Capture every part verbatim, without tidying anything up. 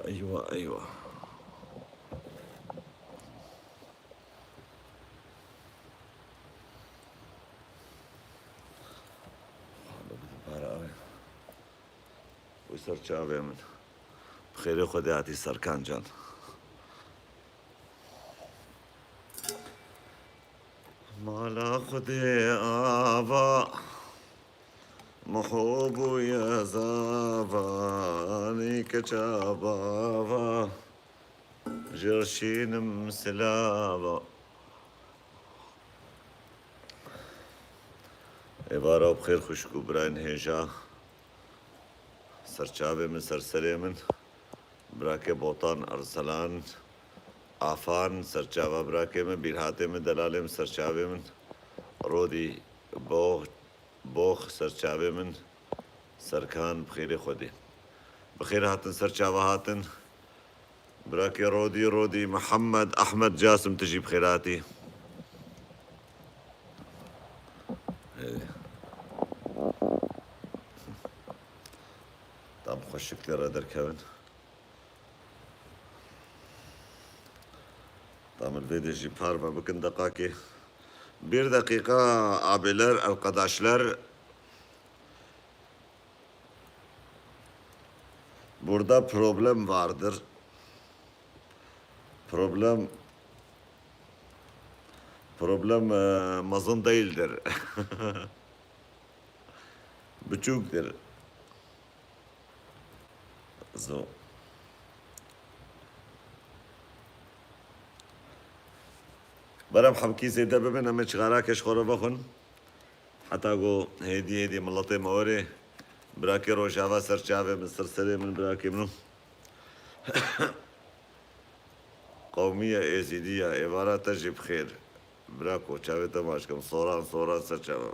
Eywa, eywa. Para awê. Wî ser çavê min. Bi xêrê Xwedê hatî Serkan can. Mala Xwedê ava. Miho bûye zava, anî keça bava. Ji şînim silava. Êvara bi xêr xwişk û birayên hêja. Serçavê min, ser serê min. Birakê Botan, Erselan, Afan, serçava birakê min, bîrhatê min, delalê min, serçavê min. Rodî, Boh, Box, serçavê min, Serkan, bi xêrê Xwedê. Bi xêr hatin, serçava hatin. Birakê Rodî, Rodî, Mihemed, Ehmed, Casim, tu jî bi xêr hatî. Ê. Tam xweşik lê re derkevin. Tam li vê de jî parve bikin deqakê. Bir dakika abiler, arkadaşlar. Burada problem vardır. Problem, problem, e, mezin değildir. Biçûktir. Zo. Berem hemkî zêde bibin, em ê çixarakê ji xwe re vexwin. Heta ku hêdî hêdî miletê me werê. Birakê Rojava ser çavê min, ser serê min, birakê min. Qewmiye Êzîdiye, êvara te jî bi xêr. Birako, çavê te maç kim. Soran, soran ser çava.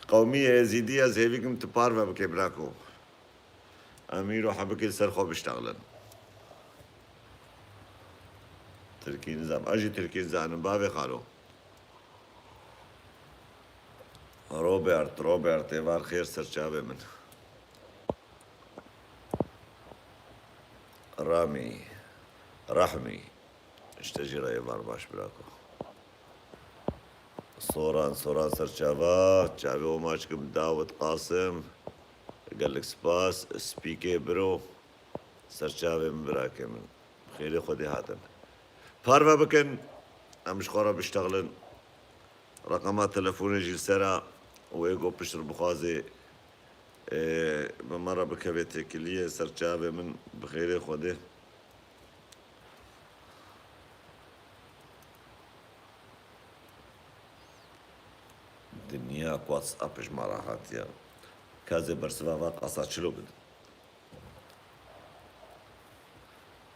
Qewmiye Êzîdiye, ez hêvî kim tu parve bike, birako. Em îro hebikê li ser xwe biştexlin. Tirkî nizam. Ez jî tirkî nizanim. Bavê xalo. Robert, Robert, êvar xêr ser çavê min. Ramî, Rahmî. Ji te jî re êvar baş, birako. Soran, soran ser çava, çavê we maç kim Dawid Qasim. Gelek spas, spîkê biro. Ser çavê min, birakê min. Xêrê Xwedê hatin. Parve bikin, em ji xwe re biştexlin. Reqema telefonê jî li ser e û ê ku piştre bixwaze, ê, bi me re bikeve têkiliyê, ser çavê min, bi xêrê Xwedê. Dinya ku WhatsApp ji me re hatiye. Ka ez ê bersiva va qasa çilo bidim.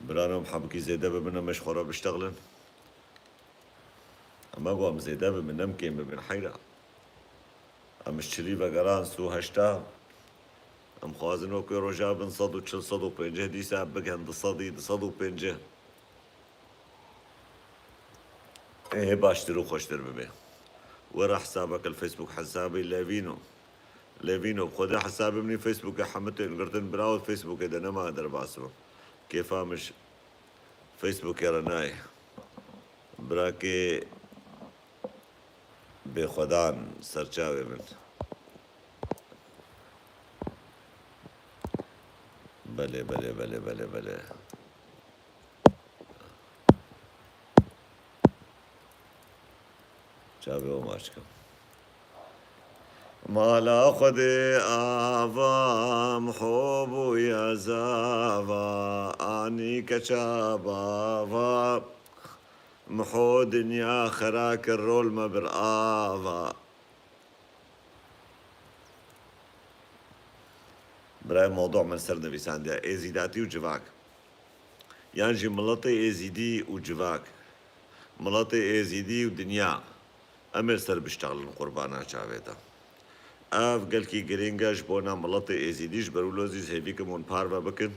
Birano, em hebikî zêde bibin, em ê ji xwe re biştexlin. Em ê ku em zêde bibin, em kêm bibin, heyra. Em ji çilî vegeran sî û heşta. Em xwazin wekî roja bin sed û çil, sed û pêncî, dîsa bigihin du sedî, du sed û pêncî. Ê hê baştir û xweştir bibe. Were hesabeke li Facebook hesabê Levîno. Levîno, bi Xwedê hesabê min ê Facebookê hemû tên girtin, bira û Facebookê de nema derbas bim. Kêfa min ji Facebookê re nayê. Birakê bêxwedan, ser çavê min. Belê, belê, belê, belê, belê. Çavê we maç kim. Mala Xwedê ava, miho bûye zava, anî keça bava. Miho dinya xera kir, rol me bir ava. Birayê mewdû min ser nivîsandiye, Êzîdatî û civak. Yan jî miletê Êzîdî û civak. Miletê Êzîdî û dinya. Em ê li ser biştexlin qurbana çavê te. Ev gelkî girîng e ji bona miletê Êzîdî, ji ber wilo zî hêvî kim hûn parve bikin.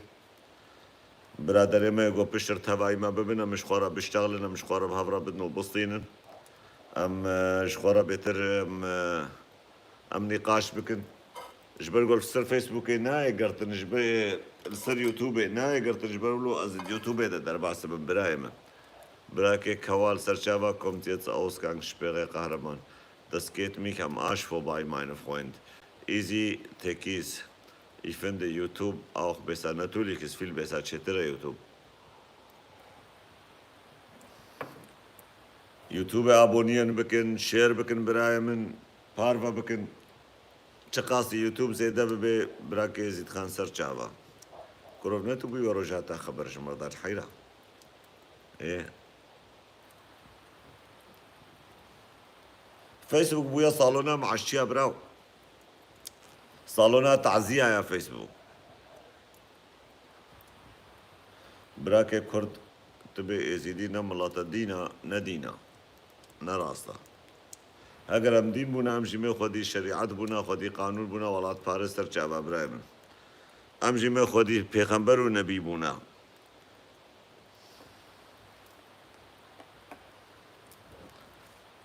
Biraderê me ku piştre tevayî me bibin, em ji xwe re biştexlin, em ji xwe re bi hev re bidin û bistînin. Em, e, ji xwe re bêtir, em, e, Em nîqaş bikin. Ji ber ku li ser Facebookê nayê girtin, ji ber li ser YouTubeê nayê girtin, ji ber wilo ez di YouTubeê de derbas dibim birayê min. Birakê Kewal Serçava kommt jetzt Ausgangssperre Kahraman. Das geht mich am Arsch vorbei, meine Freund. Easy Techies. Ich finde YouTube auch besser. Natürlich ist viel besser, çêtir e YouTube. YouTube abonnieren bikin, share bikin birayê min, parve bikin. Çiqas YouTube zêde bibe, birakê Zîdxan Serçava. Kurov ne tu bûyî we roja te xeber ji mir da heyra. Ê. Facebook bûye salona meaşçiya biraw. Salona taziya ya Facebook. Birakê Kurd, tu bê Êzîdî ne milete dîn e, ne dîn e. Ne rast e. Heger em dîn bûna, em jî mê xwedî şerîet bûna, xwedî qanûn bûna, welatparêz ser çava birayê min. Em jî mê xwedî pêxember û nebî bûna.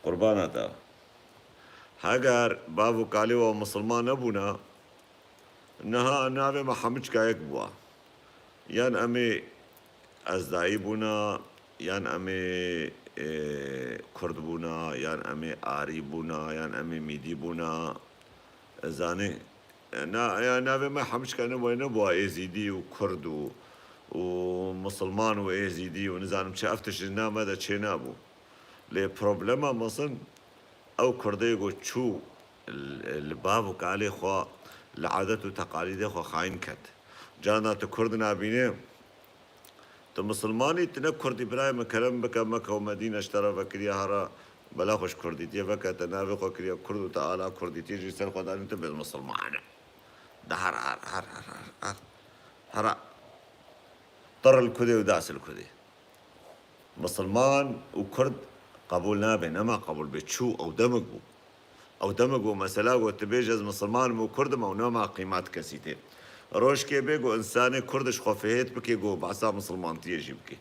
Qurbana te. Heger bav û kalê we misilman nebûna, niha navê me hemû çika yek bûa. Yan em ê ezdayî bûna, yan em ê, ê, kurd bûna, yan em ê arî bûna, yan em ê mîdî bûna. Ez zanî, na, ya navê me hemû çika nebû, nebûa êzîdî û kurd û, û misilman û êzîdî û nizanim çi, ev tişt ji nav me de çênabû. Lê problema mezin ew kurdê ku çû li, li bav û kalê xwe, li adet û teqalîdê xwe xayîn ket. Carna tu kurd nabînî, tu misilmanî, tu ne kurdî, birayê min, kerem bike, Meke û Medîne ji te re vekiriye, hera bela xwe ji kurdîtiyê veke, te navê xwe kiriye kurd û te ala kurdîtiyê jî ser xwe danî, tu bê misilman. De her, her, her, her, her, her. Hera tir li kudê û das li kudê. Misilman û kurd qebûl nabe, nema qebûl bê. Çû, ew demik bû. Ew demik bû, mesela, got, tu bêje, ez misilman im û kurd im, ew nema qîmat kesî tê. Rojkê bê, got, însanê kurd ji xwe fihêt bikê, got, behsa misilmantiyê jî bikê.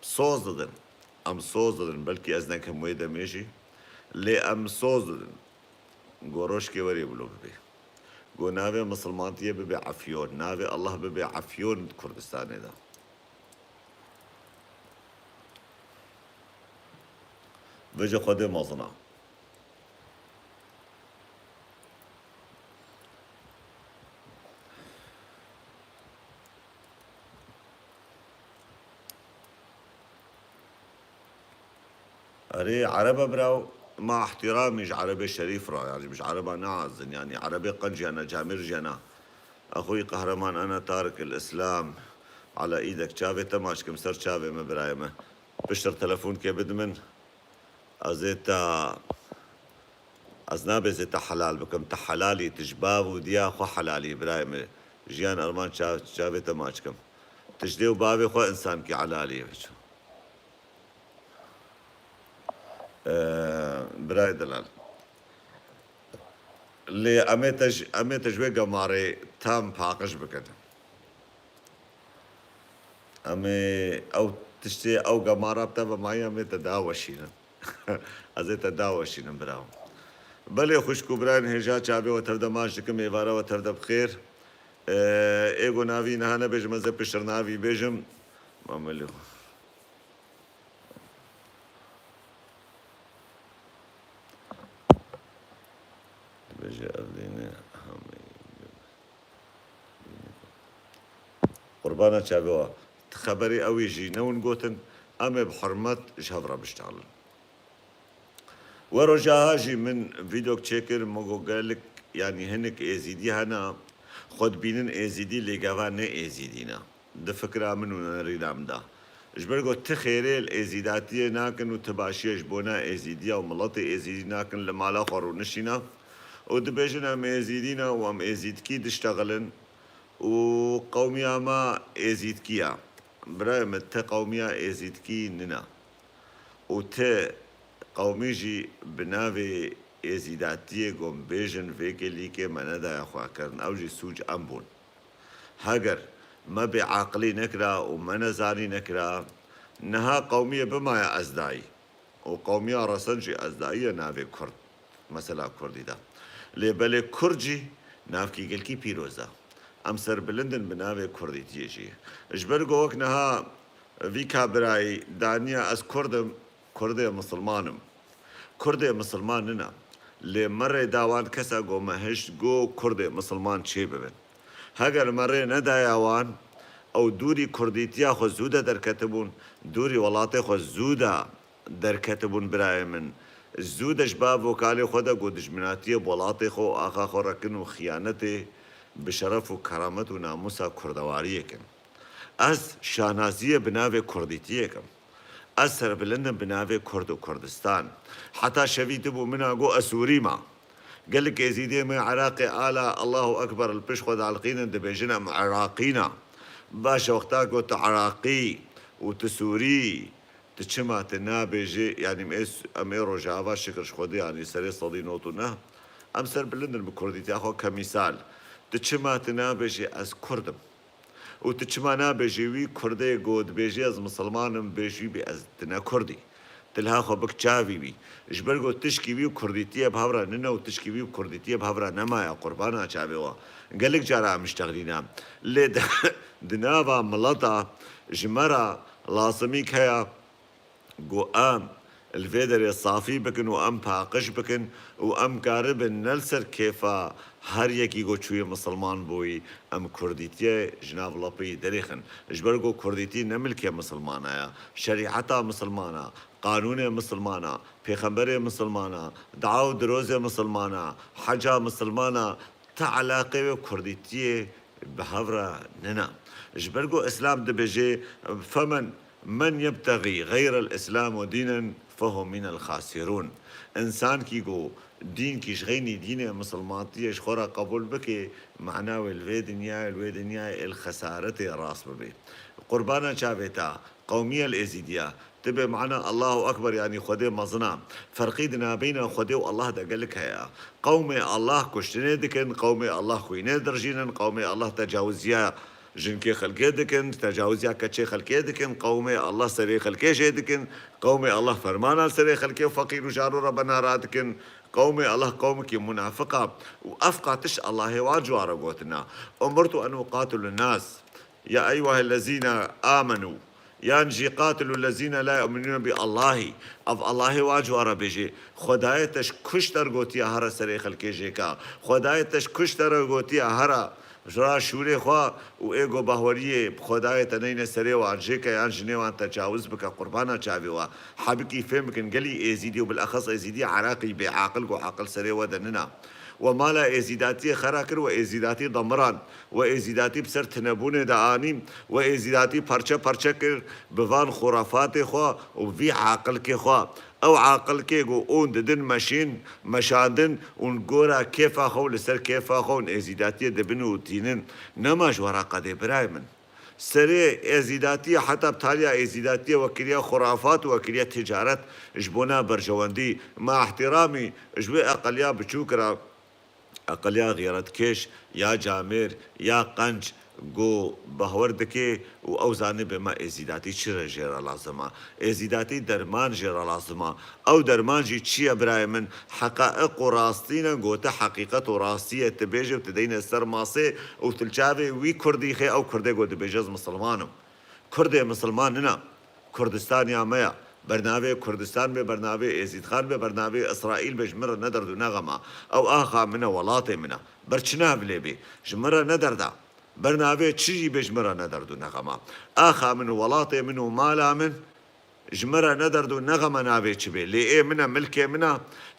Soz didin. Em soz didin. Belkî ez nekim wê demê jî. Lê em soz didin. Got, rojkê werê wilo bibe. Got, navê misilmantiyê bibe Efyon. Navê Allah bibe Efyon di Kurdistanê de. Vêce Xwedê mezin e. Erê, Ereb e biraw, ma ihtiramî ji Erebê şerîf re, yani ji Ereba ne azin, yani Erebê qenc jiyana, camêr jiyana. Exûyî Qehreman, ene Tarik el Îslam, ala îdek, çavê te maç kim, ser çavê me, birayê me. Piştre telefon ke bid min. Ez ê te, ez nabê zê te helal bikim. Te helalî, tu ji bav û diya xwe helalî, birayê min. Jiyan Erman, çav-, çavê te maç kim. Tu ji dê û bavê xwe însankî helalî ye, biçû. Ee, birayê delal. Lê em ê te ji, em ê te ji wê gemarê tam paqij bikin. Em ê ew tiştê, ew gemara bi te ve mayî, em ê te daweşînin. Ez ê te daweşînim, birawo. Belê xwişk û birayên hêja, çavê we tev de maç dikim, êvara we tev de bi xêr. Ee, ê go navî niha nebêjim, ez ê piştre navî bêjim. Mamelê xwe. Dibêje ev dîne hemî. Qurbana çavê we. Ti xeberê ew ê jî newin gotin, em ê bi hurmet ji hev re biştalin. We roja ha jî min vîdok çêkir, min got gelek, yanî hinek êzîdî hene, xwe dibînin êzîdî, lê gava ne êzîdî ne. Di fikra min û nerîna min de. Ji ber ku ti xêrê li êzîdatiyê nakin û ti başiyê ji bona êzîdiya û miletê êzîdî nakin, li mala xwe rûnişîne û dibêjin, em êzîdî ne û em êzîdkî diştexilin û qewmiya me êzîdkî ye. Birayê min, ti qewmiya êzîdkî nine. Û ti qewmî jî bi navê êzîdatiyê, ku em bêjin, vê kêlîkê me nedaye xwekirin. Ew jî sûc em bûn. Heger me bêaqilî nekira û me nezanî nekira, niha qewmiyê bimaye ezdayî. Û qewmiya resen jî ezdayî ye navê Kurd, mesela Kurdî de. Lê belê Kurd jî navkî gelkî pîroz e. Em serbilind in bi navê Kurdîtiyê jî. Ji ber ku wek niha vî kabirayî daniya ez Kurd im, Kurdê misilman im. Kurdê misilman nina. Lê me rê da wan kesa ku me hişt ku Kurdê misilman çê bibin. Heger me rê nedaya wan, ew dûrî Kurdîtiya xwe zû de derketibûn, dûrî welatê xwe zû de derketibûn birayê min. Zû de ji bav û kalê xwe de ku dijminatiyê bi welatê xwe û axa xwe rekin û xiyanetê bi şeref û keramet û namûsa kurdewariyê kin. Ez şanaziyê bi navê Kurdîtiyê kim. Ez serbilind im bi navê Kurd û Kurdistan. Heta şevî tibû min a got ez Sûrî me. Gelek Êzîdê me Iraqê ala Allahu Ekber li pişt xwe dielqînin, dibêjin em Iraqî ne. Baş e, wexta ku tu Iraqî û tu Sûrî, tu çima tu nabêjî, yanî em ê, em ê Rojava şikir ji Xwedê, yanî serê sedî nod û neh, em serbilind in bi Kurdîtiya xwe ke mîsal. Tu çima tu nabêjî ez Kurd im? Û tu çima nabêjî wî Kurdê ku dibêjî ez misilman im, bêjî bê ez tu ne Kurd î? Tu liha xwe bik çavî wî. Ji ber ku tişkî wî û Kurdîtiyê bi hev re nine û tişkî wî û Kurdîtiyê bi hev re nemaye, qurbana çavê we. Gelek cara em ji texlî ne. Lê di, di nava mileta ji me re lazimîk heye ku em li vê derê safî bikin û em paqij bikin û em karibin ne li ser kêfa her yekî ku çûyê misilman bûyî, em Kurdîtiyê ji nav lepeyî derêxin. Ji ber ku Kurdîtî ne milkê misilmana ye. Şerîeta misilmana, qanûnê misilmana, pêxemberê misilmana, dua û dirozê misilmana, heca misilmana, ti eleqê wê Kurdîtiyê bi hev re nina. Ji ber ku Îslam dibêje, "Femen, men yebtexî xeyrel Îslam dînen fehu minel xasirûn." Însankî ku dînkî ji xeynî dînê misilmantiyê ji xwe re qebûl bike, mana wê li vê dinyayê, li wê dinyayê ê li xesaretê rast bibe. Qurbana çavê te, qewmiyel Êzîdiya, tu bê mana Allahu Ekber, yanî Xwedê mezin e. Ferqî di nabeyna Xwedê û Allah de gelek heye. Qewmê Allah kuştinê dikin, qewmê Allah xwînê dirjînin, qewmê Allah tecawiziya jinkê xelkê dikin, tecawiziya keçê xelkê dikin, qewmê Allah serê xelkê jê dikin, qewmê Allah fermana serê xelkê û feqîr û jaro re bena radikin, qewmê Allah qewmekî munafiq e û ev qatiş Allahê wa cuwa re gotina, "Umirtu en uqatilu nas." Ya eyyuhellezîne amenû, yan jî qatilû lezîne la yu'minûne bi Allahî. Ev Allahê wa cuwa re bêjê, Xwedayê te ji kuş dergotiye here serê xelkê jêka. Xwedayê te ji kuş dergotiye here ra şûrê xwe û ê ku bahweriyê bi Xwedayê te neyne serê wan jêke yan jinê wan tecawiz bike, qurbana çavê we. Hebikî fêm bikin, gelî Êzîdî û bilexes Êzîdî Iraqî bêaqil ku aqil serê we de nina. We mala Êzîdatiyê xera kir, we Êzîdatî demiran. We Êzîdatî bi ser tinebûnê de anî, we Êzîdatî parçe parçe kir bi van xurafatê xwe û vî aqilkê xwe. Ew aqilkê ku hûn didin meşîn, meşandin, hûn gora kêfa xwe û li ser kêfa xwe hûn Êzîdatiyê dibin û tînin. Nema ji we re qedê birayê min. Serê Êzîdatiyê heta bi taliya Êzîdatiyê we kiriye xurafat û we kiriye ticaret ji bona berjewendî. Ma ihtiramî ji wê eqeliya biçûk re. Eqiliya xîretkêş ya camêr ya qenc ku bahwer dike û ew zanibe me êzîdatî çi re jê re lazim e. Êzîdatî derman jê re lazim e. Ew derman jî çi ye birayê min? Heqaîq û rastî ne, gote heqîqet û rastiyê tu bêje û tu deyne ser masê û tu li çavê wî kurdî xê ew kurdê ku dibêje ez misilman im. Kurdê misilman nina. Kurdistaniya me ya. Bernavê Kurdistan be, bernavê Êzîdxan be, bernavê Îsraîl be, ji min re ne derd û ne xem a. Ew axa min e, welatê min e. Ber çi nav lê bê? Ji min re ne derd a. Bernavê çi jî be, ji min re ne derd û ne xem a. Axa min û welatê min û mala min ji min re ne derd û ne xem e navê çi bê. Lê ê min e, milkê min e.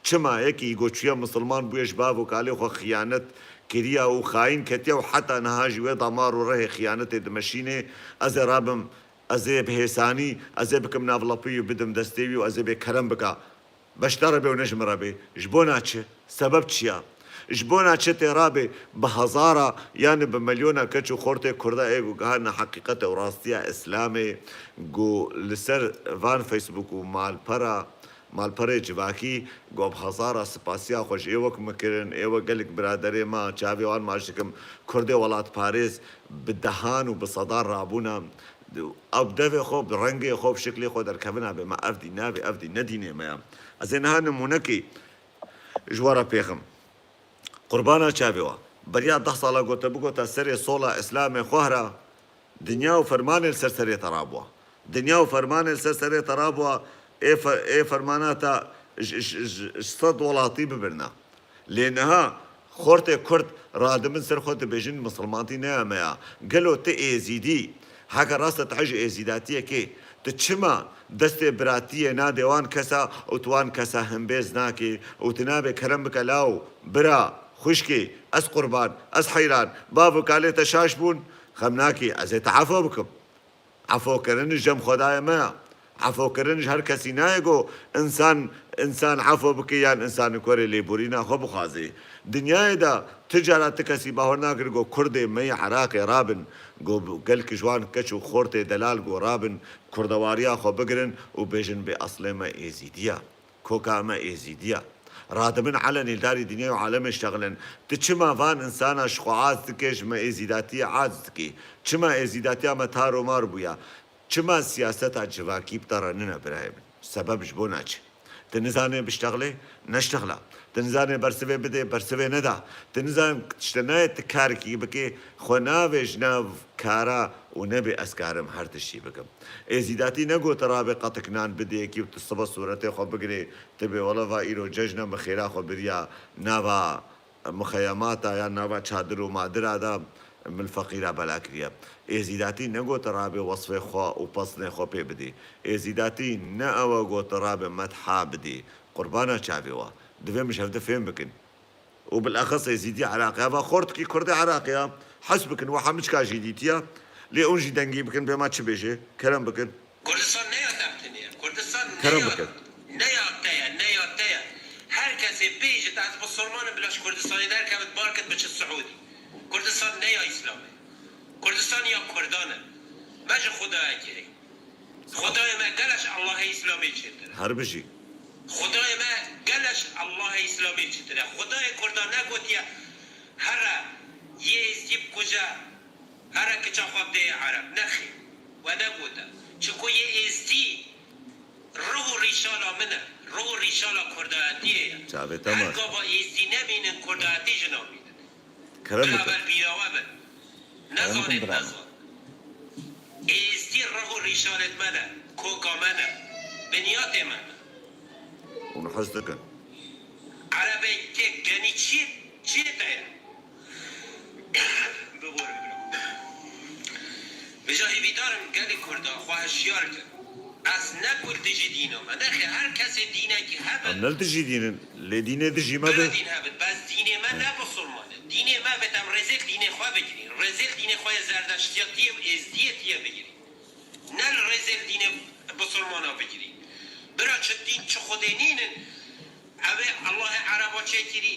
Çima yekî ku çûye misilman bûye ji bav û kalê xwe xiyanet kiriye û xayîn ketiye û heta niha jî wê damar û rihê xiyanetê dimeşînê, ez ê rabim, ez ê bi hêsanî, ez ê bikim nav lepî û bidim destê wî û ez ê bê kerem bika. Beşdar re bê û ne ji min re bê. Ji bona çi? Sebeb çi ya? Ji bona çi tê rabê bi hezara, yani bi milyona keç û xortê Kurda ê ku gihandine heqîqetê û rastiya Îslamê, ku li ser van Facebook û malpera, malperê civakî, ku bi hezara spasiya xwe ji ê wek min kirin, ê wek gelek biraderê me, çavê wan maç dikim, Kurdê welatparêz bi dehan û bi sedan rabûne, ew bi devê xwe, bi rengê xwe, bi şiklê xwe derkevine bê me, ev dîn nabê, ev dîn ne dînê me ya. Ez ê niha nimûnekê ji we re pêxim. Qurbana çavê we. Beriya deh sala gote bigota serê sola Îslamê xwe hira, dinya û fermanê li ser serê te rabûa. Dinya û fermanê li ser serê te rabûa, ê fe-, ê fermana te ji, ji, ji, ji sed welatî bibirina. Lê niha xortê Kurd radibin ser xwe dibêjin misilmantî ne ya me ya. Gelo tu êzîdî, heke rast e tu hej êzîdatiyekê, tu çima destê biratiyê nadê wan kesa û tu wan kesa himbêz nakê û tu nabê kerem bike law, bira, xwişkê, ez qurban, ez heyran, bav û kalê te şaş bûn, xem nakê, ez ê te efo bikim. Efokirin ji cem Xwedayê me ya. Efokirin ji her kesî nayê ku însan, însan efo bike yan însan li ku erê lêborîna xwe bixwaze. Dinyayê de tu cara tu kesî bawer nakir ku Kurdê me yê Iraqê rabin, ku gelek ji wan keç û xortê delal ku rabin, kurdewariya xwe bigirin û bêjin bê eslê me Êzîdî ya. Koka me Êzîdî ya. Radibin elenî li darî dinyayê û alemê şexlin. Tu çima van însana ji xwe aciz dikê, ji me êzîdatiyê aciz dikê? Çima êzîdatiya me tar û mar bûya? Çima siyaseta civakî bi te re nine birayê min? Sebeb ji bo naçe. Tu nizanê biştexlê, neştexla. Tu nizanê bersivê bidê, bersivê neda. Tu nizan tişte nayê tu karekî bikê, xwe navê ji nav kara û nebê ez karim her tiştî bikim. Êzîdatî negote rabê qetik nan bidê yekî û tu sibe sûretê xwe bigirê, tu bê wele va îro cejn e, min xêra xwe biriya nava muxeyemata ya nava çadir û madira de min feqîra bela kiriye. Êzîdatî negote rabê wesfê xwe û pesnê xwe pê bidê. Êzîdatî ne ew e gote rabê metha bidê. Qurbana çavê we. Divê min ji hevde fêm bikin. Û bilexes Êzîdî Iraqê. Eva xortikî Kurdê Iraqê ya. Hes bikin, we hemiçka jî dîtiye. Lê hûn jî dengî bikin, bê me çi bêje? Kerem bikin. Kurdistan ne ya te tine ye. Kurdistan ne Kerem ya, bikin. Ne ya te ye, ne ya te ye. Her kesê bêjit, ez musulman im, bila ji Kurdistanê derkevit, barkit, biçit Siûdî. Kurdistan ne ya Îslam e. Kurdistan ya Kurdan e. Me ji Xwedayê kirê. Xwedayê me gelek ji Allahê Îslamê çêtir e. Her bijî. Xwedayê me gelek ji Allahê Îslamê çêtir e. Xwedayê Kurdan negotiye, here yê Êzidî bikuje, here kiça xwe bidê Ereb. Nexêr. We negote. Çiko yê Êzidî ruh û rîşala min e. Ruh û rîşala Kurdayetiyê ye. Çavê te Her maç. Gava Êzidî nemînin, Kurdayetî jî namînin. Kerem bikin. Bira ber bîra we bin. Kerem bikin, nezanin, bira. Nezan. Êzidî ruh û rîşanê me ne, koka me ne, binyatê me ne. Hûn hez dikin. Erebê tê genî çi, çi te ye? Bibore bira. Vêca hêvîdar im gelê Kurda xwe hişyar kin. Ez ne ku li dijî dîna me. Nexê, her kesê dînekî hebe. Em ne li dijî dîn in. Lê dînê dijî me Bira be. Dîn hebit. Bes dînê me He. Ne musulman e. Dînê me bit em rêzê li dînê xwe bigirîn. Rêzê li dînê xwe yê zerdeştiyatiyê û êzdiyê tiye bigirîn. Ne li rêzê li dînê musulmana bigirîn. Bira çi dîn çi xwedê nînin. Ew ê Allahê Ereba çêkirî.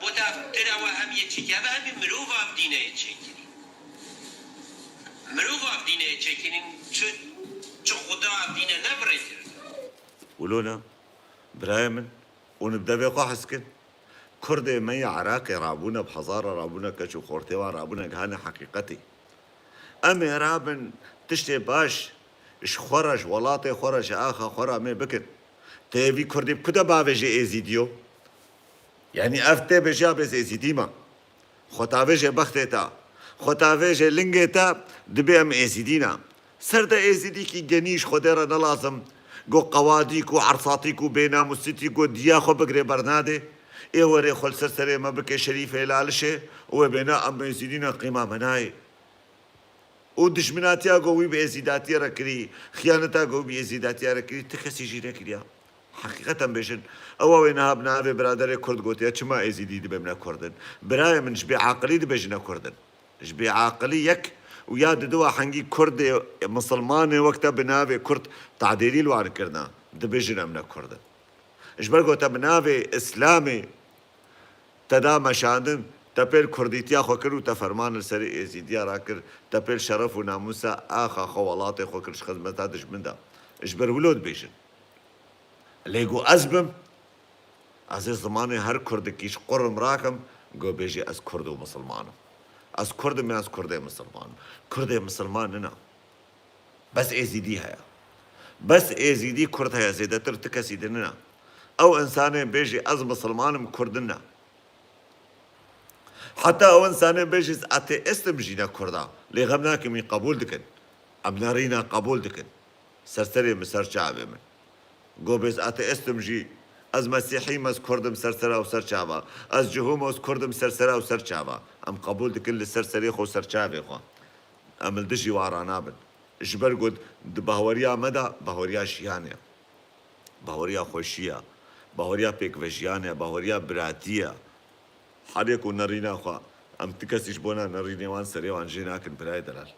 Bo te ev tira we hemiyê çêkirî. Ev hemî mirov ev dîneyê çêkirî. Mirov ev dîneyê çêkirîn. Çi, çi Xuda ev dîne ne bi rê kirin. Wilo ne? Birayê min, hûn bi devê xwe hez kin. Kurdê me yê Iraqê rabûne, bi hezara rabûne, keç û xortê wan rabûne, gihane heqîqetê. Em ê rabin tiştê baş ji xwe re, ji welatê xwe re, ji axa xwe re em ê bikin. Tê vî Kurdî bi ku de bavêje Êzîdiyo? Yanî ev tê bêje ya bêz Êzîdî me. Xwe tavêje bextê te. Xwe tavêje lingê te, dibê em Êzîdî ne. Ser de Êzîdîkî genî ji Xwedê re ne lazim. Go qewadîk û ersatîk û bênamûsîtî go diya xwe bigirê bernadê. Ê werê xwe li ser serê me bike şerîfê lalişê û wê bêne em Êzîdî ne qîma me nayê. Û dijminatiya ku wî bi êzîdatiyê re kirî, xiyaneta ku wî bi êzîdatiyê re kirî, ti kesî jî nekiriya. Heqîqeten bêjin, ewa wê niha bi navê biraderê Kurd gotiye, çima êzîdî dibê min ne Kurd in? Birayê min ji bê aqilî dibêjine Kurd in. Ji bê aqilî yek û ya diduwa hengî Kurdê, Misilmanê wek te bi navê Kurd tadêrî li wan kirina, dibêjin em ne Kurd in. Ji ber ku te bi navê Îslamê te da meşandin, te pêl kurdîtiya xwe kir û te ferman li serê êzîdiya rakir, te pêl şeref û namûsa axa xwe welatê xwe kir ji xizmeta dijmin de. Ji ber wilo dibêjin. Lê ku ez bim, ez ê zimanê her kurdikî ji qurim rakim, ku bêjî ez kurd û misilman im. Ez kurd im ya ez kurdê misilman im. Kurdê misilman nina. Bes êzîdî heye. Bes êzîdî kurd heye, zêdetir ti kesî din nine. Ew însanê bêjî ez misilman im, kurd nine. Heta ew insanên bêjin ez ateîst im jî ne Kurd a. Lê xem nakin, min qebûl dikin. Em nerîna qebûl dikin. Ser serê min, ser çavê min. Go bêz ateîst im jî, ez mesîhî me, ez Kurd im ser sera û ser çava. Ez cihûm, ez Kurd im ser sera û ser çava. Em qebûl dikin li ser serê xwe û ser çavê xwe. Em li dijî wan ranabin. Ji ber ku di bahweriya me de bahweriya jiyanê ye. Bahweriya xweşî ye. Bahweriya pêkvejiyanê ye. Bahweriya biratî ye. Herê ku nerîna xwe, em ti kesî ji bona nerînê wan serê wan jê nakin birayê delal.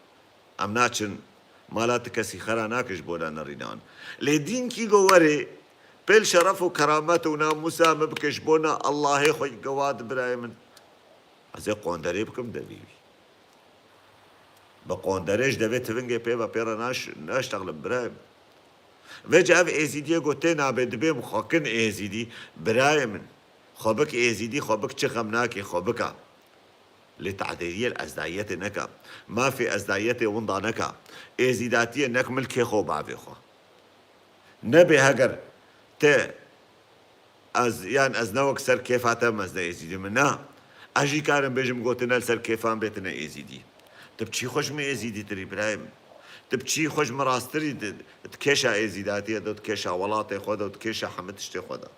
Em naçin mala ti kesî xera nakin ji bona nerîna wan. Lê dînkî go werê, pêl şeref û keramet û namûsa min bike ji bona Allahê xwe, go wa di birayê min. Ez ê qonderê bikim devî wî. Bi qonderê ji devê tivingê pê ve pê re naş-, naştexlim birayê min. Vêca ev êzîdiyê go tê nabê dibê min xwe kin êzîdî, birayê min. Xwe bik êzîdî, xwe bik çi xem nakê, xwe bika. Lê tadêriyê li ezdayiyetê neka. Mafê ezdayiyetê winda neka. Êzîdatiyê nek milkê xwe û bavê xwe. Nebê heger te ez, yan ez ne wek ser kêfa te me, ez ne êzîdî min, na. Ez jî karim bêjim, gotine li ser kêfan bê tine êzîdî. Tu bi çî xwe ji min êzîdîtir î birayê min? Tu bi çî xwe ji min rasttir î di, di kêşa êzîdatiyê de, di kêşa welatê xwe de, di kêşa hemî tiştê xwe de?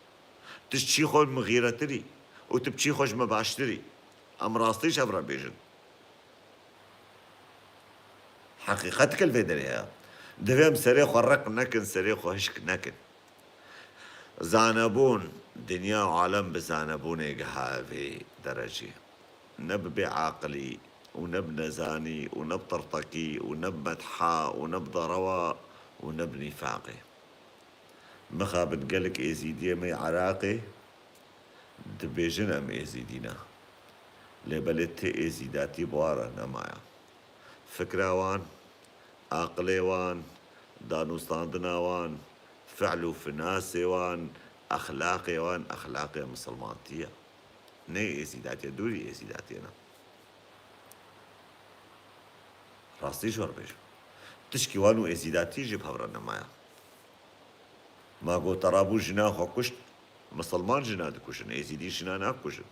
Tu ji çî xwe ji min xîretir î û tu bi çî xwe ji min baştir î? Em rastî ji hev re bêjin. Heqîqet li vê derê ye. Divê em serê xwe req nekin, serê xwe hişk nekin. Zanebûn, dinya û alem bi zanebûnê giha vê derecê. Ne bi bêaqilî û ne bi nezanî û ne bi tirtekî û ne bi medha û ne bi derewa û ne bi nîfaqê. Mixabin gelek êzîdiyê me yê Iraqê dibêjin em êzîdî ne. Lê belê ti êzîdatî bi wan re nemaye. Fikra wan, aqilê wan, danûstandina wan, fi'l û finasê wan, exlaqê wan, exlaqê misilmantî ye. Ne êzîdatî ye, dûrî êzîdatiyê ne. Rastî ji we re bêjim. Tişkî wan û êzîdatî jî bi hev re nemaye. Ma got, te rabû jina xwe kuşt, misilman jina dikujin, êzîdî jina nakujin.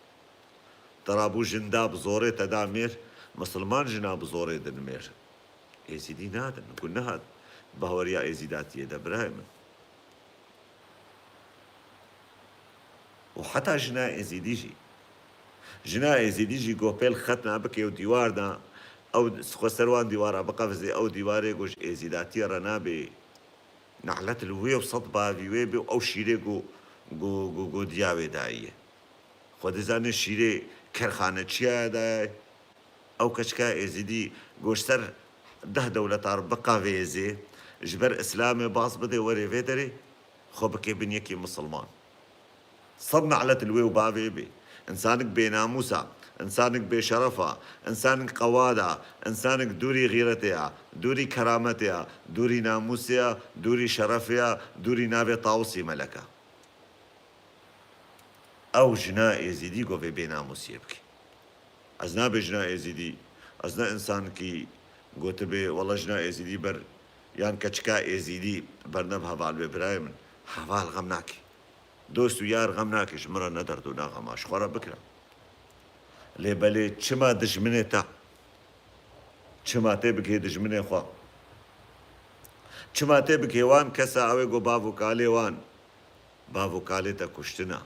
Te rabû jin da bi zorê te da mêr, misilman jina bi zorê din mêr. Êzîdî nadin, ku niha bahweriya êzîdatiyê de birayê min. Û heta jina êzîdî jî, jina êzîdî jî go pêl xetna bike û dîwar da, ew xwe ser wan dîwara biqevizê, ew dîwarê go ji êzîdatiyê re nabê. Nelet li wê û sed bavî wê bê û ew şîrê ku, ku, ku, ku diya wê dayî ye. Xwe dizane şîrê kerxaneçiya ye daye. Ew keçika êzîdî ku ji ser deh dewleta re biqevêzê, ji ber Îslamê baz bidê werê vê derê, xwe bike bin yekî misilman. Sed nelet li wê û bavê bê. Însanik bênamûs a, însanik bêşeref a, însanik qewad a, însanik dûrî xîretê ya, dûrî kerametê ya, dûrî namûsê ya, dûrî şerefê ya, dûrî navê Tawusî Melek a. Ew jina êzîdî go vê bênamûsiyê bike. Ez nabê jina êzîdî, ez ne însankî gotibê, wela jina êzîdî ber, yan keçika êzîdî ber ne bi heval bê birayê min. Heval xem nake. Dost û yar xem nake, ji min re ne derd û ne xem a, ji xwe re bikire. Lê belê çima dijminê te? Çima tê bigihê dijminê xwe? Çima tê bigihê wan kesa ew ê ku bav û kalê wan, bav û kalê te kuştina?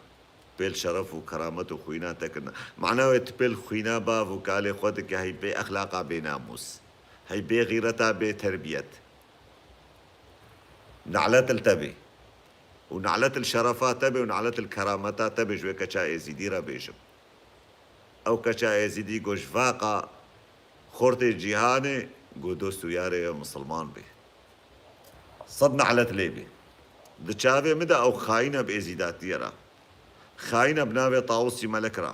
Pêl şeref û keramet û xwîna te kirina. Mana wê tu pêl xwîna bav û kalê xwe dike, hey bê exlaqa bê namûs. Hey bê xîreta bê terbiyet. Nelet li te bê. Û nelet li şerefa te bê û nelet li kerameta te bê, ji wê keça êzîdî re bêjim. Ew keça êzîdî go ji vaqa xortê cîhanê go dost û yarê wê misilman bê. Sed nelet lê bê. Di çavê min de ew xayîn e bi êzîdatiyê re. Xayîn e bi navê Tawusî Melek re.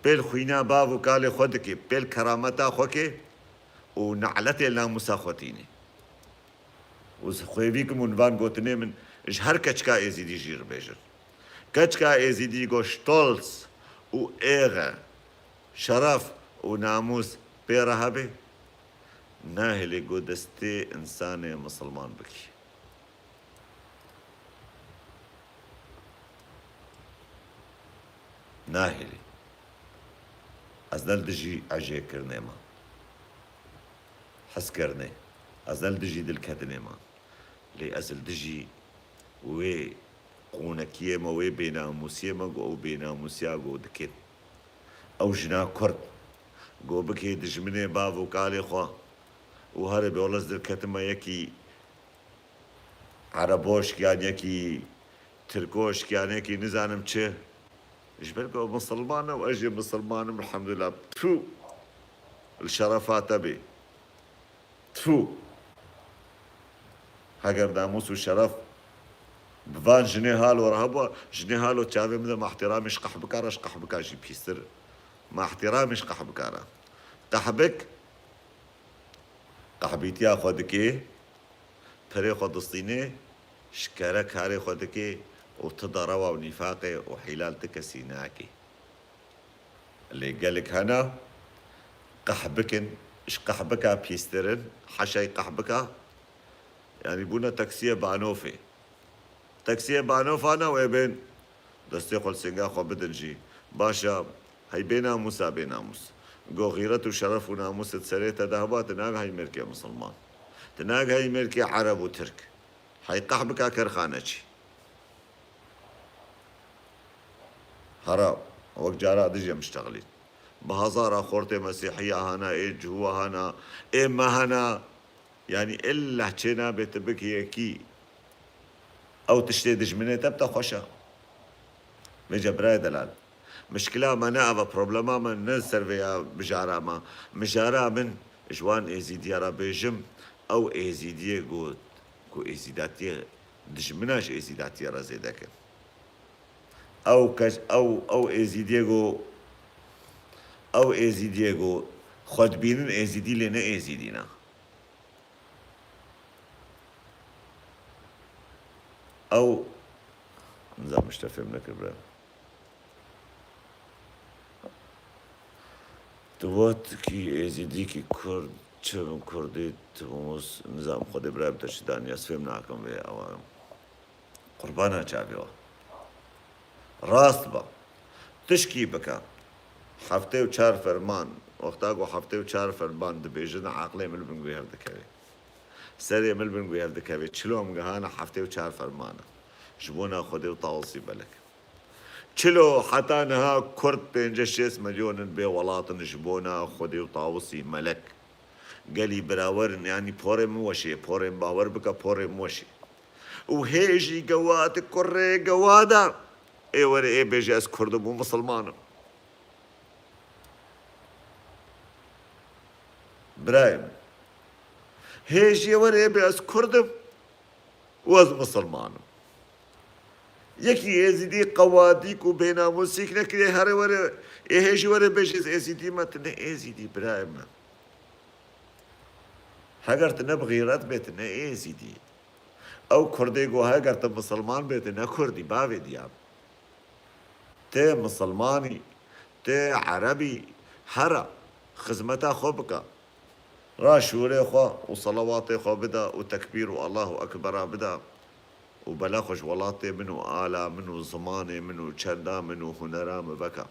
Pêl xwîna bav û kalê xwe dikê, pêl kerameta xwe kê û neletê namûsa xwe tînê. Û xwêvî kim û nivan gotinê min ji her keçika êzîdî jî re bêjin. Keçika êzîdî go stolz û êxe, şeref û namûs pê re hebe, nahêlê go destê însanê misilman bikî. Nahêlî. Ez ne li dijî ecêkirinê me, hezkirinê. Ez ne li dijî dilketinê me. Lê ez li dijî wê qûnekiyê me, wê bênamûsiyê me ku ew bênamûsiya ku dikin. Ew jina Kurd ku bikê dijminê bav û kalê xwe û here bê wele ez dilketime yekî Ereboşk yan yekî Tirkoşk yan yekî nizanim çi. Ji ber ku ew misilman e û ez jî misilman im, elhamdulillah. Tfu! Li şerefa te bê. Tfu! Heger namûs û şeref bi van jinê halo re hebû, jinê halo çavê min de me ihtiramê ji qehbika re, ji qehbika jî pîstir. Me ihtiramê ji qehbika re. Qehbik, qehbîtiya xwe dikê, pirê xwe distînê, ji kere karê xwe dikê û tu derewa û nîfaqê û hîla li ti kesî nakê. Lê gelek hene, qehbik in, ji qehbika pîstir in, heşayî qehbika, yanî bûne teksiyê banofê. Teksiyê banofa ne wê bên destê xwe li singa xwe bidin jî. Baş e, hey bênamûsa bênamûs. Go xîret û şeref û namûs di serê te de heba, tu nagehayî mêrkê misilman. Tu nagehayî mêrkê ereb û tirk. Hey qehbika kerxanecî. Hera, wek cara dijî em ştexilîn. Bi hezara xortê mesîhiya hana, ê cihûwa hana, ê me hana. Yanî illa çê nabe tu bikî yekî. Ew tiştê dijminê te bi te xweş e. Vêce birayê delal. Mişkila me ne ev e, problema me ne ser vê ya mijara me. Mijara min ji wan êzîdiya re bêjim, ew êzîdiyê ku, ku êzîdatiyê dijmina ji êzîdatiyê re zêde kin. Ew kes, ew, ew êzîdiyê ku, ew êzîdiyê ku xwe dibînin êzîdî lê ne êzîdî ne. Ew, nizam min ji te fêm nekir bira. Tu wextkî êzîdîkî kurd, çi bin kurdî, tu mus, nizam xwedê bira bi te çi daniye, ez fêm nakim vê ewa. Qurbana çavê we. Rast be. Tişkî bike. Heftê û çar ferman. Wexta ku heftê û çar ferman dibêjin, aqilê min li bin guhêr dikeve. Serê min li bin guhêr dikeve. Çilo em gihane heftê û çar fermana. Ji bona Xwedê û Tawusî belek. Çilo heta niha Kurd pêncî şêst milyon in bê welat in ji bona Xwedê û Tawusî melek. Gelî birawer in, yanî porê min weş ê, porê min bawer bike, porê min weş ê. Û hê jî gewa di kurê gewa de ê were ê bêje ez Kurd im û misilman im. Birayê min. Hê jî ê were ê bê ez Kurd im û ez misilman im. Yekî êzîdî qewadîk û bênamûsîk nekirê here were, ê hê jî were bêje ez êzîdî me, tu ne êzîdî birayê min. Heger tu ne bi xîret bê, tu ne êzîdî. Ew kurdê ku heger tu misilman bê, tu ne kurdî, bavê diya. Tê misilmanî, tê erebî, here xizmeta xwe bike. Ra şûrê xwe û selawatê xwe bide û tekbîr û Allahu Ekbera bide û bela xwe ji welatê min û ala min û zimanê min û çenda min û hunera min veke.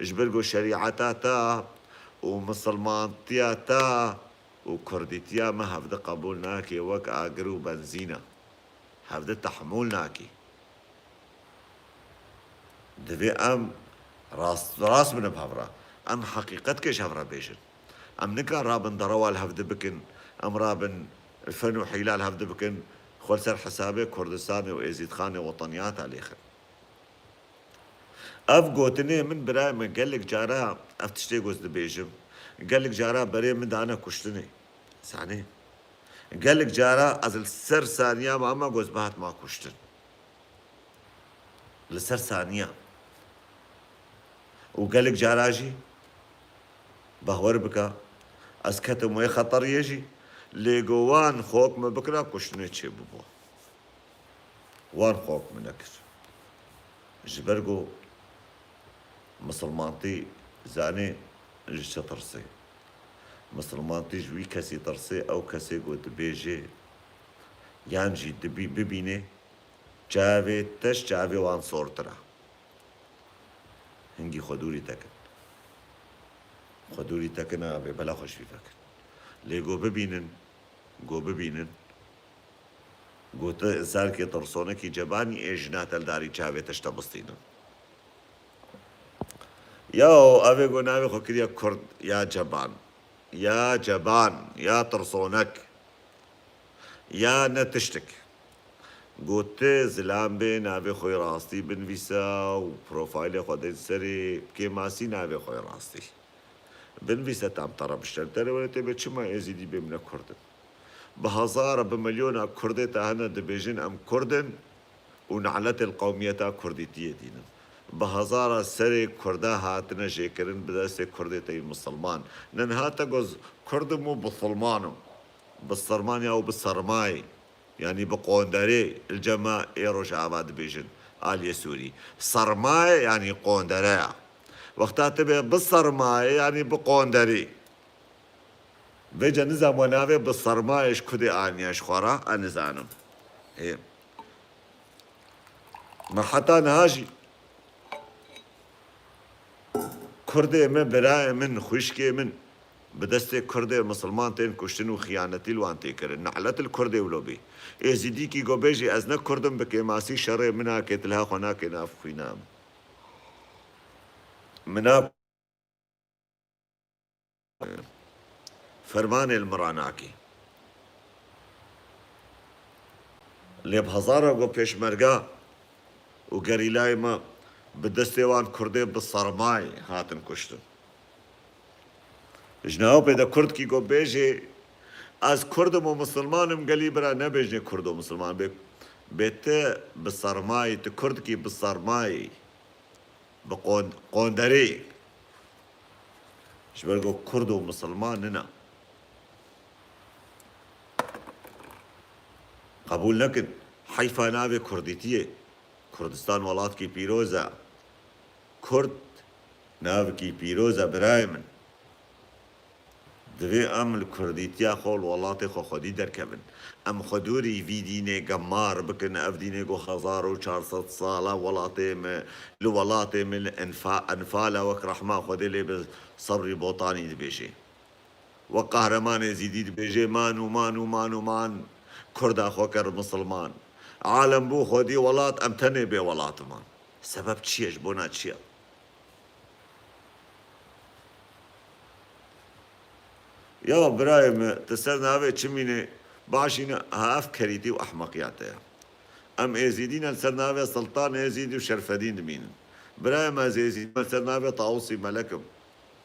Ji ber ku şerîeta te û misilmantiya te û kurdîtiya me hevdi qebûl nake wek agir û benzîn e. Hevdi tehmûl nake. Divê em rast, rast bine bi hev re. Em heqîqetkê ji hev re bêjin. Em nikan rabin derewa li hevdi bikin, em rabin fen û hîla li hevdi bikin, xwe li ser hesabê Kurdistanê û Êzîdxanê weteniyata lêxin. Ev gotinê min birayê min gelek cara ev tiştê ku ez dibêjim, gelek cara berê min dane kuştinê. Zanê. Gelek cara ez li ser saniya me, me ku ez bihatma kuştin. Li ser saniya. Û gelek cara jî behwer bike, ez ketim wê xeteriyê jî, lê go wan xok me bikira kuştinê çêbûbû. Wan xok me nekir. Ji ber ku misilmantî zanê ji çi tirsê. Misilmantî ji wî kesî tirsê, ew kesê ku dibêjê yan jî dibî-, bibînê, çavê te ji çavê wan sortir e. Hingî xwe dûrî te kin. Xwe dûrî te kin, abê bela xwe ji vî vekin. Lê go bibînin, go bibînin, go tu însankê tirsonekî cebanî ê jina te li darî çavê te ji te bistînin. Yaw, ev ê go navê xwe kiriye Kurd, ya ceban, ya ceban, ya tirsonek, ya ne tiştik. Go tu zilam bê, navê xwe yê rastî binivîse û profaylê xwe dên serê, bi kêmasî navê xwe yê rastî. Binivîse tam te re bişten. Te re were tê bê çima Êzîdî bê min e Kurd in. Bi hezara, bi milyona Kurdê te hene dibêjin em Kurd in û ne'letê li qewmiyeta Kurdîtiyê dînin. Bi hezara serê Kurda hatine jêkirin bi destê Kurdê te yî misilman. Niha te got Kurd im û bisilman im. Bi serman ya û bi sermayê. Yanî bi qonderê, li cema ê Rojava dibêjin, aliyê Sûrî. Sermaye yanî qondere ya. Wexta tu bê bi sermaye yanî bi qonderê. Vêca nizam we navê bi sermaye ji kudê aniye ji xwe re, ez nizanim. Hê. Me heta niha jî Kurdê me, birayê min, xwişkê min, bi destê Kurdê misilman tên kuştin û xiyanetî li wan tê kirin. Ne'let li Kurdê wilo bê. Êzîdîkî go bêjî ez ne Kurd im, bi kêmasî şerê min nake, tilha xwe nake nav xwîna min. Min a Fermanê li min re nake. Lê bi hezara ku pêşmerga û gerîlayê me bi destê wan Kurdê bi sermayê hatin kuştin. Ji nav pê de Kurdkî ku bêjê, ez Kurd im û misilman im, gelî bira nebêjinê Kurd û misilman. Bê, bê te bi sermayê, tu Kurdkî bi sermayê. Bi qon-, qonderê. Ji ber ku Kurd û misilman nina. Qebûl nekin. Heyfa navê Kurdîtiyê. Kurdistan welatkî pîroz e. Kurd navkî pîroz e birayê min. Divê em li kurdîtiya xwe û li welatê xwe xwedî derkevin. Em xwe dûrî vî dînê gemar bikin, ev dînê ku hezar û çar sed sal e welatê me, li welatê me li enfa-, enfal e, wek rehma Xwedê lê bi Sebrî Botanî dibêjê. Wek Qehreman Êzîdî dibêjê, man û man û man û man Kurda xwe kir misilman. Alem bû xwedî welat, em tenê bê welat man. Sebeb çi ye, ji bona çi ye? Ya birayê me, tu ser navê çi mînê, başîne, ha ev kerîtî û ehmeqiya te ye. Em Êzîdî ne, li ser navê Sultan Êzîdî û Şerfedîn dimînin. Birayê me, ez Êzîdî me, li ser navê Tawusî Melek im.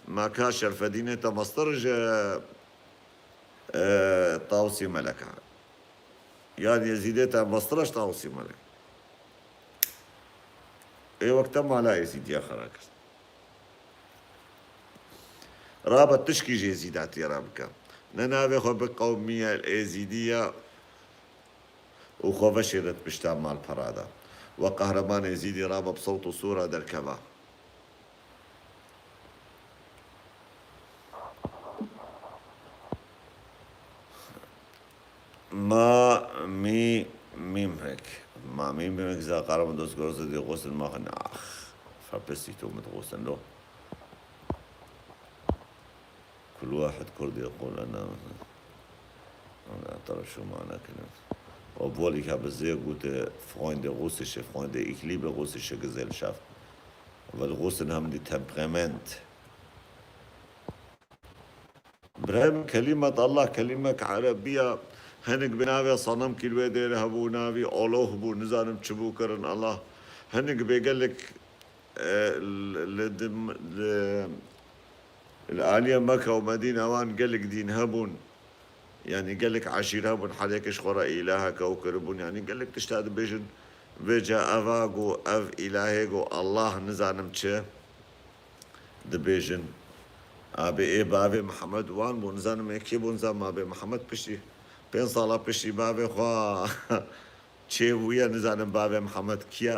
Ma ka Şerfedînê te mestir ji, e, Tawusî Melek e. Yan Êzîdê te mestir e ji Tawusî Melek. Ê wek te mala Êzîdiya xera kir. Rabe tişkî ji Êzîdatiyê re bike. Ne navê xwe bi qewmiye Êzîdî ye û xwe veşêrit pişta malpera de. We Qehreman Êzîdî rabe bi sewt û sûra derkeve. Ma mî mîmhek. Ma mîmhek za qaraman dost gorozu di qosin ma xin. Ax. Fapesi to mit qosin lo. Kul wahid kurdi yekul ana. Ana tara şu mana kine. O boli ka bize gute Freunde russische, Freunde, ich liebe russische Gesellschaft. Weil Russen haben die Temperament. Birayê min, kelimet Allah kelimek erebî ya. Hinek bi navê Sanamkî li wê dêrê hebû, navî Oloh bû, nizanim çi bû kirin Allah. Hinek bê gelek, e, li, li, li, li aliyê Mekka û Medîna wan gelek dîn hebûn. Yanî gelek eşîr hebûn, herêkê ji xwe re îlaheke ew kiribûn. Yanî gelek tişta dibêjin. Vêca eva ku ev îlahê ku Allah nizanim çi. Dibêjin, abê ê bavê Mihemed wan bû, nizanim ê kê bû, nizanim abê Mihemed piştî, pênc sala piştî bavê xwe çêbûye, nizanim bavê Mihemed kî ye?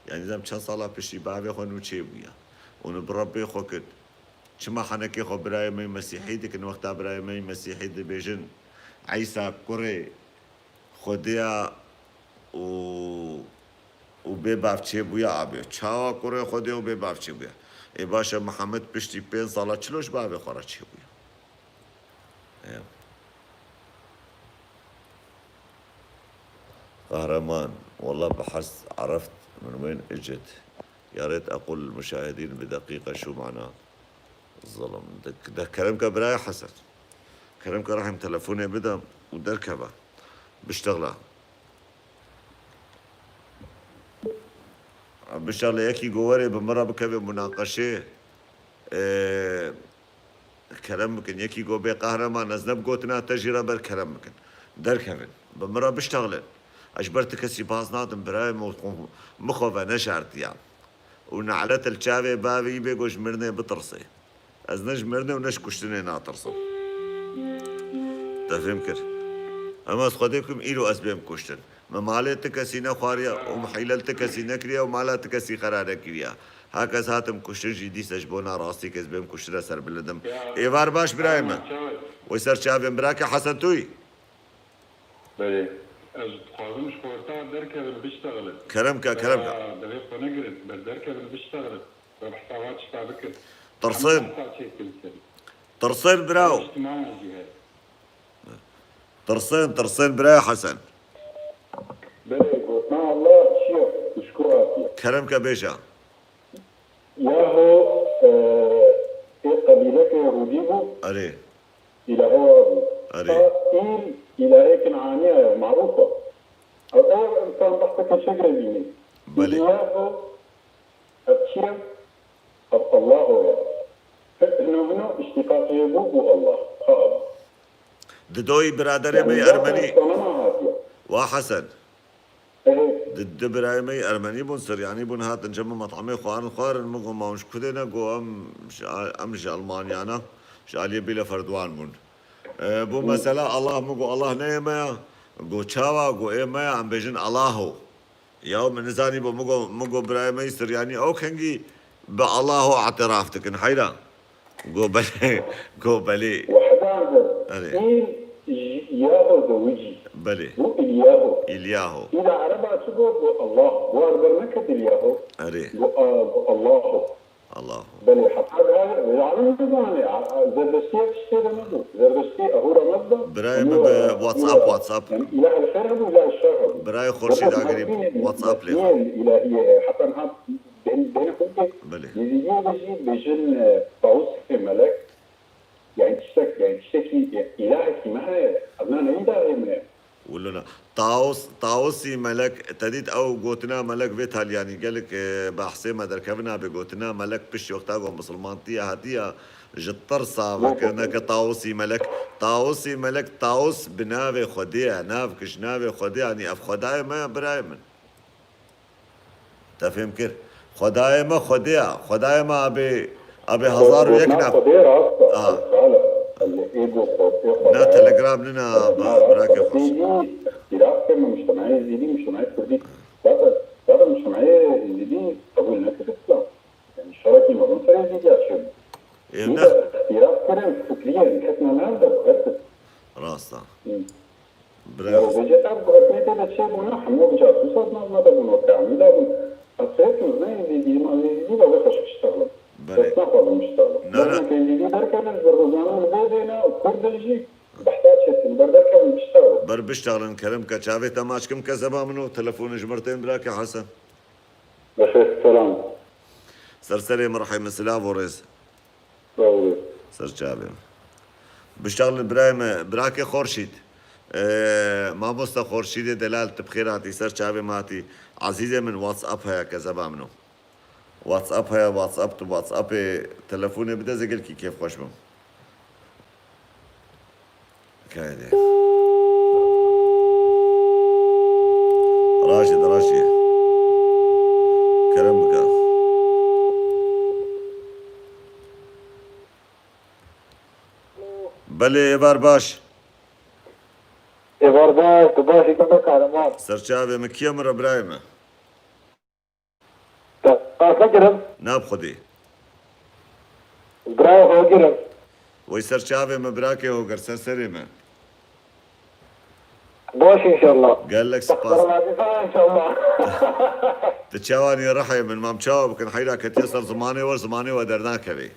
Yanî nizanim çend sala piştî bavê xwe nû çêbûye. Û nû bi Rebbê xwe kir. Çima henekê xwe birayê me yî Mesîhî dikin, wexta birayê me yî Mesîhî dibêjin, Îsa kurê Xwedê ya û û bê bavçê bûye abê. Çawa kurê Xwedê û bê bavçê bûye? Ê baş e, Mihemed piştî pênc sala çilo ji bavê xwe re çêbûye. Ê. Kahraman, والله بحس عرفت من وين اجت. يا ريت اقول للمشاهدين بدقيقة شو معناه ظلم. De, de kerem ke birayê Hesen. Kerem ke Rehîm telefonê bide û derkeve. Biştexla. Biştexla yekî go were bi min re bikeve munaqeşê. Ê, Kerem bikin, yekî go bê Qehreman, ez ne bi gotina te jî re ber kerem bikin. Derkevin. Bi min re biştexlin. Ez ji ber ti kesî baz nadim, birayê min, min xwe venejartiya. Û nelet li çavê bavê wî bê go ji mirinê bitirsê. Ez ne ji mirinê û ne ji kuştinê natirsim. Te fêm kir? Em ez Xwedê bikim, îro ez bêm kuştin. Me malê ti kesî nexwariye û me hîle li ti kesî nekiriye û mala ti kesî xera nekiriye. Heke ez hatim kuştin jî dîse ji bo narastî ke ez bêm kuştine serbilind im. Ya. Êvar baş birayê me. Çawa? Wê ser çavên birake Hesen tu yî? Belê. Ez dixwazim ji xorta derkevin biştexilin. Kerem ke, kerem ke. Bera devê xwe negirin, ber derkevin biştexilin. Ber hesaba tişta bikin. Tirsin. Hema heta çêkin serî. Tirsin biraw. Ev îctimayan jî heye. Tirsin, tirsin birayê Hesen. Belê, gotina Allah çi ye? Ji ku hatiye? Kerem ke bêje. Yaho, e, ê qebîleke Yehûdî bû. Erê. Îlaho wa bû. Erê. Ta îl îlahê Kinaniya ye, marûf e. Ew, ew insan behseke çêkire bînî. Belê. Yaho, ev çi ye? Ev Allaho ye. Hino hino îştîqaqê bû bû Allah. Ha. Didoyî biraderê me yê Ermenî. Wa Hesen. Ehe. Di, di birayê me yê Ermenî bûn, Siryanî bûn, hatin cem min met'emê xwarin xwarin, min got, "Ma hûn ji kudê ne?" Got, "Em ji, em ji Elmanya ne, ji aliyê Bieleferdoan bûn." E, bû mesela Allah, min got, "Allah ne yê me ya?" Got, "Çawa?" Got, "Ê me ya, em bêjin Alaho." Ya min nizanî bû, min got, min got, "Birayê me yê Siryanî ew kengî bi Alaho îtiraf dikin, heyra?" Go belê, go belê. Wehdan de. Erê. Îl, Yaho de wicî. Belê. Bu Îlyaho. Îlyaho. Îla Ereba çi got? Bu Allah. Bu arber neket Îlyaho. Erê. Bu, a, bu Allaho. Allaho. Belê, heta de, alim dizane, a, a, Zerdeştiye tiştê de nebû. Zerdeştî ehûra mezda. Birayê min bi WhatsApp, WhatsApp. Yani îlah el xêr hebû, îlah el şer hebû. Birayê Xurşîd Agirî WhatsApp lê. Îlahiye, heta niha Beni, beni xwe Belê. Yezîdiyê de jî bêjin, e, Tawusê Melek, yani tiştek, yani tiştekî, e, îlahekî me heye. Evna ne îlahê me ye. Wilo ne. Tawus, Tawusî Melek, te dît ew gotina Melek vê talyanî gelek, e, behsê me derkevin abe gotina Melek pişt wexta ku misilmantiye hatiye ji tirsa vekirine ke Tawusî Melek. Tawusî Melek, Tawus bi navê Xwedê ye, nav ki ji navê Xwedê, yanî ev Xwedayê me ye, birayê min. Te fêm kir? Xwedayê me Xwedê ya. Xwedayê me abê, abê hezar û yek nav. Xwedê rast e. Aha. Xalif. Ê go Xwedê, Xwedayê. Na Telegram nina, ba, rast e. Bira ke xweş. Êzîdî, îxtîlaf ke me mujtemeyê Êzîdî, mujtemeyê Kurdî. Zaten, zaten mujtemeyê Êzîdî qebûl nekir Îslam. Yani şerekî mezin ser Êzîdiya çêbû. Ê, ne. Îxtîlaf kirin, fikriyen, ketine nav de, bu her kes. Rast e. Hı. Bira. Ya, vêce ev guhertinê tê de çêbûne, hemû bi casûsa di nav me de bûn, weke emî de bûn. Ez fêr kim, ez ne Êzîdî yim, ez Êzîdî be, wê xweşik şitexlim. Belê. Ez naxwazim şitexlim. Na, na. Destmek Êzîdî derkeve, ji ber ku zanim li vê dê ne, û Kurd in jî, behsa çêdikin, ber derkevin biştexlin. Ber biştexlin, kerem ke çavê te maç kim kezeba min û telefonê ji mir tên birake Hesen. Bexêr, selam. Ser serê min rehê min, silav û rêz. Sağ olun. Ser çavê min. Biştaxlin birayê me, birakê Xorşîd. Ee, mamosta Xorşîdê delal, tu bi xêr hatî, ser çavê me hatî. Ezîzê min, WhatsApp heye, kezeba min o. WhatsApp heye, WhatsApp, tu WhatsAppê telefonê bide, ez ê gelkî kêfxweş bim. Kayde. Rajê de rajê. Kerem bike. Belê, êvar baş. Êvar baş, tu baş î, kime kahraman? Ser çavê min, kî ye min re birayê me? Te qas nekirim. Na bi Xwedê. Birayê Hogirim. Wey ser çavê me, birakê Hogir, ser serê me. Baş inşallah. Gelek spas. Bextverê Azîz e inşallah. Tu çawa nî rihê min, mam çawa bikin, heyra ketiye ser zimanê we, zimanê we dernakevê.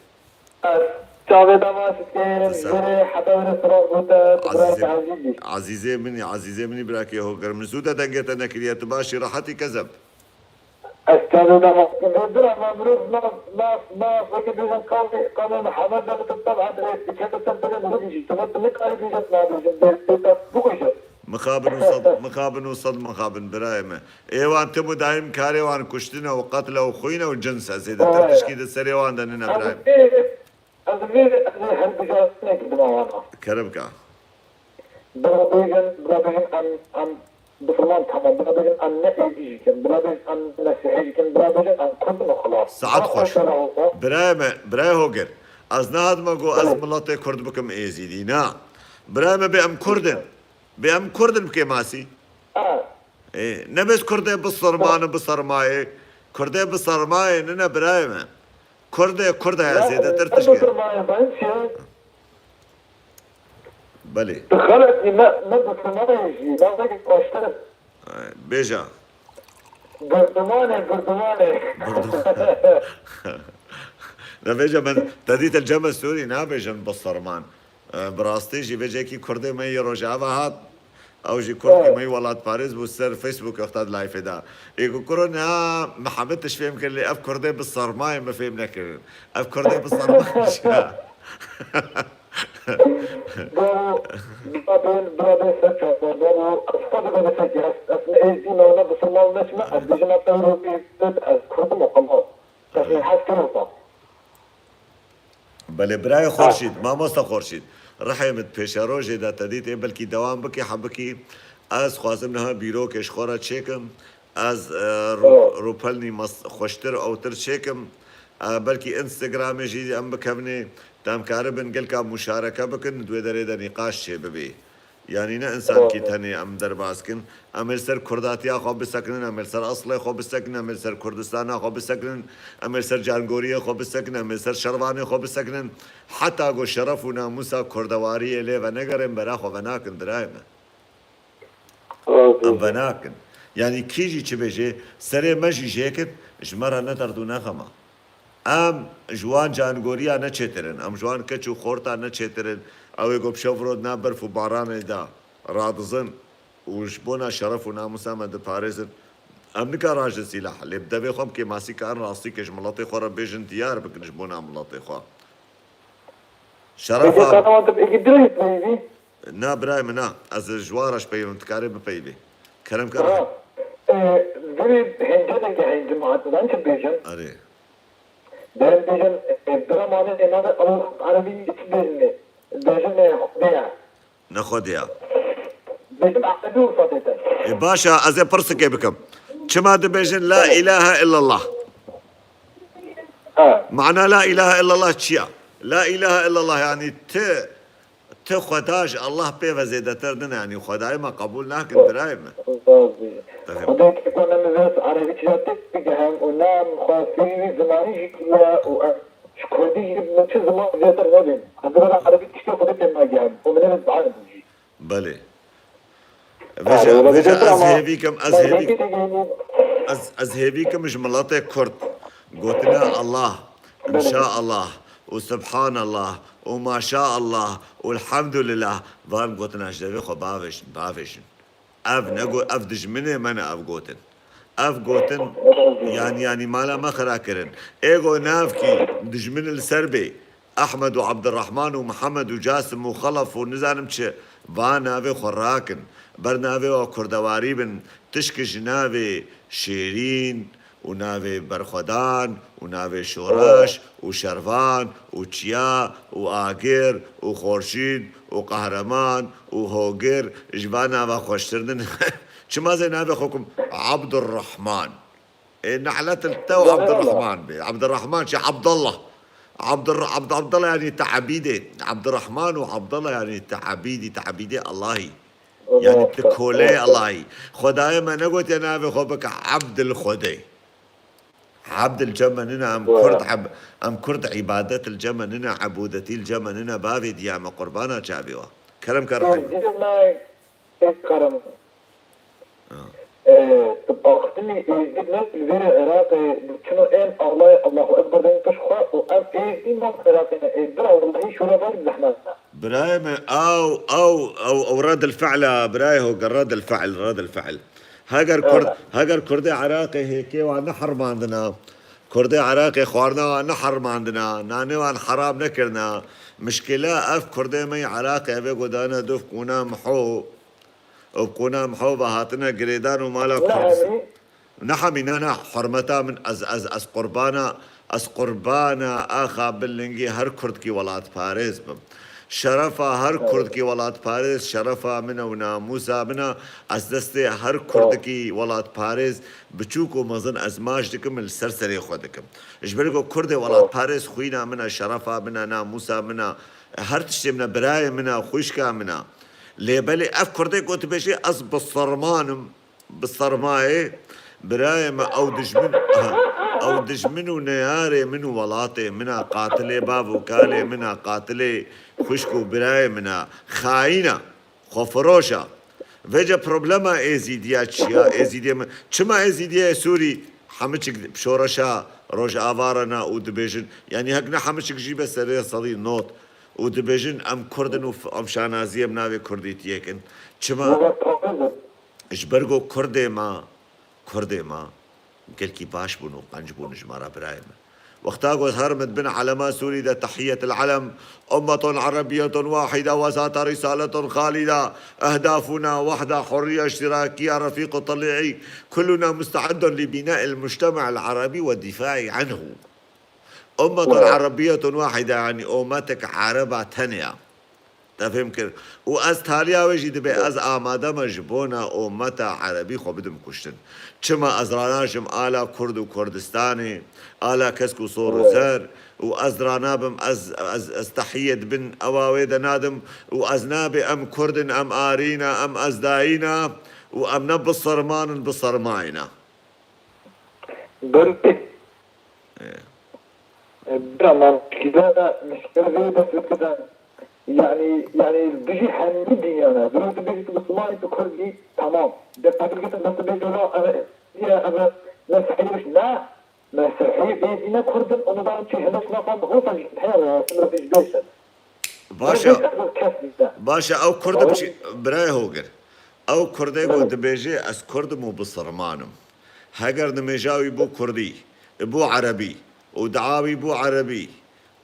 Ez çavê dema sitkeyên Sağ jêrê hebe were siraz bû te, tu birayê Azîzê, te ezîz bî. Azîzê min î, Azîzê min î, birakê ho germ. Li zû de dengê te nekiriye, tu başî, rehetî kezeb. Ez çavê dema sitkeyên jêrê, ama mirov nas, nas, nas, wekî bêjin kalê, kalê Mihemed de tu tev edrê, tu çete sen bêjin, tu jî, tu nikarî bêjin, nabêjin, bê, bê te bikujin. Mixabin û sed, mixabin û sed mixabin, birayê me. Ê wan tim û daîm karê wan kuştin e û qetle û xwîn e û cins e. Zêdetir Evet. Tişkî di serê wan de nîne, birayê me. Ez vê, ez vê, ez vê her bijartinekî dima wana. Kerem ka. Bila bêjin, bila bêjin em, em bisilman, tamam. Bila bêjin em ne êzî jî kin. Bila bêjin em mesîhî jî kin. Bila bêjin em kurd in û xilas. Saet Bila xweş. mesela olsa. Birayê me, birayê Hogir. Ez nehatime ku ez Evet. miletê kurd bikim êzîdî. Na. Birayê me, bê em kurd in. Bê em kurd in bikê masî. Ha. Ê, ne bes kurdê bi serman bi sermayê. Kurdê bi sermayê nîne, birayê me. Kurdê kurd e, Ya, zêdetir ne tişkî. bisilman, ben şey. Belê. Tu xelet, ne, ne bisilman jî. Ben belki başlarım. Bêje. Gurdumanê, gurdumanê. Gurdumanê. Ne bêje, min te dît li cem Sûrî nabêjin bi serman. E, bi rastî jî vêcekî kurdê me yê Rojava hat. Ew jî kurdkî me yê welatparêz bû, ser Facebook wexta di live da. Ê ku kuro na Mihemed tişt fêm kir, lê ev kurdê bi sermayê me fêm nekirin. Ev kurdê bi sermayê çi ya? Bro, bira bên, bira bên ser çavan, bro, ez xwe dibim sekî, ez, ez ne êzî me, ne bisilman, ne çi me, ez bêjim, ez tewro bî, ez kurdim o qemal. Ez ne hez kirim xwe. Belê, birayê Xurşîd, mamosta Xurşîd. Rihê min, pêşerojê de te dît, ê belkî dewam bikî, hebikî. Ez xwazim niha bîrokê ji xwe re çêkim. Ez, e, rû-, rûpelnî mes-, xweştir, ewtir çêkim. E, belkî Instagramê jî em bikevnê. Te em karibin gelka muşareke bikin, di wê derê de nîqaş çêbibê. Yanî ne însankî tenê em derbas kin. Em ê li ser kurdatiya xwe bisekinin, em ê li ser eslê xwe bisekinin, em ê li ser Kurdistana xwe bisekinin, em ê li ser cangoriyê xwe bisekinin, em ê li ser şervanê xwe bisekinin. Heta ku şeref û namûsa kurdewariyê lê venegerin, bera xwe venakin, birayê me. Em venakin. Yanî kî jî çi bêjê, serê me jî jêkin, ji me re ne derd û ne xem e. Em ji wan cangoriya ne çêtir in. Em ji wan keç û xorta ne çêtir in. Ew ê ku bi şev rod nav berf û baranê de radizin û ji bona şeref û namûsa me diparêzin. Em nikarin rajin sîlah. Lê bi devê xwe em kêmasî karin rastî ke ji miletê xwe re bêjin, diyar bikin ji bona miletê xwe. Şeref Peki, abi. Kahraman, tu peki direkt neydi? Na birayê min, na. Ez ji wan re ji peyvim, tu karê bipeyvê. Kerem kar. Ha. E, veri hence de gehen cemaatından çi bêjin? Erê. Ben bêjin, e, bira mane, e, nade Allah Arabi çi bêjin? Bêjin, e, Xwedê ya. Ne Xwedê ya. Bêjin Arabi Urfa dêtin. E, baş e, ez ê pirsikê bikim. Çima dibêjin la ilahe illallah? Ha. Mana la ilahe illallah çi ya? La ilahe illallah yanî ti, ti Xweda ji Allah pê ve zêdetir nîne, yanî Xwedayê me qebûl nakin, birayê me. Tabii. Xwedê ki ku ne mi vês Arabi çi ya tek bigehem û ne em xwestî wî zimanî jî kiriye û em ji Kurdî jî bi çi ziman zêdetir nebin. Em bi Arabi tiştê Xwedê pê nagehem û min ne bi Arabi jî. Belê. Belê, Veja, belê, veja, belê, ez ama hêvî kim, ez ben hêvî, peki de geleyim. ez, ez hêvî kim ji miletê Kurd. Gotina Allah, Belê. inşaallah, û subhanallah, û maşaallah, û elhamdulillah, van gotina ji devê xwe bavêjin, bavêjin. Ev ne go-, ev dijminê me ne ev gotin. Ev gotin, yanî, yanî mala me xira kirin. Ê go navkî dijmin li ser bê, Ehmed û Abdurrahman û Mihemed û Casim û Xelef û nizanim çi, va navê xwe rakin. Ber navê wa kurdewarî bin, tişk ji navê Şêrîn û navê Berxwedan û navê Şoreş û Şervan û Çiya û Agir û Xorşîd û Qehreman û Hogir, ji van nava xweştir nîne. Çima zê navê xwe kim Abdurrahman? Ê, nehlet li te û Abdurrahman bê. Abdurrahman çi? Abdullah. Abdur-, Abd-, Abdullah yanî te'bîdê. Abdurrahman û Abdullah yanî te'bîdî, te'bîdê Allahî. Yanî ti koleyê Allahî. Xwedayê me negotiye navê xwe bike Abdil Xwedê. Abdil cem me nîne, em Kurd, em Kurd îbadet li cem me nîne, ebûdetî li cem me nîne, bavê diya me, qurbana çavê we. Kerem ke rehîm. Kerem. E, tu axiftinî êzdî ne li vêrê Iraqê, çino ên axlayê Allahu Ekber deyî pişt xwe û ev êzdî ne Iraqê ne, ê bira wellahî şûra ber zehmet e. Birayê min, ew, ew, ew, ew redil fi'l e, birayê Hoger, redil fi'l, redil fi'l. Heger Kurd, Evet. heger Kurdê Iraqê hêkê wan nehermandina, Kurdê Iraqê xwarina wan nehermandina, nanê wan heram nekirina, mişkile ev Kurdê me yê Iraqê ev ê godane dûv qûna miho, û qûna miho ve hatine girêdan û mala Kurd. Nehemî. Nehemî, ne, ne, hurmeta min, ez, ez, ez qurbana, ez qurbana axa Bilingî her Kurdkî welatparêz bim. Şerefa her Kurdkî welatparêz, şerefa min e û namûsa min e. Ez destê her Kurdkî welatparêz, biçûk û mezin ez maç dikim, li ser serê xwe dikim. Ji ber ku Kurdê welatparêz xwîna min e, şerefa min e, namûsa min e, her tiştê min e, birayê min e, xwişka min e. Lê belê ev Kurdê ku dibêje ez biserman im, bi sermayê, birayê me, ew dijmin, ew dijmin û neyarê min û welatê min a, qatilê bav û kalê min a, qatilê xwişk û birayê min a, xayîn a, xwefiroş a. Vêca problema Êzîdiya çi ya? Êzîdiyê min, çima Êzîdiyê Sûrî hemiçik şoreşa Rojava re ne û dibêjin, yanî hek ne hemiçik jî be serê sedî not û dibêjin em Kurd in û f-, em şanaziyê bi navê Kurdîtiyê kin? Çima? Ji ber ku Kurdê me, Kurdê me gelkî baş bûn û qenc bûn ji me re, birayê min. Wexta ku ez herim di bin elema Sûrî de, تحية العلم، أمة عربية واحدة وذات رسالة خالدة، أهدافنا وحدة، حرية، اشتراكية، رفيق طليعي، كلنا مستعد لبناء المجتمع العربي والدفاع عنه. أمة عربية واحدة، yanî ummetek ereba tenê ya. Te fêm kir? Û ez taliya wê jî dibe, ez amade me ji bona ummeta erebî xwe bidim kuştin. Çima ez ranajim ala Kurd û Kurdistanê, ala kesk û sor û zer, û ez ranabim, ez, ez, ez tehiyê di bin ewa wê de nadim, û ez nabê em Kurd in, em arî ne, em ezdayî ne, û em ne biserman in, bisermayî ne. Belê. E. E, bira, me mişkile, mişkile vê dest pê kirin. Yani, yani, bijî hemî dinyana. Dûr dibêjî tu Müslüman î, tu Kurd î, tamam. De pekil gittin dest bêjî, la, eve, ya, eve, Mesihî biş, na, Mesihî, êzî ne Kurd in, onu da çi, hinek nafa, hosa jî, he, e, sınırı biz beşin. Baş e, baş e, ew Kurd biçî, birayê Hogir. Ew Kurdê ku dibêje, ez Kurd im û biserman im. Heger nimêja wî bû Kurdî, bû Erebî, û dua wî bû Erebî,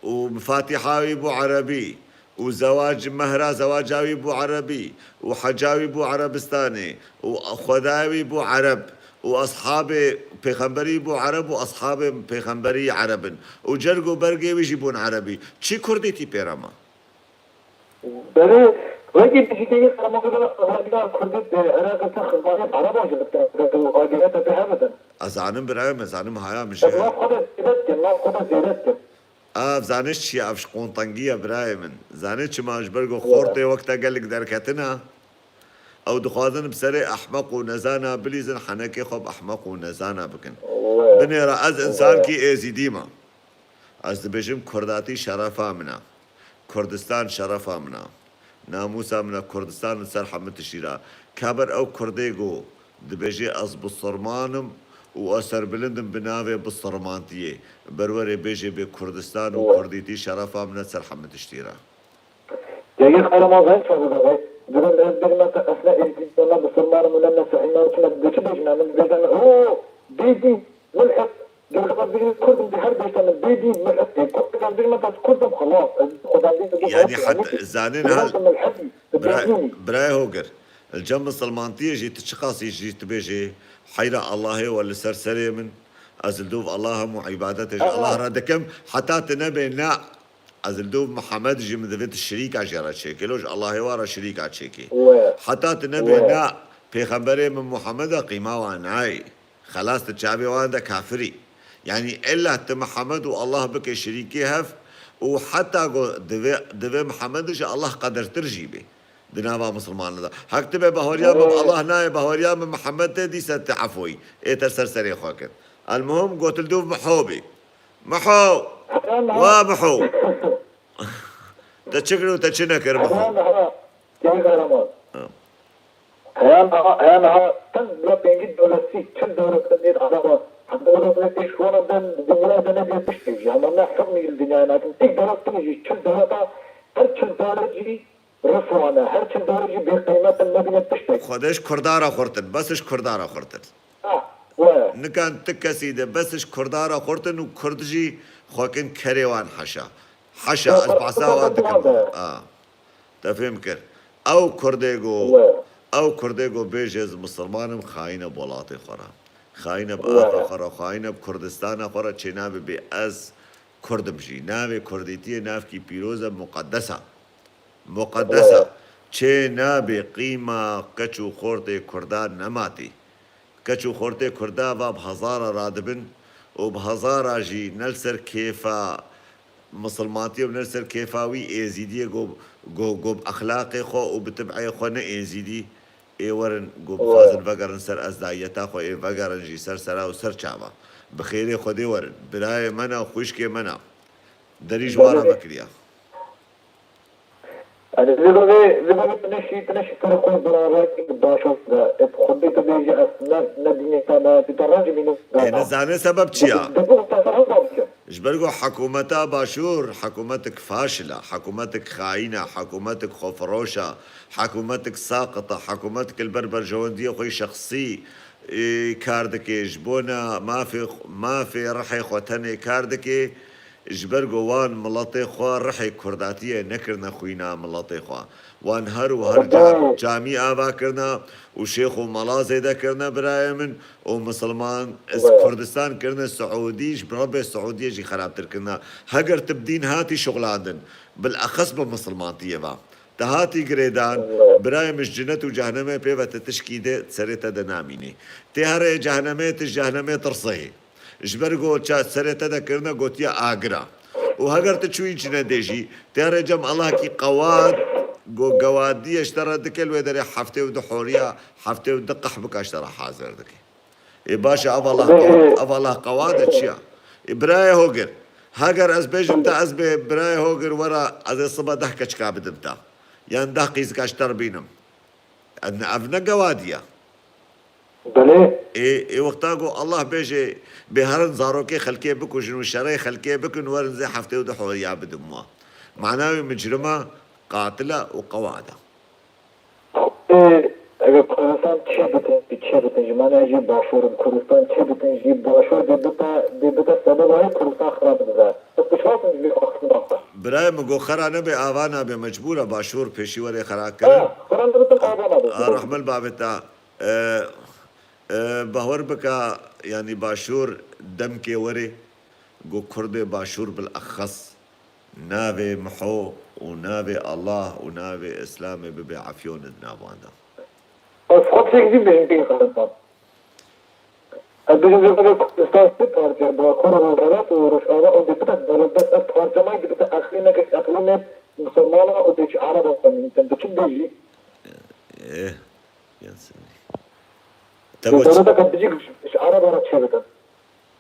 û Fatiha wî bû Erebî, û zewac, mehra zewaca wî bû Erebî, û heca wî bû Erebistanê, û xwedayê wî bû Ereb, û eshabê pêxemberî bû Ereb û eshabê pêxemberî Ereb in. Û cerg û bergê wî jî bûn Erebî. Çi Kurdîtî pê re ma? Belê, wekî dijîteyî qeremogî de, wekî de Kurdî, e, Iraqê te xizmanê Ereba jî bikte, agirete pê hebidin. Ez zanim birayê me, zanim haya min jê. Ev laf xwe de zêde dikin, laf xwe de zêde dikin. Ev zaniş çi ye? Ev ji qontengî ye birayê min. Zanî çima? Ji ber ku xortê wek te gelek derketina. Ew dixwazin bi serê ehmeq û nezana bilîzin, henekê xwe bi ehmeq û nezana bikin. Binêre ez însankî êzîdî me. Ez dibêjim kurdatî şerefa min e. Kurdistan şerefa min e. Namûsa min e Kurdistan li ser hemû tiştî re. Kaber ew kurdê ku dibêje ez biserman im û ez serbilind im bi navê bisermantiyê. Berwerê bêje bê Kurdistan û kurdîtî şerefa min e ser hemû tiştî re. Yayı kahraman zayıf sordu da zayıf. Dedim ez bir masa esna eğitim sonra biserman im û ne mesihî me çi me diçi bêjime min dibêje min o bêdî milhid. Gel xelas bêjin Kurd im, di her beşta min bê dîn, min ez ê Kurd, gel bêjin me ez Kurd im, xelas. Ez Xudan dîn, ez Yanî Kurd im. Heta zanîn hal, Xelas, min hezî, di bê bira-, dînî. Birayê Hogir, li cem misilmantiyê jî tu çiqasî jî tu bêjê, heyra Allahê we li ser serê min, ez li dûv Allah im û îbadetê ji Aa. Allah re dikim, heta tu nebê na, ez li dûv Mihemed jî min divê tu şirîka jê re çêkê, lo ji Allahê we re şirîka çêkê. We. Heta tu nebê We. na, pêxemberê min Muhemed e qîma wan nayê. Xelas, tu çavê wan de kafirî. Yanî illa tu Mihemed û Allah bike şirîkê hev û heta ku divê, divê Mihemed ji Allah qedirtir jî bê. Di nava misilmanan de. Hek tu bê bahweriya min bi Allah nayê, bahweriya min Mihemed tê, dîsa tu efoyî. Ê te ser serê xwe kir. Elmuhim, gotil dûv Miho bê. Miho! Wa Miho! Te çi kir û te çi nekir Miho? Heya niha, heya niha Çend ya pêngî dewletî, çil dewlet nêd Ereba, heta dewlet pêş wana ben dinya de nebî tiştê jî. Hema ne hukmî li dinya nakin. Tek dewlet tune jî çil dewleta, her çil dewlet jî riswa ne. Her çil dewlet jî bêqîmet in, nebîne tiştek. Xwedê ji Kurda re xurtin, bes ji Kurda re xurtin. Ah, we. Nikan ti kesî de bes ji Kurda re xurtin û Kurd jî xwekin kerê wan heşa. Heşa, ez behsa wan dikim. Ah. Te fêm kir. Ew Kurdê go, ew Kurdê go bêje ez misilman im, xayîn e bi welatê xwe re. Xayîn e bi axa xwe re, xayîn e bi Kurdistana xwe re, çê nabe bê ez Kurd im jî. Navê Kurdîtiyê navkî pîroz e, muqedes e. Muqedes e. Çê nabe qîma keç û xortê Kurda nematî. Keç û xortê Kurda va bi hezara radibin û bi hezara jî ne li ser kêfa misilmantiyê û ne li ser kêfa wî êzîdiyê go, go, go bi exlaqê xwe û bi tib'ê xwe ne êzîdî, ê werin go bixwazin vegerin ser ezdayiyeta xwe, ê vegerin jî ser sera û ser çava. Bi xêrê Xwedê werin. Birayê me ne, xwişkê me ne. Derî ji wan re vekiriya. Yani, li bavê, li bavê tu neşî, tu neşî ser xwe beraber baş ol de. E, xwe bê tu bêjî ez ne, ne dînê te ne, tu te rencî bînim. Ê, nizane sebeb çi ya? De, de bu sen sana ne bikim? Ji ber ku hikûmeta Başûr, hikûmetik faşil e, hikûmetik xayîn e, hikûmetik xwefiroş e, hikûmetik saqit e, hikûmetik li ber berjewendiyê xwe yê şexsî, ê, kar dike, ji bona mafê, mafê rihê xwe tenê kar dike. Ji ber ku wan miletê xwe rihê kurdatiyê nekirine xwîna miletê xwe. Wan her û her ca-, camî ava kirine û şêx û mela zêde kirine birayê min û misilman, ez Kurdistan kirine Siûdî, ji Rebê Siûdiyê jî xerabtir kirine. Heger tu bi dîn hatî şixulandin, bilexes bi misilmantiyê ve. Te hatî girêdan, birayê min ji cinet û cehnemê pê ve te tişkî de serê te de namînê. Tê herê cehnemê, tu ji cehnemê tirsê. Ji ber ku ça serê te de kirine gotiye agira. Û heger tu çûyî cinedê jî, tê re cem Allahekî qewad, ku gewadiye ji te re dike, li wê derê heftê û du horiya, heftê û du qeh bika ji te re hazir dike. Ê baş e, ev Allah qewad, ev Allah qewad e çi ya? Ê birayê hogir, heger ez bêjim te, ez bê birayê hogir were, ez ê sibe deh keçika bidim te. Yan deh qîzika ji te re bînim. Ev ne, ev ne gewadiye. Belê. Ê, ê wexta ku Allah bêje, bê herin zarokê xelkê bikujin û şerê xelkê bikin, werin zê heftê û du horiya bidin wa. Mana wê micrima, qatila û qewada. Ê, eger Kurdistan çê bitin, bi çê bitin, ji mane jî Başûr in, Kurdistan çê bitin, jî Başûr dê bita, dê bita sebeba Kurdistan xirab bibe. Ez pişwas im ji vê axiftina xwe. Birayê min got, xera nebe, ava nabe, mecbûr e Başûr pêşî were xera kirin. Ha, xera nebe, ava nabe. A, rehmel babê te. E, e, bawer bike, yanî Başûr demkê were, got Kurdê Başûr bilexes navê Miho û navê Allah û navê Îslamê bibe efyonê di nav wan de. Ez xwe tiştek dî bêjim pê xebetan. Ez bêjim vê xelê Kurdistan sê parçe, Bakur, Rojhelat û Rojava û dê bide dewlet, bes ev parçe may dê bide eqlîmeke ji eqlîmê misilmana û dê ji Ereba xwe nîtin. Bi çi bêjî? Eh, yan seni. Te got dewleteke bijî ji Ereba re çêbikin.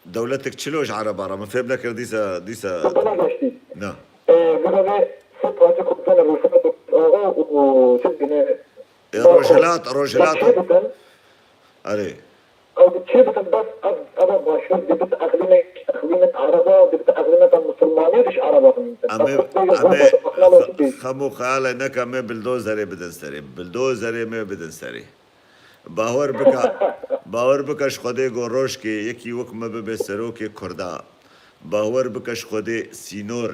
Dewletek çilo ji Ereba re? Min fêm nekir dîsa, dîsa. Tu bana geçtî. Na. Ee, bira vê sê parçe Kurdistan Rojhelat û Rojava û çi dibîne? E, Rojhelat, Rojhelat. Çêbikin. Erê. Ew çêbikin bes ev, ev Başûr dê bit eqlîmek, eqlîmek Ereba, dê bit eqlîmeka Misilmanê de ji Ereba bimîtin. Em ê, em ê xem û xeyalê neke, em ê bildozerê bidin serê. Bildozerê me bidin serê. Bawer bike, bawer bike ji Xwedê go rojkê yekî wek me bibe serokê Kurda. Bawer bike ji Xwedê sînor.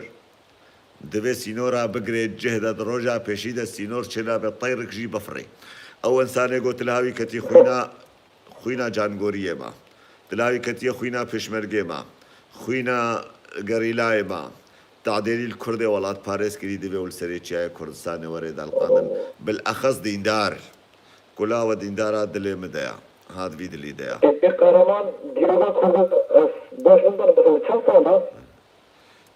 Divê sînora bigirê cih de, di roja pêşî de sînor çênabe, teyrik jî bifirê. Ew însanê got, tu li hawî ketî xwîna, xwîna cangoriyê me. Tu li hawî ketiye xwîna pêşmergê me. Xwîna gerîlayê me. Tadêrî li Kurdê welatparêz kirî, divê û li serê çiyayê Kurdistanê were daliqandin. Bilexes dîndar. Kula we dîndara dilê min de ya. Ha di vî dilî de ya. Ê, ê Kahraman, dîroka Kurdan, ez baş nizanim, mesela çend sal e?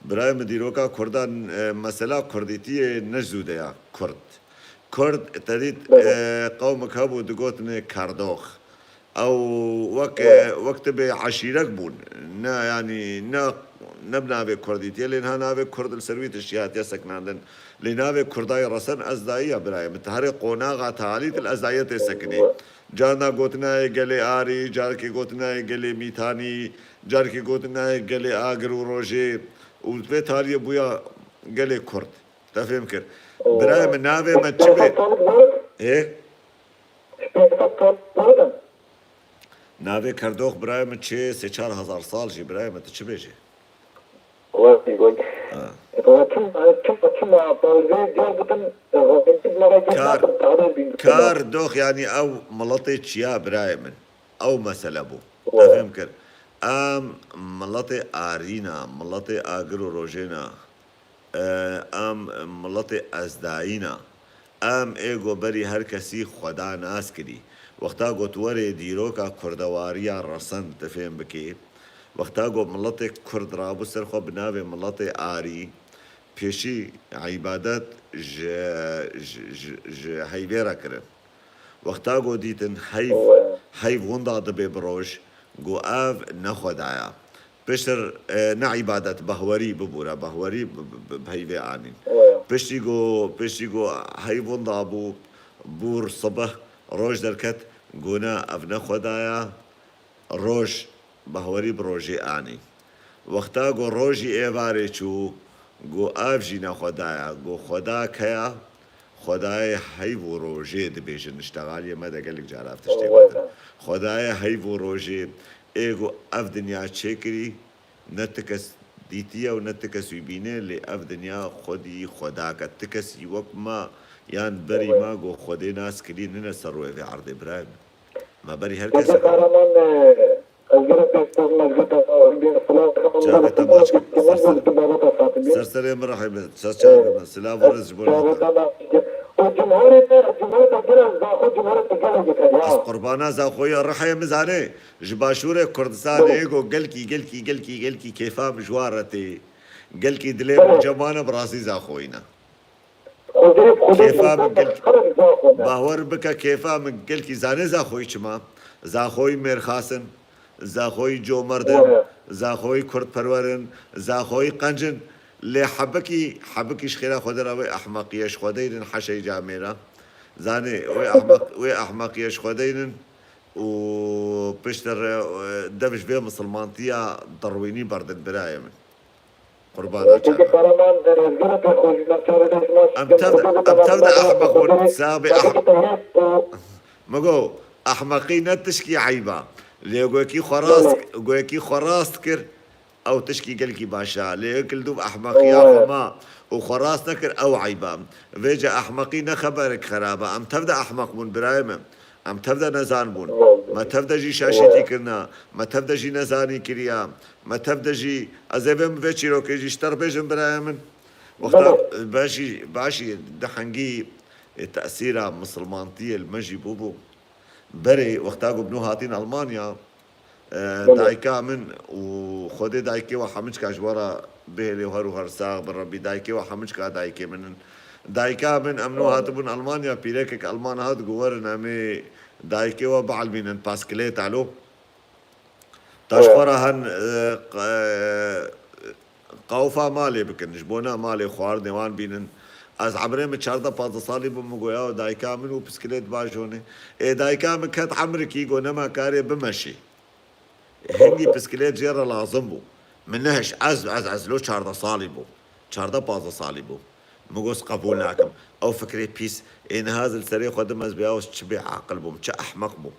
Birayê min, dîroka Kurdan, e, mesela Kurdîtiyê ne ji zû de ya. Kurd. Kurd, te dît, belê, e, qewmek hebû, digotinê Kerdox. Ew wek, wek tu bê eşîrek bûn. Ne, yanî, ne ne bi navê Kurdî tê, lê niha navê Kurd li ser wî tiştî hatiye sekinandin. Lê navê Kurdayê resen Ezdayî ya birayê min. Ti herê qonaxa talî tu li Ezdayî tê sekinî. Carna gotinayê gelê Arî, carekê gotinayê gelê Mîtanî, carekê gotinayê gelê Agir û Rojê û vê taliyê bûya gelê Kurd. Te fêm kir. Birayê min, navê me çi be? Ê? Navê Kerdox birayê min çê sê çar hezar sal jî birayê min, tu çi bêjî? Wekî got. Ha. Çima, çima, çima, parvê diyar bitin, e, Kar, Kar dox, yanî ew miletê çiya birayê min? Ew mesele bû. Te fêm kir. Em miletê Arîna, miletê Agir û Rojêna, e, em miletê Ezdayîna. Em ê go berî her kesî Xweda nas kirî. Wexta got werê dîroka kurdewariya resen, tu fêm bikî. Wexta got miletê Kurd rabû ser xwe bi navê miletê Arî, pêşî îbadet ji, ji, ji, ji heyvê re kirin. Wexta go dîtin heyv, heyv winda dibe bi roj, go ev ne Xwedaya. Piştir, e, ne îbadet, behwerî bibûre, behwerî bi, bi, bi, bi heyvê anîn. Piştî go, piştî go heyv winda bû, bûr sibih, roj derket, go ne, ev ne Xwedaya. Roj, behwerî bi rojê anî. Wexta go rojî êvarê çû, go ev jî ne Xwedaya, go Xweda keya, Xwedayê heyv û rojê dibêjin, ji tevaliyê me de gelek cara ev tiştê gotin. Xwedayê heyv û rojê, ê go ev dinya çêkirî, ne ti kes dîtiye û ne ti kes wî bîne, lê ev dinya xwedî Xwedake. Ti kesî wek me yan berî me go Xwedê nas kirî nine ser rûyê vê erdê birayê min. Me berî her kesî. Peki kahraman, e, ez gelek pêşkêş me, ez gelek silav dikim. Çavê te maç kir. Ser ser-, ser serê min rehî min. Ser çavê min. Silav û rêz ji bo te. O cumhurê te, cumhurê te gelek zaxo, cumhurê te gelek dikim ya. Ez qurbana zaxoya rihê min zanê. Ji Başûrê Kurdistanê go gelkî, gelkî, gelkî, gelkî kêfa min ji wan re tê. Gelkî dilê min ceman e, bi rastî zaxoyî ne. Kêfa min gelkî, bawer bike, kêfa min gelkî zanê zaxoyî çima? Zaxoyî mêrxas in, zaxoyî comerd in, zaxoyî kurdperwer in, zaxoyî qenc in. Lê hebikî, hebikî ji xêra Xwedê re wê ehmeqiyê ji Xwedê nin, heşeyî camê re. Zanê, wê ehmeq-, wê ehmeqiyê ji Xwedê nin û piştre, e, dev ji vê misilmantiya derwînî berdin birayê min. Qurbana çavan. Em tev de, em tev de ehmeq bûn, saxbê eh-, min got, ehmeqî ne tişkî eyb e. Lê goyekî xwe rast, goyekî xwe rast kir, ew tişkî gelkî baş e. Lê yek li dûv ehmeqiya xwe ma û xwe rast nekir, ew eyb e. Vêca ehmeqî ne xeberek xerab e. Em tev de ehmeq bûn birayê min. Em tev de nezan bûn. Me tev de jî şaşîtî kirina. Me tev de jî nezanî kiriya. Me tev de jî, ez ê vê min vê çîrokê jî ji te re bêjim birayê min. Wexta beşî, başî di hengî, e, tesîra misilmantiyê li me jî bûbû. Berê wexta ku bi nû hatîn Almanya, e, dayika min û Xwedê dayikê we hemiçka ji we re bihêlê û her û her sax bin Rebbî. Dayikê we hemiçka dayikê min in. Dayika min, em nû hatibûn Almanya, pîrekek Alman hat got, werin em ê dayikê we bielmînin, paskilêt alo. Ta ji xwe re hen, e, q-, e, qawfa malê bikin, ji bona malê xwarinê wan bînin. Ez emrê min çardeh pazdeh salî bû, min got, "Yaw dayika min û piskilêt bajonê." Ê dayika min ket emrikî, got, "Nema karê bimeşî." Hingî piskilêt jê re lazim bû. Min nehiş, ez, ez, ez lo çardeh salî bû. Çardeh pazdeh salî bû. Min got, "Qebûl nakim." Ew fikrê pîs, ê niha ez li serê xwe dim, ez bêya çi bê aqil bûm, çi ehmeq bûm.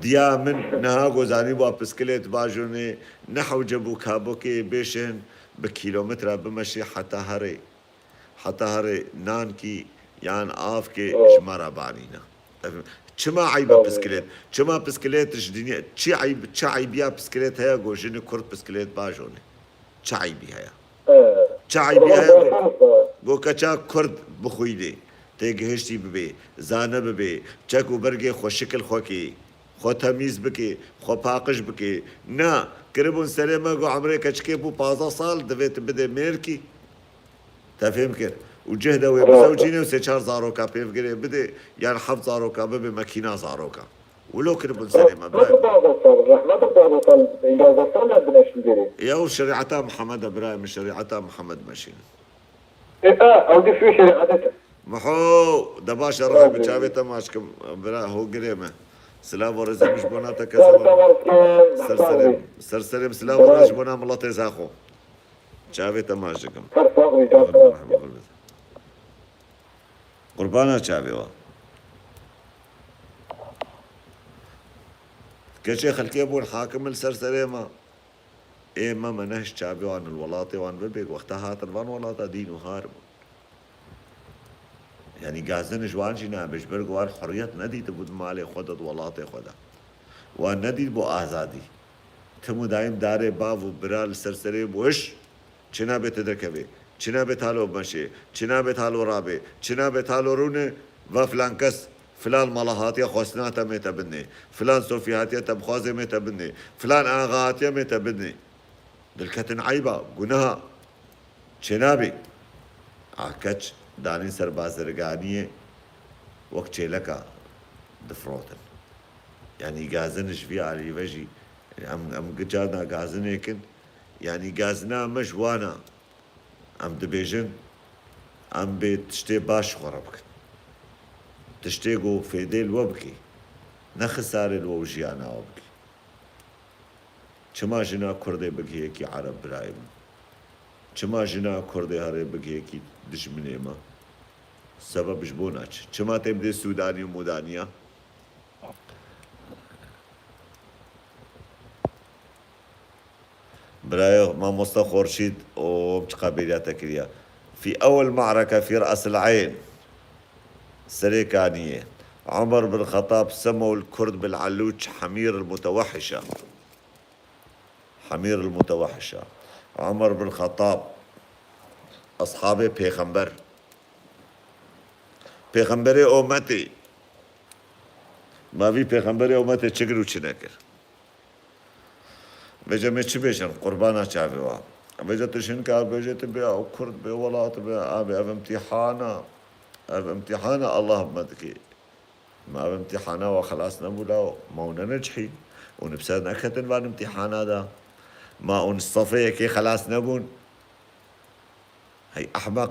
Diya min niha gozanî bû piskilêt bajonê, ne hewce bû kabokê bêşin bi kîlometre bimeşî heta herê, heta herê nankî yan avkê ji me re banîne. Çima eyb e piskilêt? Çima piskilêt ji dinya, çi eyb, çi eybiya piskilêt heye ku jinê kurd piskilêt bajonê? Çi eybî heye? Çi eybî heye ku, ku keça kurd bixwînê, têgihiştî bibê, zane bibê, çek û bergê xwe şikil xwe kê, xwe temîz bikê, xwe paqij bikê? Na, kiribûn serê me ku emrê keçikê bû pazdeh sal, divê tu bidê mêrkî. Te fêm kir. Û cih de wê bizewcînê û sê çar zaroka pêvgirê bidê, yan heft zaroka bibe mekîna zaroka. Wilo kiribûn serê me, birayê. Rehmet Baba Salih, Rehmet Baba Salih, Baba Salih bine şûgerê. Ew şerîeta Mihemed e, birayê min, şerîeta Mihemed meşînin. E, e, ew di fî şerîetet e. Miho, de baş e, rehê bi çavê te maç kim, bira, ho girê me. Silav û rêzê min ji bona te kez. Ser serê min, ser serê min, silav û rêz ji bona miletê Zaxo. Çavê te maç dikim. Ser sax bî, can sağ ol. Qurbana çavê we. Keçê xelkê bûn hakim li ser serê me. Ê me, me nehişt çavê wan li welatê wan bibê, wexta hatin van welata dîn û har bûn. Yanî gazin ji wan jî nabe, ji ber ku wan hurriyet nedîtibû di malê xwe de, di welatê xwe de. Wan nedîtibû azadî. Tim û dayim darê bav û bira li ser serê bû hiş. Çi nabe te derkevê, çi nabe talo meşê, çi nabe talo rabê, çi nabe talo rûne, va filan kes, filan mala hatiye xwestina te mê te binê, filan sofî hatiye te bixwaze mê te binê, filan axa hatiye mê te binê. Dilketin eyba, gunaha. Çênabî. A keç danîn ser bazirganiyê wek çêleka difirotin. Yanî gazin ji vî alî ve jî em, em carna gazinê kin. Yanî gazina me ji wan e. Em dibêjin, em bê tiştê baş ji xwe re bikin. Tiştê ku fêdê li we bikê. Ne xisarê li we û jiyana we bikê. Çima jina Kurdê bigihê yekî Ereb birayê min? Çima jina Kurdê herê bigihê yekî dijminê me? Sebeb ji bo naçe. Çima têm dê Sûdanî û Mûdanî ya? Birayê mamoste Xorşîd û çiqa bêriya te kiriya. Fî ewel me'reke fî re'sil eyn. Serê kaniyê. Umar bin Xettab semewul Kurd bil Elûç Hemîr el Mutewehişa. Hemîr el Mutewehişa. Umar bin Xettab. Eshabê pêxember. Pêxemberê ometê. Ma vî pêxemberê ometê çi kir û çi nekir? Vêca me çi bêjin, qurbana çavê wa. Vêca tu şin kar bêjê tu bê ew Kurd bê welat bê, abi ev imtîhana. Ev imtîhana Allah me dikê. Ma ev imtîhana wa xelas nebû la, ma hûn nenecihîn. Hûn bi ser neketin van imtîhana da. Ma hûn sefê yekê xelas nebûn. Hey ehmeq.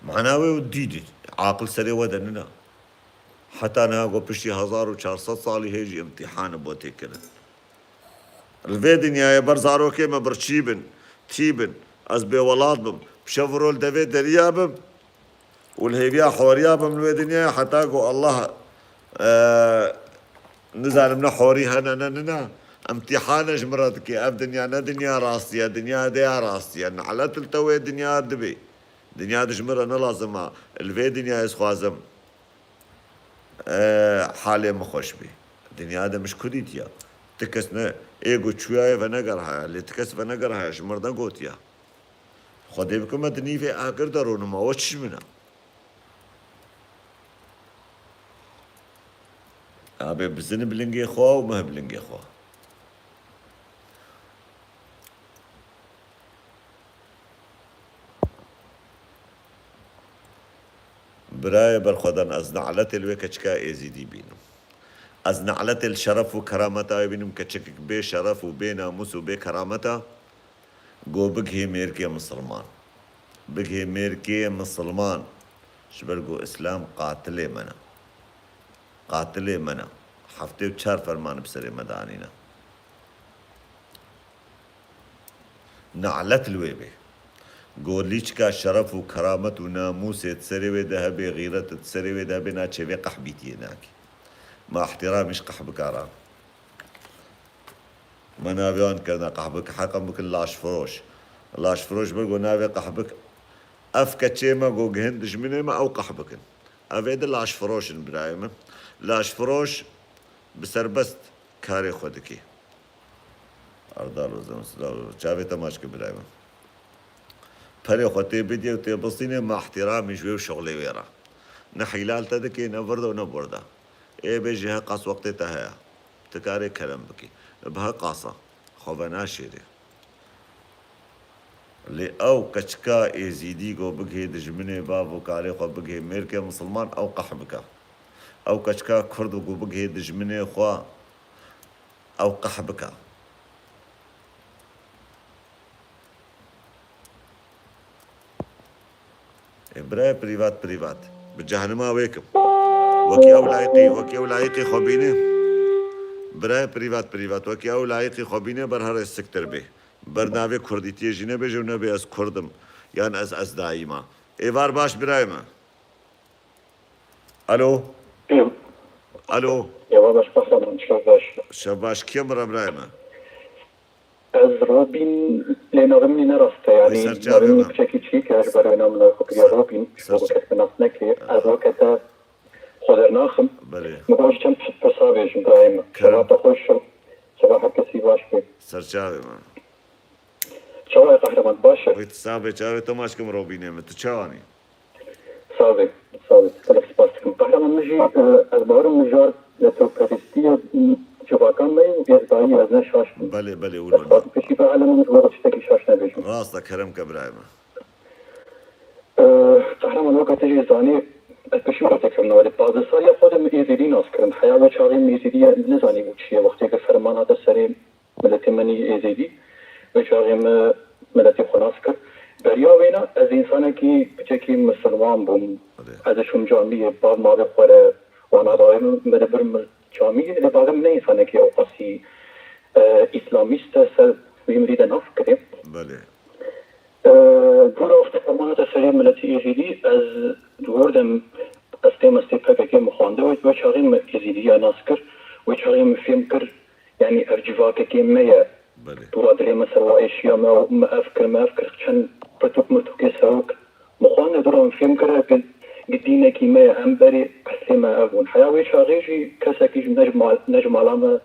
Mana wê û dî dî. Aqil serê we de nina. Heta niha ku piştî hezar û çar sed salî hê jî imtîhan bo têkirin. Li vê dinyayê ber zarokê me birçî bin, tî bin, ez bêwelat bim, bi şev û rol devê deriya bim. Û li hêviya horiya bim li wê dinyayê heta ku Allah, e, nizanim ne horî hene ne nina. Emtîhane ji min re dike. Ev dinya ne dinya rastî ye, dinya dêya rastî ye. Nelet li te wê dinya dibê. Dinya di ji min re ne lazim e. Li vê dinyayê ez xwazim, e, halê min xweş bê. Dinya de min ji ku dîtiya? Ti kes ne, ê ku çûyayê venegerihaye, lê ti kes venegerihaye, ji min re negotiya. Xwedê bike me di nîvê agir de ronim, ma we çi ji min e? Abê bizin bi lingê xwe û meh bi lingê xwe. Birayê berxwedan, ez ne'letê li wê keçika êzîdî bînim. Ez ne'letê li şeref û kerameta wê bînim, keçikek bê şeref û bê namûs û bê kerameta. Go bigihê mêrkê misilman. Bigihê mêrkê misilman. Ji ber ku Îslam qatilê me ne. Qatilê me ne. Heftê û çar ferman bi serê me de anîne. Ne'let li wê bê. Go lîçka şeref û keramet û namûsê di serê wê de hebe, xîret di serê wê de hebe, naçe vê qehbîtiyê nake. Ma ihtiramî ji qehbika re. Me navê wan kirine qehbik, heqan bikin laşfiroş. Laşfiroş ber go navê qehbik. Ev keçê me go gihin dijminê me, ew qehbik in. Ev ê di laşfiroş in birayê min. Laşfiroş bi serbest karê xwe dike. Erdal Ozan, silav, çavê te maç ke birayê min. Perê xwe tê bidye û tê bistînê, ma ihtiramî ji wê û şixulê wê re. Ne hîlal te dike, ne virde û ne burde. Ê bê jî he qas wextê te heye. Tu karê kerem bikî. Bi he qasa. Xwe venaşêrê. Lê ew keçika êzîdî ku bigihê dijminê bav û kalê xwe bigihê mêrkê misilman, ew qeh bike. Ew keçika kurd ku bigihê dijminê xwe, ew qeh bike. Ê, birayê prîvat, prîvat. Bi cehnima wê kim. Wekî ew layiqî, wekî ew layiqî xwe bîne. Birayê prîvat, prîvat. Wekî ew layiqî xwe bîne, ber herê siktir bê. Ber navê kurdîtiyê jî nebêje û nebê ez kurd im. Yan ez, ez dayî me. Êvar baş birayê me. Alo? Alo? Êvar baş, Qehreman, şev baş. Şev baş. Kê min re birayê me? Ez Robîn, lê navê min ne rast e, yanî navê min piçekî çîk e, ji ber wê navê min xwe kiriye Robîn, ji bo kes min nas neke. Ez weke te xwe dernaxim. Belê. Min baş çend pirsa bêjim birayê min. Kerem. Şeva te xweş, şeva her kesî baş be. Serçavê min. Çawa ye Qehreman, baş e? Wê tu sax be, çavê te maç kim Robînê min, tu çawan î? Sax be, sax be. Gelek spas dikim. Qehreman, min jî, e, ez bawerim mijar netewperestiya civakan me ye û ez dayî ez ne şaş bim. Belê, belê, Ez wilo ne. Xwazim pêşî bielînim, ji bo tiştekî şaş nebêjim. Rast e, kerem ke birayê me. E, Qehreman, weke tu jî zanî, ez pêşî wilo têkevim navê. Pazdeh saliya xwe de min Êzidî nas kirin. Heya wê çaxê min Êzidî nizanîbû çi ye. Wextê ke ferman hate serê miletê min yê Êzidî, wê çaxê min miletê xwe nas kir. Beriya wêna ez însanekî piçekî misilman bûm. Belê. Ez diçûm camiyê, bav mavê xwe re wana bavê min, min dibir min camiyê, lê bavê min ne însanekî ewqasî, e, îslamîst e, ser wî mirî de nafikirê. Belê. E, Dûra wextê fermana te serê miletî Êzîdî, ez di wir de ez têm, ez têm P K K min xwendibû, wê çaxê min Êzîdiya nas kir, wê çaxê min fêm kir, yanî ev civakekê me ye. Belê. Dûra dilê me ser wa êşiya me, me ev kir, me ev kir, çend pirtûk mirtûkê serok min xwendin, dûra min fêm kir, ke, ke dînekî me ye, em berê eslê me ev bûn. Heya wê çaxê jî kesekî ji ne ji mal, ne ji mala me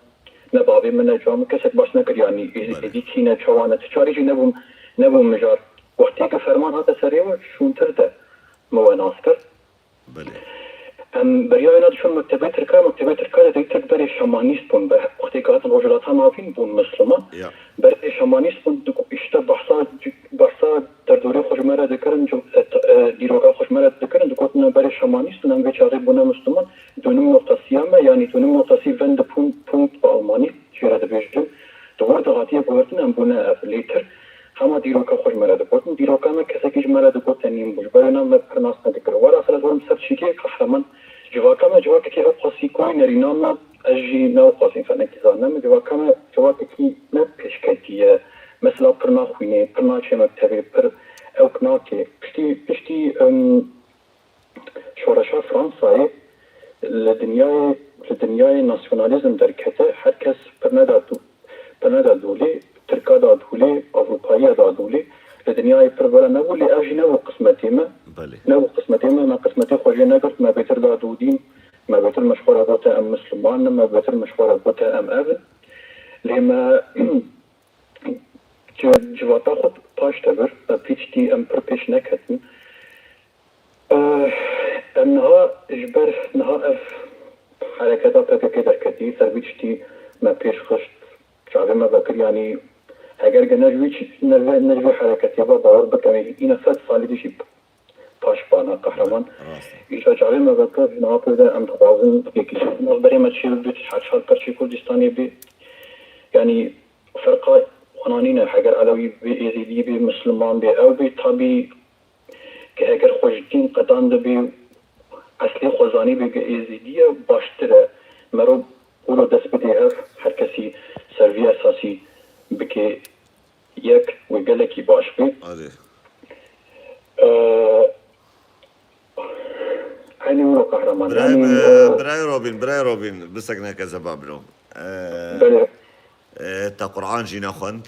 ne bavê min, ne çawa min kesek baş nekir, yanî Belê. Êzîdî kî ne, çawa ne, ti çarî jî nebûm, nebûm mijar. Wextê ke ferman hate serê we, şûntir de min we nas kir. Belê. Em beriya wêna diçûn mektebê Tirka, mektebê Tirka de dê Tirk berê şamanîst bûn, be, wextê ke hatin Rojhilata Navîn bûn Misliman. Ya. Berê şamanîst bûn, digo-, işte bahsa, bahsa derdorê xwe ji me re dikirin, cu-, e, t-, e, dîroka xwe ji me re dikirin, digotin, "Em berê şamanîst in, em vê çaxê bûne Misliman." Dönüm noktası ya me, yanî dönüm noktası Wendepunkt, Punkt bi Almanî, jê re dibêjin. Di wir de hatiye guhertin, em bûne ev. Lêtir hema dîroka xwe ji me re digotin. Dîroka me kesekî ji me re digote nîn bû. Ji ber wêna me pir nas nedikir. Wela xelezorm ser çîkê Qehreman. Civaka me civakekî ew qasî koy nerîna me, ez jî ne ew qasî însanekî zane me. Civaka me civakekî ne pêşketî ye. Mesela pir naxwînê, pir naçe mektebê, pir ewk nake. Piştî, piştî, em, Şoreşa Fransayê li dinyayê, li dinyayê nasyonalîzm derkete, her kes pir neda dû-, pir neda dûlê, Tirka da dûlê, Ewropayiya da dûlê, li dinyayê pir were nebû, lê ev jî nebû qismetê me. Belê. Nebû qismetê me, me qismetê xwe jê negirt, me bêtir da dû dîn, me bêtir me ji xwe re gote em misliman in, me bêtir me ji xwe re gote em ev in. Lê me Ci-, civata xwe paş de bir, me pîç dî em pir pêş neketin. Eh, em niha ji ber niha ev hereketa P K K derketî, ser vî tiştî me pêş xist, çavê me vekir, yanî heger ke ne ji vî çi-, ne ve-, ne ji vê hereketê ve bawer bikim, îna sed salî dî jî paş bana Qehreman. Rast e. Îja çavê me vekir, niha pê de em dixwazin yekî navberê me çê bibe, her çar perçê Kurdistanê bê. Yanî ferqa xwe nanîne, heger Elewî bê, Êzîdî bê, Misliman bê, ew bê, tabî ke heger xwe ji dîn qedan dibe, eslê xwe zanîbe ke Êzîdî ye, baştir e. Merov wilo dest bidê hev, her kesî ser vî esasî bike yek, wê gelekî baş bê. Erê. Ee, Eynî wilo Qehreman. Birayê Yanî, me, e, birayê Robîn, birayê Robîn, bisekne ke zeba biro. E, Belê. E, te Quran jî nexwend?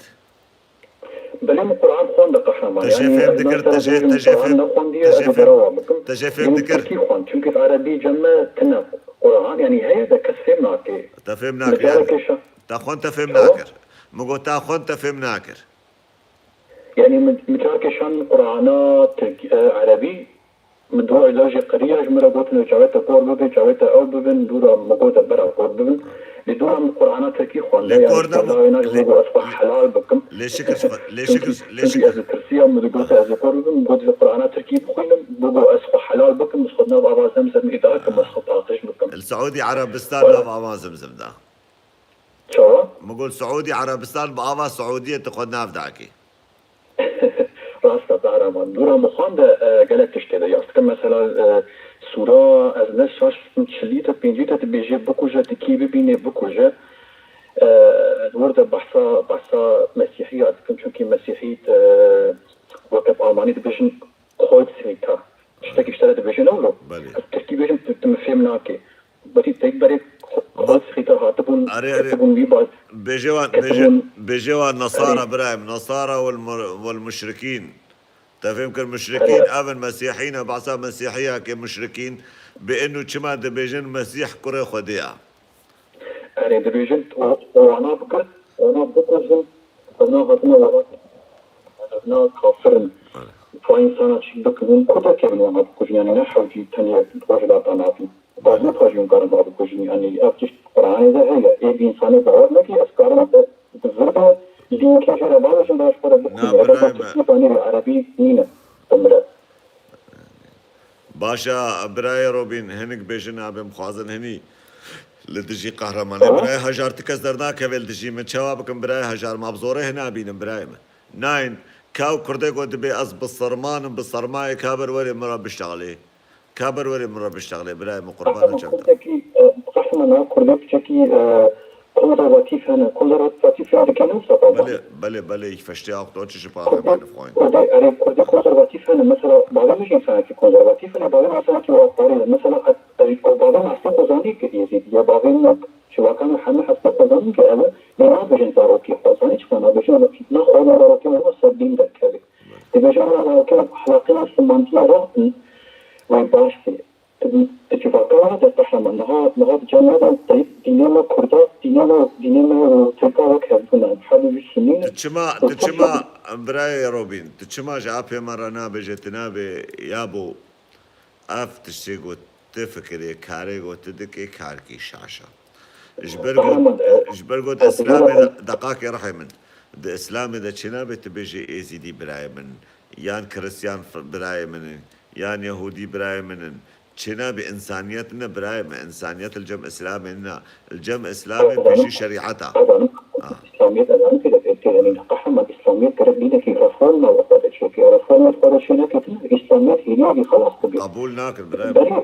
Belê, min Quran xwend, Qehreman. Te jê Yanî, fêm ez dikir, te jê, nabêjim te jê Quran fêm, nexwendiye, te ez jê ê fêm, berawa bikim. Te jê fêm Min dikir. Tirkî xwend, çimkî erebî cem me tine. Quran, yanî heye de kes fêm nake. Te fêm nake, Min yanî. Careke şa-, Te xwend te fêm Ewa? Nakir. Min got te xwend te fêm nakir. Yanî min, min careke şan Qur'ana Tirk-, e, Erebî, min dua îlajê qeriya, ji min re gotin, çavê te kor bibe, çavê te ew bibin, dûra min gote bera kor bibin. Lê dûra min Qur'ana Tirkî xwende, Lê yani kor nabû. Tevlawê ne ji bo ez xwe helal bikim. Lê şikir, lê Çünkü, şikir, lê çünkü şikir. Ez li tirsiya min digot ez ê kor bibim, got ez Qur'ana Tirkî bixwînim, bû ez xwe helal bikim, ez xwe nav ava Zemzemê dakim, ez xwe paqij bikim. Li Saûdî Erebistan Wala. Nav ava Zemzem da. Çawa? Min got Saûdî Erebistan bi ava Saûdiyê tu xwe nav dakî. Rast e, Behraman. Dûra min xwend e, e, gelek tiştê de yaz dikim. Mesela, e, sûra, ez ne şaş çilî te, pêncî te dibêje bikuje, tu kî bibîne bikuje. E, wir de behsa, behsa Mesîhiya dikim. Çunkî Mesîhî, e, weke bi Almanî dibêjin Kreuzritter. Tiştekî ji te re dibêjin ew lo. Belê. Ez tirkî bêjim, tu, tu min fêm nake. Wekî teyk berê Kreuzritter hatibûn, Erê, erê. Ketibûn wî baz. Bêje wan, bêje, ketibûn bêje wan Nesara, Erê. Birayê min. Nesara wel mu-, wel muşrikîn. Te fêm kir muşrikîn, Erê. Ev in mesîhî ne, behsa mesîhiyeke muşrikîn. Bi inu çima dibêjin Mesîh kurê Xwedê ya? Erê, dibêjin, o, o wana bikir, wana bikujin, evna hatine welat, evna kafir in. Erê. Tu insana çi bikin, hûn ku dekevin wana bikujin, yani ne hewcî tenê rojhilata natin. Baz ne pajî hûn karin wana bikujin, yani ev tişt Qur'anê de heye. Ê bi insanê bawer neke, ez karim de, di vir de, lînkê jê re bavêjin, baş xwe re bikujin. Na, Eger birayê me. Tirkî banî ve erebî nîne, bimire. Baş e, birayê Robîn, hinik bêjin, abê, em xwazin hinî li dijî qehremanê. Aha. Birayê Hejar, ti kes dernakeve li dijî min. Çawa bikim birayê Hejar? Ma bi zorê hina bînim birayê min. Nayên, ka ew kurdê got dibê ez bi serman im, bi sermayê ka ber werê min re biştexlê. Ka ber werê min re biştexlê, birayê min, qurbanê çav te. Kurdekî, e, qehreman, kurdê piçekî, e, Konservatîf hene. Konservatîf hene, dikene wisa baba. Belê, belê, belê, ich verstehe auch Deutsche Sprache, meine Freunde. Kurdê, erê, Kurdê konservatîf hene. Mesela, bavê min jî insanekî konservatîf hene, bavê min insanekî wextdarî ne. Mesela, e, e, bavê min eslê Xwezanî kiriye zî. Ya bavê min çivakan hemû hespe Xwezanî ki ev, lê nabêjin zarokê Xwezanî, çiqa nabêjin, na xwe zarokê me ser dîn derkeve. Dibêjin, wela zarokê me ku helaqê me simantiye rahat in, wê baş bê. Di, di civaka me de qehreman, niha, niha di cem me de dînê me Kurda, dînê me, dînê me û Tirka wek hev bûne. Hemû jî Sunî ne. Tu çima, û tu Tirk çima, birayê Robîn, tu çima ji apê me re nabêje, tu nabê, yabo, ev tiştê ku tu fikirê, karê ku tu dikê, karkî şaş e. Ji ber ku, Qehreman, e, ji ber ku di ez Îslamê de, dibêjim deqakê rihê min, di Îslamê de çênabe tu bêjê Êzîdî birayê min, yan Kiristyan f-, birayê min in, yan Yehûdî birayê min in. Çênabe, însaniyet nîne birayê min, însaniyet li cem Îslamê nîne. Li cem Îslamê pêşî şerîeta. Ez zanim, Ha. Îslamiyet ez zanim pêde pêk tê, yanî qehreman, Îslamiyet gerek dînekî reform nava xwe de çêke. Reform nava xwe de çêneke, tu Îslamiyet hêliya vî xelas dibê. Qebûl nakin birayê min. Berî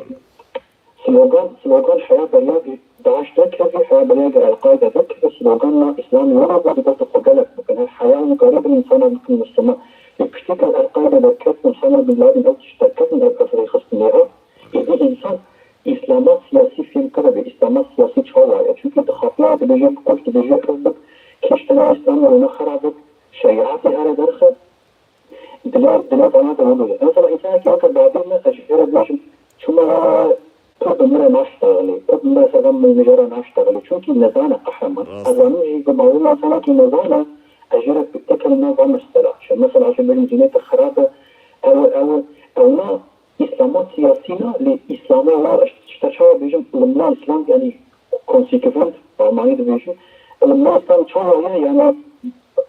Slogan, slogan heya beriya DAIŞ derkevî, heya beriya El-Qaîde derkeve, slogan na Îslamê were bû, dibêje xwe gelek bikin. Her heya û garî bin însana bikin Misliman. Lê piştî ku El-Qaîde derket, Usame Bin Laden ew tişt derketin, ev, ev rêxistin lê ev. Êdî însan Îslama siyasî fêm kiribe, Îslama siyasî çawa ye? Çunkî dixafiya dibêje, bi kuşt dibêje, ev bik, kiştina Îslamê wêne xera bik, şerîatê here derxe. Dilê, dilê vana de wilo ye. Mesela, însanekî weke bavê min, ez ji vê re bêjim, çima tu bi min re naştexilî, tu bi min re ser van min mijara naştexilî. Çunkî nezan e, qehreman. Rast. Ez zanim jî ku bavê min însanekî nezan e, ez jê re tekelî nava mesela. Şe mesela, ez jê bêjim, dînê te xerab e, ew, ew, ewna Îslama siyasî ne, lê Îslama wa, ez ji te çawa bêjim, ilimna Îslam, yanî konsekvent, Almanî dibêjin, ilimna Îslam çawa ye, yanî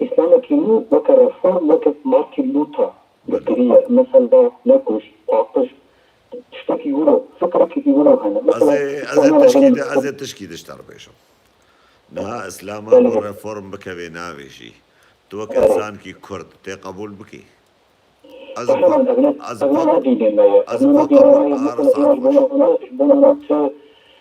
Îslamekî nû weke reform, weke Martin Luther Belê. Dikiriye. Mesela, nekuş, paqij, tiştekî wilo, fikrekî wilo hene. Ez Mesela, ê, ez ê Îslama tişkî lazim de, ez ê tişkî de ji te re bêjim. Niha Îslama Belê. Bo reform bikevê navê jî. Tu wek Belê. Însankî Kurd tê qebûl bikî? Ez Qehreman, ev ne, ez ev ne vana, dînê me ye. Ez Ev ne vana, dînê me ye. Ara Mesela, saet ji bona, baş. Bona, ji bona me tu,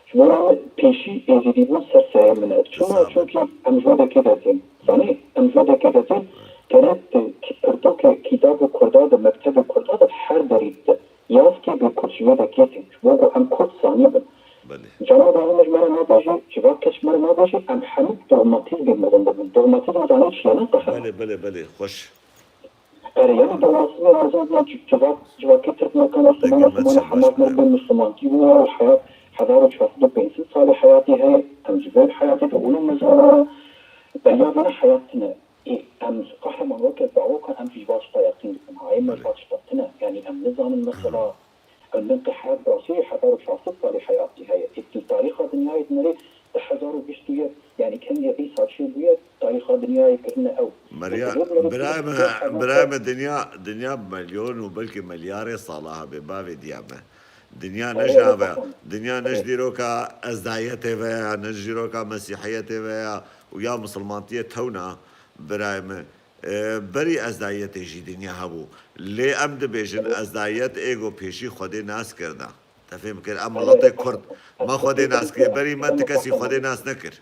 ji bona me pêşî êzîdîbûn ser serê min e. Çima? Sağ ol. Çunkî em ji wê dekê de tên. Zanî, em ji wê dekê de tên. Gerek di ki-, pirtûkê, kitabê Kurda de, mektebê Kurda de her derî de. Yaz ke bê Kurd ji wê dekê tên. Ji bo ku em Kurd zanî bin. Belê. Cana bavê me ji me re nabêje, civak kes ji me re nabêje, em hemî dogmatîzmê mezin dibin. Dogmatîzm zanî çi ye, ne qehreman? Belê, belê, belê. Xweş. Erê, yanî dogmatîzmê mezin bû, civak, civakê Tirk nake, Musulman, Peki, Musulman, Metin Hemaz Başkan. Mir bê Musulman. Kî bû ya heyat, hezar û çar sed û pêncî salê heyatî heye, em ji vê heyatê de wilo mezin bû, beriya vê heyat tine. Ê, em qehreman weke bawokan em jî ji va tişta yeqîn dikin. Hayê me Belê. Va tişta tine. Yanî em nizanin mesela, Aha. em bin qe heyat bi rastî hezar û çar sed salê heyatî heye. Ê, tu tarîxa dinyayê dinêrê di hezar bîst û yek, yanî kengê îsa çêbûye, tarîxa dinyayê kirine ew. Merya, Dikê Merî birayê me, Kurdistan birayê me, dinya, dinya bi melyon û belkî melyarê sala hebe, bavê diya me. Dinya ne ji nava, dinya ne ji dîroka ezdayetê ve ya, ne ji dîroka mesîhiyetê ve ya û ya misilmantiyê tewna, birayê me. E, berî ezdayetê jî dinya hebû. Lê em dibêjin ezdayet ê go pêşî Xwedê nas kirda. Te fêm kir? Em miletê Kurd, me Xwedê nas kiriye. Berî me ti kesî Xwedê nas nekir.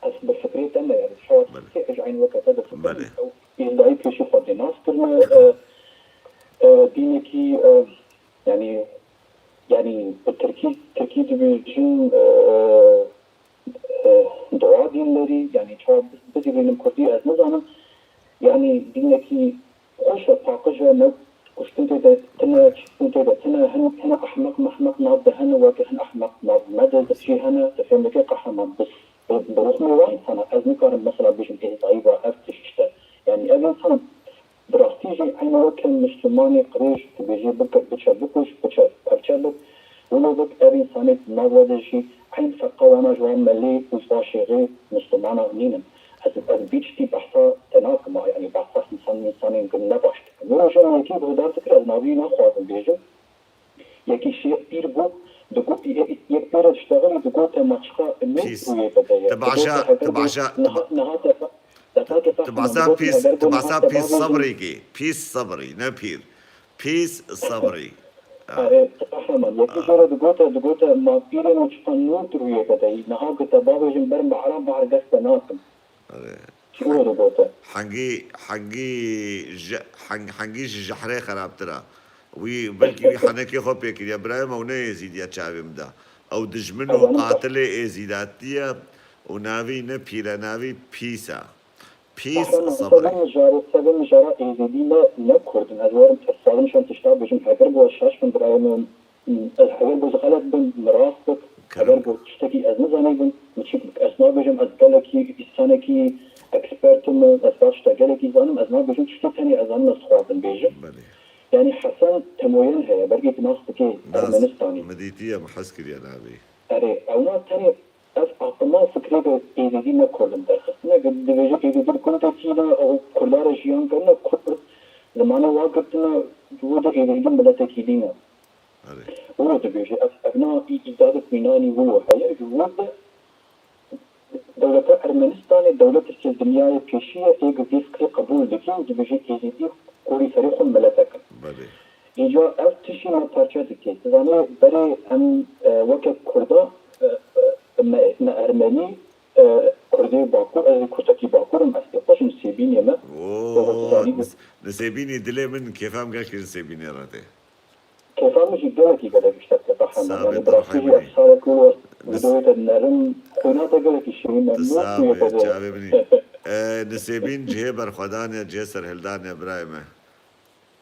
Ez bi fikrê te me, yani, şewa Belê. Fikrê ez eyn weke te bi fikrê Belê. Ew îndayî pêşî Xwedê nas kirine, e, e, dînekî, e, yani, yani, bi tirkî, tirkî dibêjin, e, e, e, dua dinleri, yani, çawa bi-, bidîvînim kurdî, ez nizanim. Yani, dînekî xweş e, paqij e, ne kuştin tê de tine, çîtin tê de tine, hin, hin ehmeq mehmeq nav de hene, weke hin ehmeq nav me de jî hene, te fêm dike qehreman. Bi, bi, bi ruxmê wa insana, ez nikarim mesela bêjim êzayî va ev tişt e. Yani, ev insan bi rastî jî eyne weke Mislimanê qirêj dibêje bike, biçe bikuj, biçe perçe bik, wilo bik, ev insanê di nav we de jî eyn ferqa wana ji wan melê û ji van şêxê Mislimana nînin. Ez, ez vî tiştî behsa te nakim ha, yani behsa însan, însanên gun ne baş dikim. Wilo jin yekî guhdar dikir, ez navî naxwazim bêjim. Yekî şêx pîr bû, digot, yek pêre diştexilî, digote ma çiqa nû Pîs. Rûyê bide ye. Te başa, Digote heger te got, başa, te niha, ba-, niha te, te, te, te qehreman, behsa digote pîs, heger te got, niha behsa te pîs bavê jin sebrî kî. Pîs sebrî, ne pîr. Pîs sebrî. Ha. Erê, te qehreman. Yekî jê re digote, digote ma pîrê min çiqa nû rûyê bide ye. Niha ku te bavê jin ber mehra, behar dest te nakim. Erê. Çi were gote? Hengî, hengî ji, heng-, hengî ji jehrê xerabtir e. Wî, belkî wî henekê xwe pê kiriye. Birayê me, ew ne êzîdiya çavê min de. Ew dijmin û qatilê êzîdatî ye û navî ne pîr e, navî pîs e. Pîs sebrî. Sebê mijara, sebê mijara êzîdî ne, ne kurd in. Ez werim, ez salim şan tişta bêjim. Heger bo şaş bin birayê min, ez heger bo xelet bim, min rast bik, heger bo tiştekî ez nizanîbim, min çi bik? Ez nabêjim, ez gelekî, însanekî ekspert im, ez va tişta gelekî zanim, ez nabêjim, tiştê tenê ez zanim, ez dixwazim bêjim. Belê. Yanî Hesen Temoyen heye, belkî tu nas dikê, Ermenistanî. Min dîtiye, min hez kiriye navê. Erê, ewna tenê ev aqima fikrê de êzîdî ne kurd in derxistine, dibêje êzîdî li gundekî ne, ew kurda re jiyan kirine, kurd zimanê wa girtine, wê de êzîdî miletekî dî ne. Erê. Wilo dibêje, ev, ev na î-, îdadek mînanî wilo heye, ji wir de dewleta Ermenistanê dewletekî dinyayê pêşî ye, ê gizî fikrê qebûl dike û dibêje êzîdî gorî serê xwe miletek in. Belê. Îca ev tişî me parçe dike. Tu zanî berê em, e, weke Kurda, e, e, me, me Ermenî, e, Kurdê Bakur, ez ê Kurdekî Bakur im, ez ê xwe ji Nisêbînê me. Oo, Nis-, Nisêbînî dilê min, kêfa min gelkî Nisêbînê re tê. Kêfa min jî gelekî gelek ji te dike, Qehreman. Yanî bi rastî jî ez sala ku videoyê te dinerim, xwîna te gelekî şirîn e, nû xwîyê te de. Çavê min î. E, Nisêbîn cihê berxwedan e, cihê serhildan e, birayê me.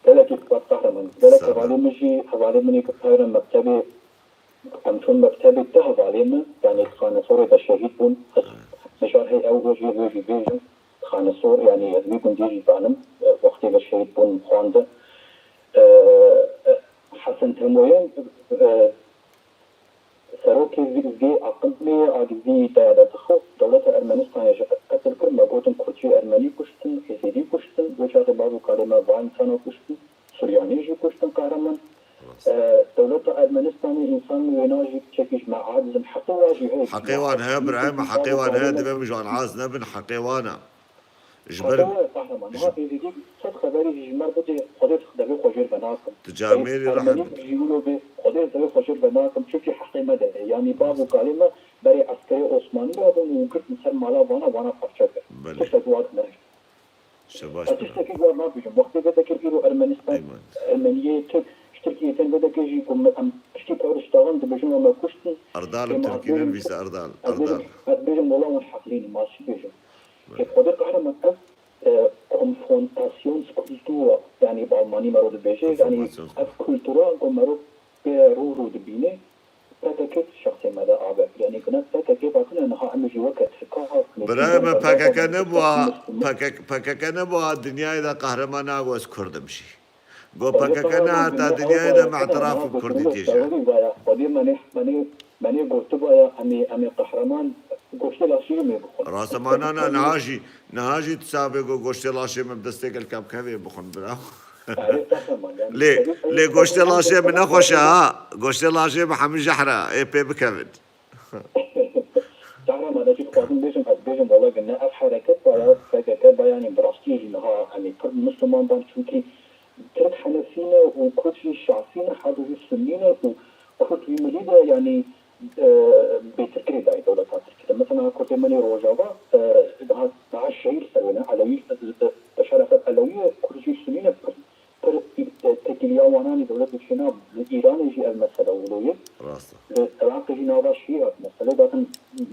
Gelekî spas, Qehreman. Gelek hevalê min jî, hevalê min ê ku peyre mektebê, em çûn mektebê te hevalê min, yanî Xanesorê de şehîd bûn. Ez mijar hey ew rojê wê jî bêjim. Xanesor, yanî ez wî gundî jî zanim, e, wextê ve şehîd bûn, xwendin. E, e, Hesen Temoyen, e, serokê vî, vî aqimê ye, a gizî daya de dixwe, dewleta Ermenistanê ji qetil kir, me gotin Kurdcî Ermenî kuştin, Êzidî kuştin, wê çaxê bav û kalê me va însana kuştin, Suryanî jî kuştin, Qehreman. Rast. E, dewleta Ermenistanê însan wêna jî çekî ji me aciz in, heqê wa jî heye. Heqê wan heye, birayê me, heqê wan heye, divê min ji wan aciz nebin, heqê wan e. Ji ber Qehreman, niha êzîdî sed xeberî jî ji me re bidê, Xwedê devê xwe jêr venakim. Tu camêrî rehet. Ermenî jî wilo bê, Xwedê devê xwe jêr venakim, çimkî heqê me de ye. Yanî bav û kalê me berê eskerê Osmanî rabûn û girtin ser mala vana, vana parçe kir. Belê. Tiştek wan nehişt. Şebaş. Ez tiştekî wan nabêjim. Wextê vê dekir îro Ermenistan, Ermeniyê Tirk, ji Tirkiyê tên vê dekê jî ku me, em piştî pewriştaxan dibêjin we me kuştin. Erdal, em Tirkî nenivîse, Erdal, Erdal. Ez bêjim, wela wan heqlî ne, ma çi bêjim? Ê Xwedê Qehreman, ev, e, Konfrontationskultur, yanî bi Almanî mero dibêje, yanî ev kultura ku mero pê rû rû dibîne, P K K şexsê me de ave. Yanî gina P K K vatine niha em jî weke Tirka Birayê me, P K K nebûa, P K K, P K K nebûa dinyayê de Qehreman nago ez Kurd im jî. Go P K K nehata dinyayê de me îtiraf bi Kurdîtiyê jî. Xwedê me nê, me nê Menê gotibaya em ê, em ê qehreman goştê laşê me bixwin. Rast e, ma na, na, niha jî, niha jî tu sabê go goştê laşê me bi destê gelka bikevê bixwin, bira. Erê, qehreman, yani, Lê, tabii, lê tabii, goştê tabii, laşê min tabii, nexweş e, tabii. Ha. Goştê laşê min hemî jehr e, ê pê bikevin. Qehreman, ez jî dixwazim bêjim, ez bêjim, wela ne ev hereket baya, P K K baya, yani, bi rastî jî niha, yani, pir Müslüman ban, çünkü Tirk Henefî ne û Kurd jî Şafî ne, her du jî Sunnî ne û Kurd wî milî de, yani, e, bêtirkirî dayê dewleta Tirkî de. Mesela Kurdê me nê Rojava, e, daha, daha şehîd ser wê ne, Elewî, e, e, şerefet Elewî ye, Kurd jî Sunnî ne, pir, pir, e, tekîliya wana nî dewlet dikişîna, li Îranê jî ev mesele wilo ye. Rast e. Li Iraqê jî nava şehîd hat mesele, zaten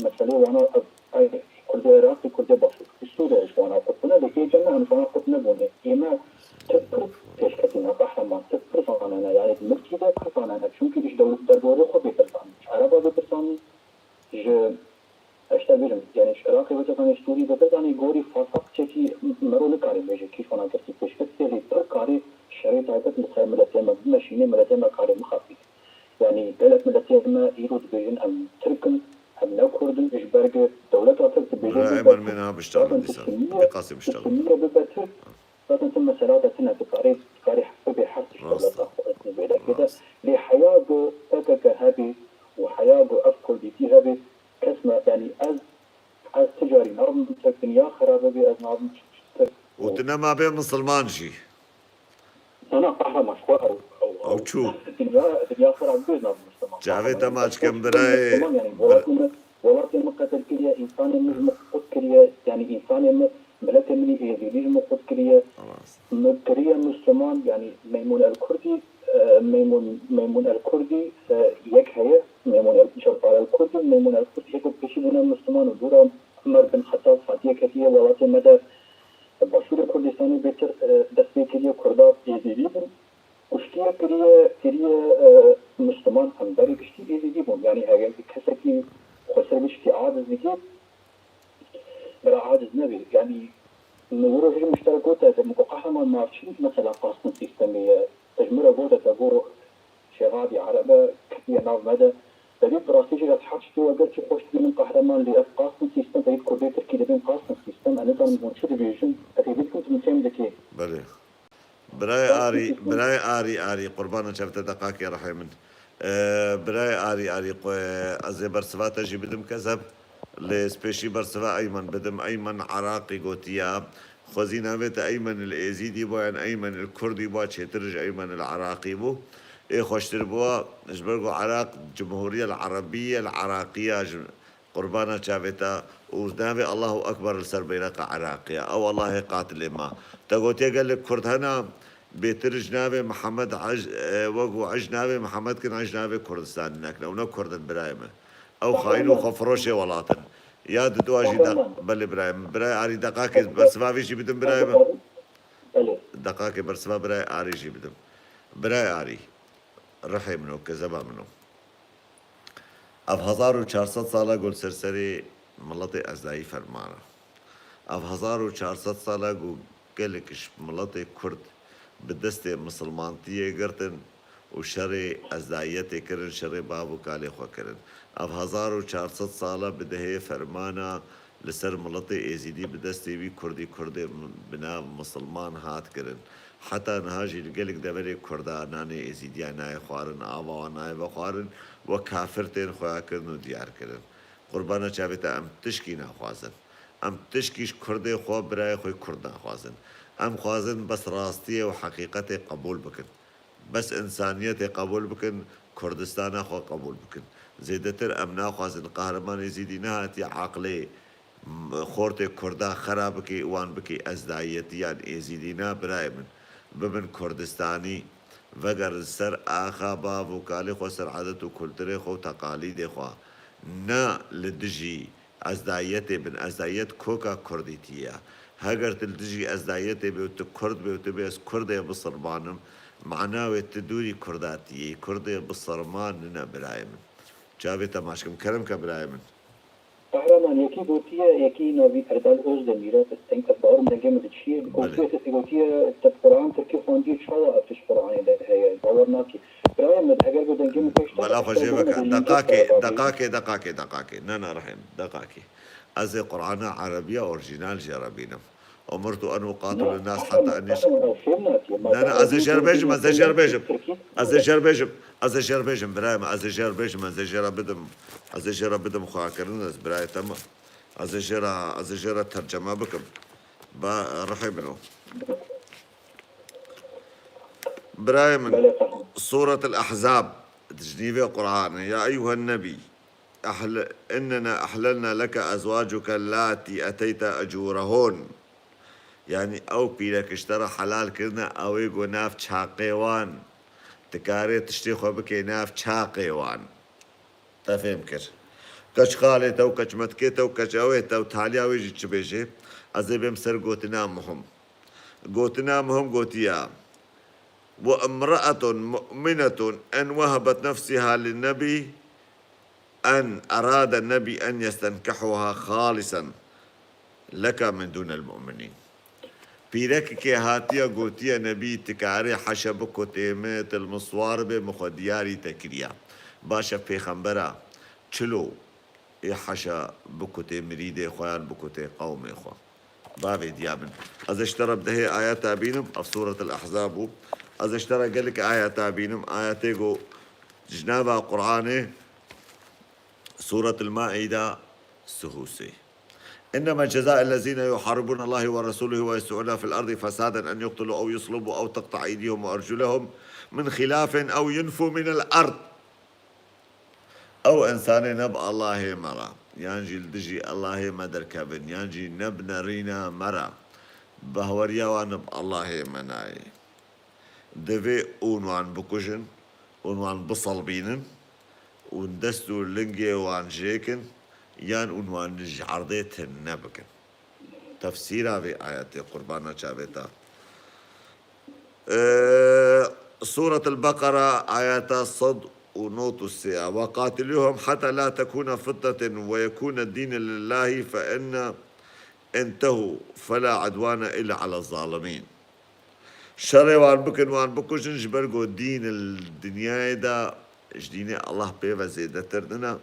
meselê wana ev, ay, Kurdê Iraqê, Kurdê Başûr, Sûriyê ji wana qut bûne, lê ê cem ne, em ji wana qut nebûne. Ê me Tirk pir pêşketî ne, qehreman, Tirk pir zanene, yani di milkî de pir zanene. Çunkî ji dewlet derdorê xwe bêtir zanîn, ji Ereba bêtir zanîn, ji, ez ji te bêjim, yani ji Iraqê bêtir zanîn, ji Sûrî bêtir zanîn, gorî Farsa piçekî mero nikare bêje, kî ji wana girtî pêşketî, lê pir karê şerê taybet li ser miletê me bimeşîne, miletê me karê mixabîne. Yani gelek miletê me îro dibêjin em Tirk in, em ne Kurd in, ji ber ku dewleta Tirk dibêje Bira bû Eymen, me niha biştexin zaten dîsa. Suniye, Dê Qasim biştexin. Suniye bibe Tirk, zaten tu mesela de tune dikarê, dikarê bibê her tişt Rast dewleta e. xwe ez vê derkê de. Rast. Lê heya ku P K K hebê û heya ku ev Kurdîtî hebê, kes me, yani ez, ez ti carî nabim Tirk, dinya xerabe bê, ez nabim Tirk. Û tu nema bê misilman jî. Na, na, qehreman, ji xwe ew, ew, Ew ew çû. Dinya, dinya xwe re bêz nabin Müslüman. Çavê te maç kim birayê. Müslüman, yani, bir- welatê me, welatê me qetil kiriye, insanê me ji me qut kiriye, yani, insanê me, miletê min ê Êzîdî ji me qut kiriye. Rast. Me kiriye Müslüman, yani, Meymun el Kurdi, e, Meymun, Meymun el Kurdi, e, yek heye, Meymun el Cabbar el Kurdi, Meymun el Kurdi, yek pêşî bûne Müslüman û dûra Ömer bin Xettab hatiye ketiye welatê me de. Başûrê Kurdistanê bêtir, e, dest pê kiriye Kurda Êzîdî bûn. Kuştiye kiriye, kiriye, e, Müslüman, em berê giştî Êzîdî bûn. Yani eger kesekî xweser giştî aciz dike, bira aciz nebe. Yani min wiro jî miştere gote, min ku qehreman mafçî mesela qastin sîstemê ye. Te ji min re gote, te got, Şêxadî Erebe ketiye nav me de. Te dît bi rastî jî ez her tiştê we gelkî xweş dibînim qehreman, lê ev qastin sîstem, te dît Kurdê Tirkî dibên qastin sîstem, ez nizanim hûn çi dibêjin, ez ê bît hûn dibin fêm dikê. Belê. Birayê Qastin Arî, sîstem. Birayê Arî, Arî, qurbana çav te deqakê rihê min. Ee, birayê Arî, Arî, qwe ez ê bersiva te jî bidim kezeb. Lê ez pêşî bersiva Eymen bidim. Eymen Iraqî gotiya. Xwezî navê te Eymen el Êzîdî bo yan Eymen el Kurdî bo, çêtir ji Eymen el Iraqî bû. Ê xweştir bûa, ji ber ku Iraq Cumhuriye el Erebiye el Iraqiya ji qurbana çavê te û navê Allahu Ekber li ser beyreqa Iraqiya. Ew Allahê qatilê ma. Te gotiye gelek Kurd hena, bêtir ji navê Mihemed ej, e, wek û ej navê Mihemed kin, ej navê Kurdistanê nekin. Ew ne Kurd in birayê me. Ew xayîn û xwefiroşê welat in. Ya di dua jî de, Tamam. Belê birayê min. Birayê Arî deqakê bersiva vê jî bidim birayê min. Belê. Deqakê bersiva birayê Arî jî bidim. Birayê Arî. Rihê min o, kezeba min o. Ev hezar û çar sed sala ku li ser serê miletê ezdayî ferman e. Ev hezar û çar sed sala ku gelek ji miletê Kurd bi destê misilmantiyê girtin û şerê ezdayiyetê kirin, şerê bav û kalê xwe kirin. Ev hezar û çar sed sala bi dehê fermana li ser miletê Êzîdî bi destê wî Kurdî Kurdê bi nav misilman hat kirin. Heta niha jî li gelek deverê Kurda nanê Êzîdiya nayê xwarin, ava wan nayê vexwarin, wek kafir tên xuya kirin û diyar kirin. Qurbana çavê te em tişkî naxwazin. Em tişkî ji Kurdê xwe, birayê xwe Kurd naxwazin. Em xwazin bes rastiyê û heqîqetê qebûl bikin. Bes însaniyetê qebûl bikin, Kurdistana xwe qebûl bikin. Zêdetir em naxwazin, Qehreman Êzîdî nehatiye aqilê xortê Kurda xera bikê, wan bikê ezdayiyetî yan Êzîdî. Na birayê min, bibin Kurdistanî, vegerin ser axa bav û kalê xwe, ser edet û kulturê xwe û teqalîdê xwe. Na li dijî ezdayiyetê bin. Ezdayiyet koka Kurdîtî ye. Heger tu li dijî ezdayiyetê bê û tu Kurd bê û tu bê ez Kurdê bisilmanim, mana wê tu dûrî Kurdatiyê, Kurdê bisilman nine birayê min. Çavê te maç kim, kerem ke birayê min. Qehreman, yekî gotiye, yekî navî Erdal Özdemir e, te teng ez bawer dengê min diçiye. Belê. Gotiye, te gotiye, te Quran Tirkî xwendiye, çawa ev tişt Quranê de heye? Bawer nakî. Birayê min, eger ku dengê min pêş te, Mela xwe jê veke. Deqakê, deqakê, deqakê, deqakê. Na, na, Rehîm, deqakê. Ez ê Qur'ana Erebiya orîjînal jê re bînim. أمرت أن أقاتل الناس حتى أن يش-, Na, na, ez ê jê re bêjim, ez ê jê re bêjim. Ez ê jê re bêjim, ez ê jê re bêjim, birayê min, ez ê jê re bêjim, ez ê jê re bidim. Ez ê jê re bidim xwekirin, ez birayê te me. Ez ê jê re, ez ê jê re terceme bikim. Ba, rihê min o. Birayê min, Belê, fehim. Suret el-Ahzab, dijnîvê Qur'anê. يا أيها النبي، أحل-، إننا أحللنا لك أزواجك اللاتي أتيت أجورهن. Yanî ew pîrek ji te re helal kirine, ew ê ku nav çaqê wan, dikarê tiştê xwe bikê nav çaqê wan. Te fêm kir. Keç xalê te û keç metkê te û keç ewê te û taliya wê jî çi bêjê, ez ê bêm ser gotina muhim. Gotina muhim gotiya, وامرأة مؤمنة إن وهبت نفسها للنبي إن أراد النبي أن يستنكحها خالصا لك من دون المؤمنين. Pîrekekê hatiye gotiye, Nebî, ti karê heşe bikutê min, til min siwar be, min xwe diyarî te kiriye. Baş e, pêxembera, çilo ê heşa bikutê mirîdê xwe yan bikutê qewmê xwe. Bavê diya min. Ez ê ji te re bi dehê ayeta bînim, ev Suret el-Ahzab bû. Ez ê ji te re gelek ayeta bînim, ayetê ku ji nava Qur'anê, Suret el-Maîda, sihûsê. إنما جزاء الذين يحاربون الله ورسوله ويسعون في الأرض فسادا أن يقتلوا أو يصلبوا أو تقطع أيديهم وأرجلهم من خلاف أو ينفوا من الأرض. Ew însanê ne bi Allahê me re, yan jî li dijî Allahê me derkevin, yan jî ne bi nerîna me re, bahweriya wan bi Allahê me nayê. Divê ûn wan bikujin, ûn wan biselbînin, ûn dest û lingê wan jêkin, yan ûn wan ji erdê tune bikin. Tefsîra vê ayetê qurbana çavê te. Ee, Suret el-Beqera, ayeta sed û nod û sê. وقاتلوهم حتى لا تكون فتنة ويكون الدين لله فإن انتهوا فلا عدوان إلا على الظالمين. Şerê wan bikin, wan bikujin, ji ber ku dîn li dinyayê de ji dînê Allah pê ve zêdetir nine.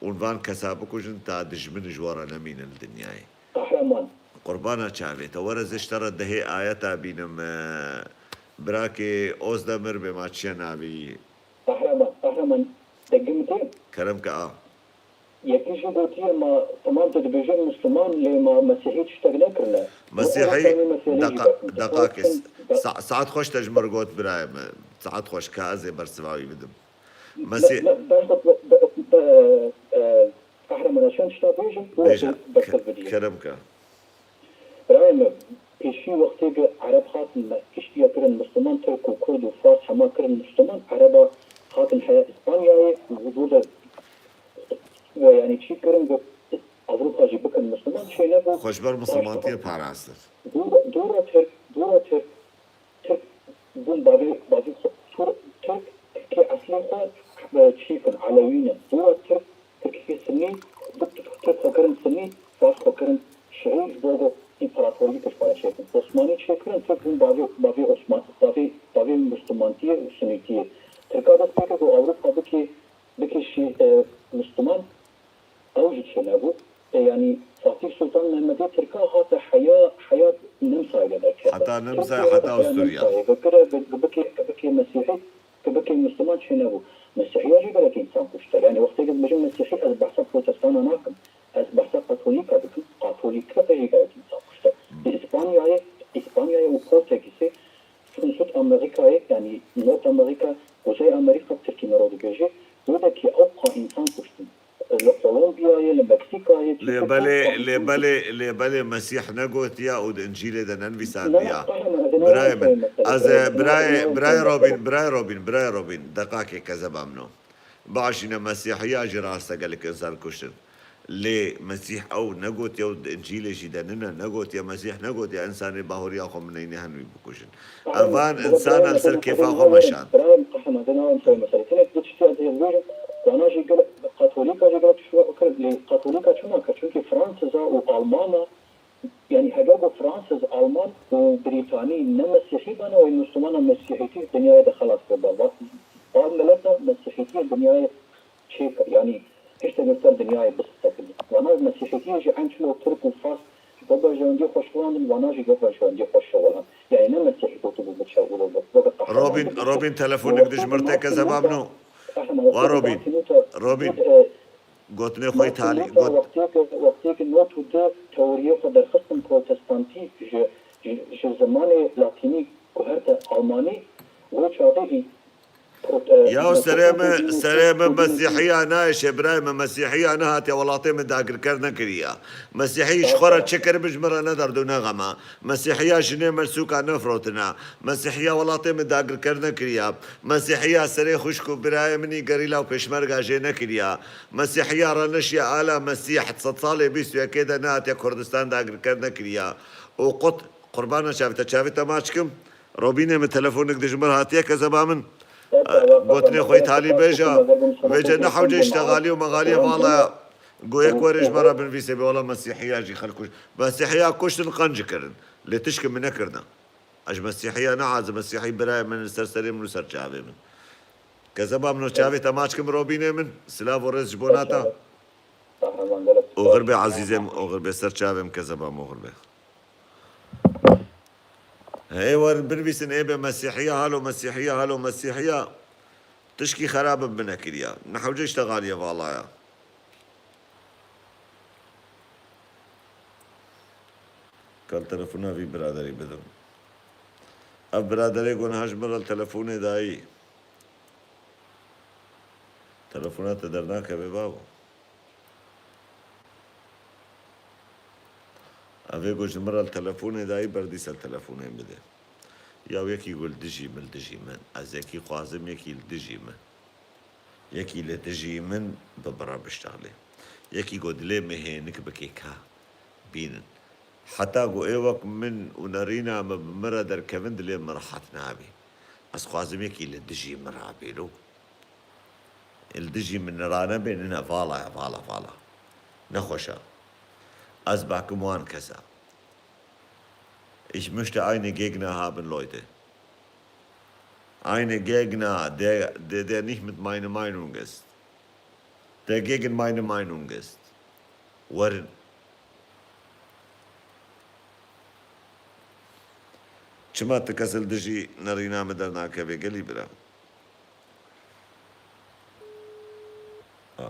Û van kesa bikujin ta dijmin ji we re nemînin li dinyayê. Qehreman. Qurbana çavê te, were ez ê ji te re dehê ayeta bînim, e, birakê Ozdemir bê ma çiye navî. Qehreman, qehreman, dengê min tê? Kerem ke a. Yekî jî gotiye, ma, temam, tu dibêje Misliman, lê ma Mesîhî tiştek nekirine. Mesîhî, Wexta me mesele jî deqa-, deqakê, sa-, saet xweş te ji min re got birayê me. Saet xweş ka ez ê bersiva wî bidim. Mesî- Me, me, berxwe, be, be, be, e, Qehreman, ez çend tişta bêjim, bo Bêje, ez bersiv ke-, bidî. Kerem ke. Birayê me, pêşî wextê ke Ereb hatin me, kiştiya kirin Misliman, Tirk û Kurd û Fars hema kirin Misliman, Ereba hatin heya Îspanyayê û dû de we, yanî çî kirin ku Ewropa jî bikin Misliman, çê nebû. Xwe ji ber Mislimantiyê parastin. Dûra, dûra Tirk, dûra Tirk, Tirk bûn bavê, bavê xwe. Tur-, Tirk, Tirkê eslê xwe, e, çî kin, Elewî ne. Dûra Tirk, Tirkê Sinnî, Tirk xwe kirin Sinnî, Fars xwe kirin Şiî, ji bo ku împaratoriyê pêş xwe re çêkin. Osmanî çêkirin, Tirk bûn bavê, bavê Osman-, bavê, bavê Mislimantiyê û Sunîtiyê. Tirka dest pê kir ku Ewropa bike, bike şî, e, Misliman, ew jî çênebû. E, yanî Fatîh Sultan Mehmedê Tirka hate heya, heya Nemsayê de derkeve. Heta Nemsayê, Tirkiye heta heya Usturya. Nemsayê, ku kire, ku, ku bike, ku bike Mesîhî, ku bike Misliman çênebû. Mesîhiya jî gelek însan kuşte. Yanî wextê ku dibêjim Mesîhî, ez behsa protestana nakim. Ez behsa Katolîka dikim. Katolîka jî gelek însan kuşte. Di Îspanyayê, Îspanyayê û Portekîzê, çûn Sud Amerîkayê, yanî North America, Kuzey Amerîka, Tirkî me re dibêje, wê de ki ew qa însan kuştin. Li Kolombiyayê, li Meksîkayê, Lê belê, lê belê, lê belê Mesîh negotiya û di Încîlê de nenivîsandiya. Birayê min, ez ê, birayê, birayê Robîn, birayê Robîn, birayê Robîn, deqakê kezeba min o. Biaşîne Mesîhiya jî rast e gelek însan kuştin. Lê Mesîh ew negotiye û di Încîlê jî de nine, negotiye, Mesîh negotiye însanê bahuriya xwe mineynê hen wî bikujin. Evan însan li ser kêfa xwe meşand. Birayê min, qehreman, dê nava em ser mesele. Tenê du tiştî ez ê bibêjim, wana jî gelek, Katolîka jî gelek tişt kirin, lê Katolîka çima kir? Çunkî Fransiza û Almana, yanî heger ku Fransiz, Alman û Brîtanî ne Mesîhî bana, wê Mislimana Mesîhîtî dinyayê de xelas kir ba. Mesîhîtiyê dinyayê çêkir, yanî tiştekê li ser dinyayê bisekiniye. Wana Mesîhîtiyê jî eyn çilo Tirk û Fars ji bo berjewendiyê xwe şixulandin, wana jî bo berjewendiyê xwe şixulan. Yanî ne Mesîhî gotibû biçe û weke qehreman Robîn, bibî. Robîn, telefonek dijmir te, kezeba min o. Wa Robîn, Robîn, gotinê xwe yî talî, got. Wextê ku, wextê ku not û du teoriyê xwe derxistin protestantî ji, ji, ji zimanê latînî guherte almanî, wê çaxê î Ya serê min, serê min Mesîhiya nayêşe, birayê min, Mesîhiya nehatiye welatê min dagirker nekiriye. Mesîhî ji xwe re çi kiribû ji min re ne derd û ne xem e. Mesîhiya jinê min sûka nefirotine. Mesîhiya welatê min dagirker nekiriye. Mesîhiya serê xwişk û birayê min î gerîla û pêşmerga jê nekiriye. Mesîhiya re neşiye ala Mesîh sed salê bîst û yekê de nehatiye Kurdistan dagirker nekiriye. Û qut Qurbana çavê te, çavê te maç kim. Robînê min telefonek dijmir hatiye kezeba min. E, gotinê xwe yî talî bêje. Vêce ne hewce îştexalî û mexaliyê vala. Goyek were ji me re binivîse bê wela Mesîhiya jî xelk kuş. Mesîhiya kuştin qenc kirin. Lê tişkê min nekirine. Ez ji Mesîhiya neazim, Mesîhî birayê min li ser serê min û ser çavê min. Kezeba min û çavê te maç kim Robînê min. Silav û rêz ji bona te. Oxir bê ezîzê min, oxir bê ser çavê min kezeba min oxir bê. Hê werin binivîsin ê bê Mesîhiya, halo Mesîhiya, halo Mesîhiya. Tişkî xerab bi min nekiriya. Ne hewce îştexaliye valaya. Kal telefona vî biraderî bidim. Ev biraderê ku niha ji min re li telefonê dayî. Telefona te dernakeve babo. Ev ê ku ji min re li telefonê dayî ber dîsa li telefonê bide. Ya yekî ku li dijî min, li dijî min. Ez yekî xwazim yekî li dijî min. Yekî li dijî min bibire biştexlê. Yekî ku dilê min hênik bike ka bînin. Heta ku ê wek min û nerîna min bi min re derkevin dilê min rehet nabî. Ez xwazim yekî li dijî min rabî lo. Li dijî min nirane bê, nine vala ye, vala, vala. Nexweş e. Ez bakim wan kesa. Ich möchte eine Gegner haben, Leute. Eine Gegner, der, der, der nicht mit meiner Meinung ist. Der gegen meine Meinung ist. Werin. Çima ti kes li dijî nerîna min dernakeve gelî bira? Ah.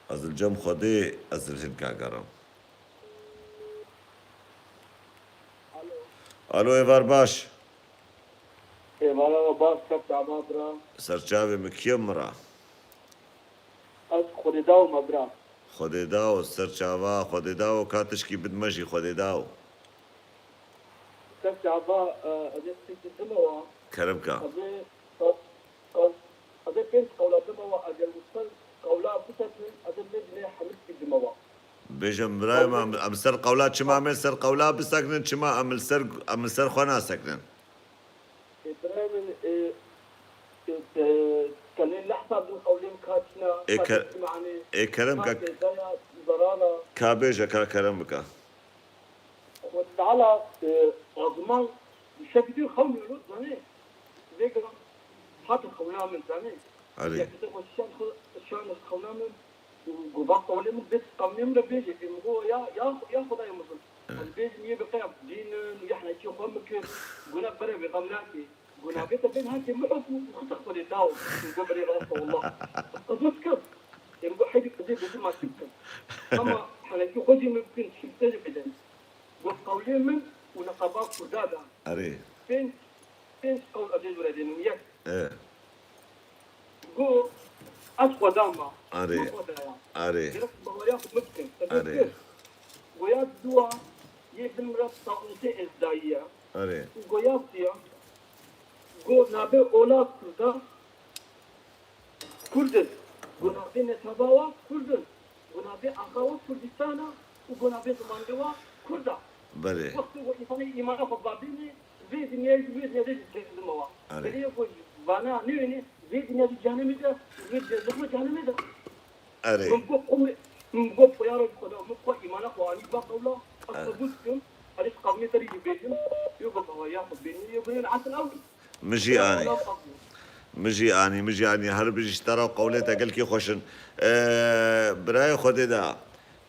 Ez li cem Xwedê, ez li hinka gerim. Alo, êvar baş. Êvara we baş, ser çava bira. Ser çavê min, kî ye min re? Ez Xwedê daw me bira. Xwedê daw, ser çava, Xwedê daw, ka tişkî bidme jî Xwedê daw. Ser çava, e, ez ê tiştekî dime wa. Kerem ka. Ez ê, ez, ez, ez ê pênc qewla dime wa, eger û ser qewla biseknin, ez ê vê dinê hemî tiştekî dime wa. Bêje birayê me, em, em ser qewla çima mê ser qewla biseknin, çima em li ser, em li ser xwe naseknin? Ê, birayê min, ê, ê, te, tenê lehza bin qewlê min ka çina, Ê, ka ke-, çi mane, ê, kerem ka ke, zaya, zarara. Ka bêje, ka kerem bika. Xwedê Teala, ê, aziman şevî dû xewnî lo, zanê. Vê giran hate xewna min, zanê. Erê. Ya kete xwe şan xwe, şan xewna min. Û gova qewlê min vê qewlê min re bêje, ê min go ya, ya, ya Xwedayê mezin. Evet. Ez bêjim yê bi qeya dîn in, ya henekî xwe min kir, guna berê vê xem nake. Guna vê te bên hake min û xita Xwedê daw. Min go berê rast e wallah. Ez qezo dikim. Ê min go heydî qezê bêjim ma çi bikim. Ama henekî xwe jî min bikin, çi te jî bidin. Go qewlê min û neqaba Kurda da. Erê. Pênc, pênc qewl ez ê ji we re dênim. Yek. E. Go, ez Xweda me. Arê. Ne Xweda ya. Arê. Gerek baweriya xwe min bikin. Sebeb Arê. Kir. Goya dua yê bin Mirat Saûntê ez dayiye. Arê. Û goya diya. Go navê ola Kurda Kurd in. Go navê netava wa Kurd in. Go navê axa wa Kurdistan e û go navê zimanê wa Kurd e. Belê. Wextê ku însanê îmana xwe vabînê, vê dinyayê jî wê dinyayê jî derdime wa. Arê. Belê ku vana nêwênê, vê dinya jî cehennemê de, vê dinya jî cehennemê de. Erê. Min got, qumê, min got, ya Rebî Xweda, min xwe îmana xwe anî va qewla, ez Erê. Qebûl dikim. Herî qevmî serî jî bêjim, yo bi bawaya xwe bêjim, yo binên esl ew. Min jî anî. Min jî anî, min jî anî. Her bijî ji te re qewlê te gelkî xweş in. Ee, birayê Xwedê de.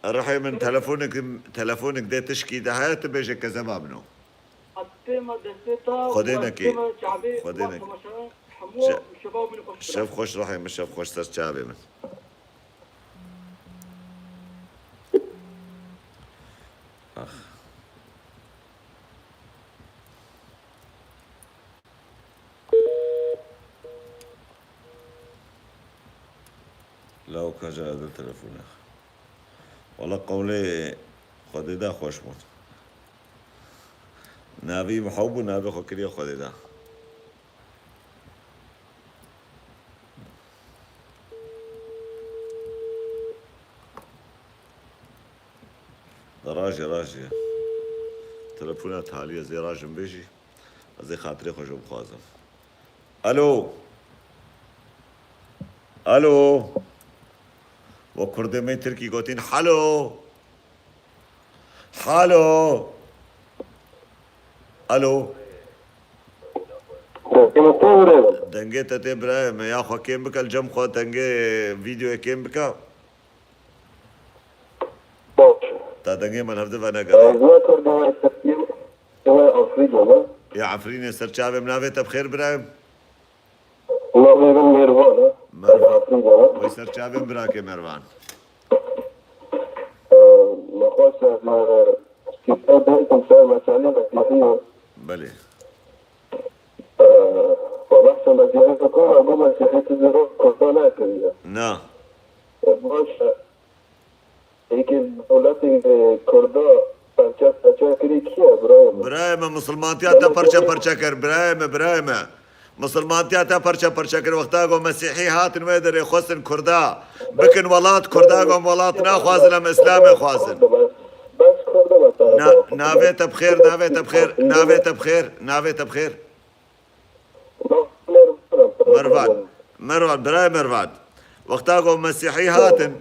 Rihê min telefonik, telefonik dê tişkî de heye, tu bêje kezeba min o. Xwedê nekî. Xwedê nekî. Şe-, şev xweş rihê min, şev xweş ser çavê min. Ax. Lawika ji Edil telefon e. Wala qewlê Xwedê da xweş bûn. Navî Miho bû, navê xwe kiriye Xwedê da. Da rajê, rajê. Telefona talî ez ê rajim vê jî. Ez ê xatirê xwe ji bixwazim. Alo. Alo. We kurdê me tirkî gotin halo. Halo. Alo. Dengê te tê birayê me, ya xwe kêm bike, li cem xwe dengê vîdeoyê kêm bike. Baş. Ta dengê me li hev di venegere. Ez ne kurdî, ez tirkî, ez Efrînê me. Ya Efrînê, ser çavê min, navê te bi xêr birayê min? Navê min Mervan e. Mervan. Ez Efrînê me. Wey ser çavê min birakê Mervan. Ee, nexweş ez, e, kîte bêjim ser meselê Mesîhî ye. Belê. Ee, we behsa Mesîhî dikim, em bu Mesîhî tu zî rok Kurda nekiriye. Na. Ee, baş e. Êkê dewletê Kurda parçe parçe kirî kî ye, birayê min? Birayê min, misilmantiya te parçe parçe kir, birayê min, birayê min. Misilmantiya te parçe parçe kir. Wexta ku Mesîhî hatin wê derê xwestin Kurda bikin welat, Kurda ku em welat naxwazin, em Îslamê xwazin. Bes Kurda bes. Na-, navê te bi xêr, navê te bi xêr, navê te bi xêr, navê te bi xêr. Mervan. Mervan, birayê Mervan. Wexta ku Mesîhî hatin,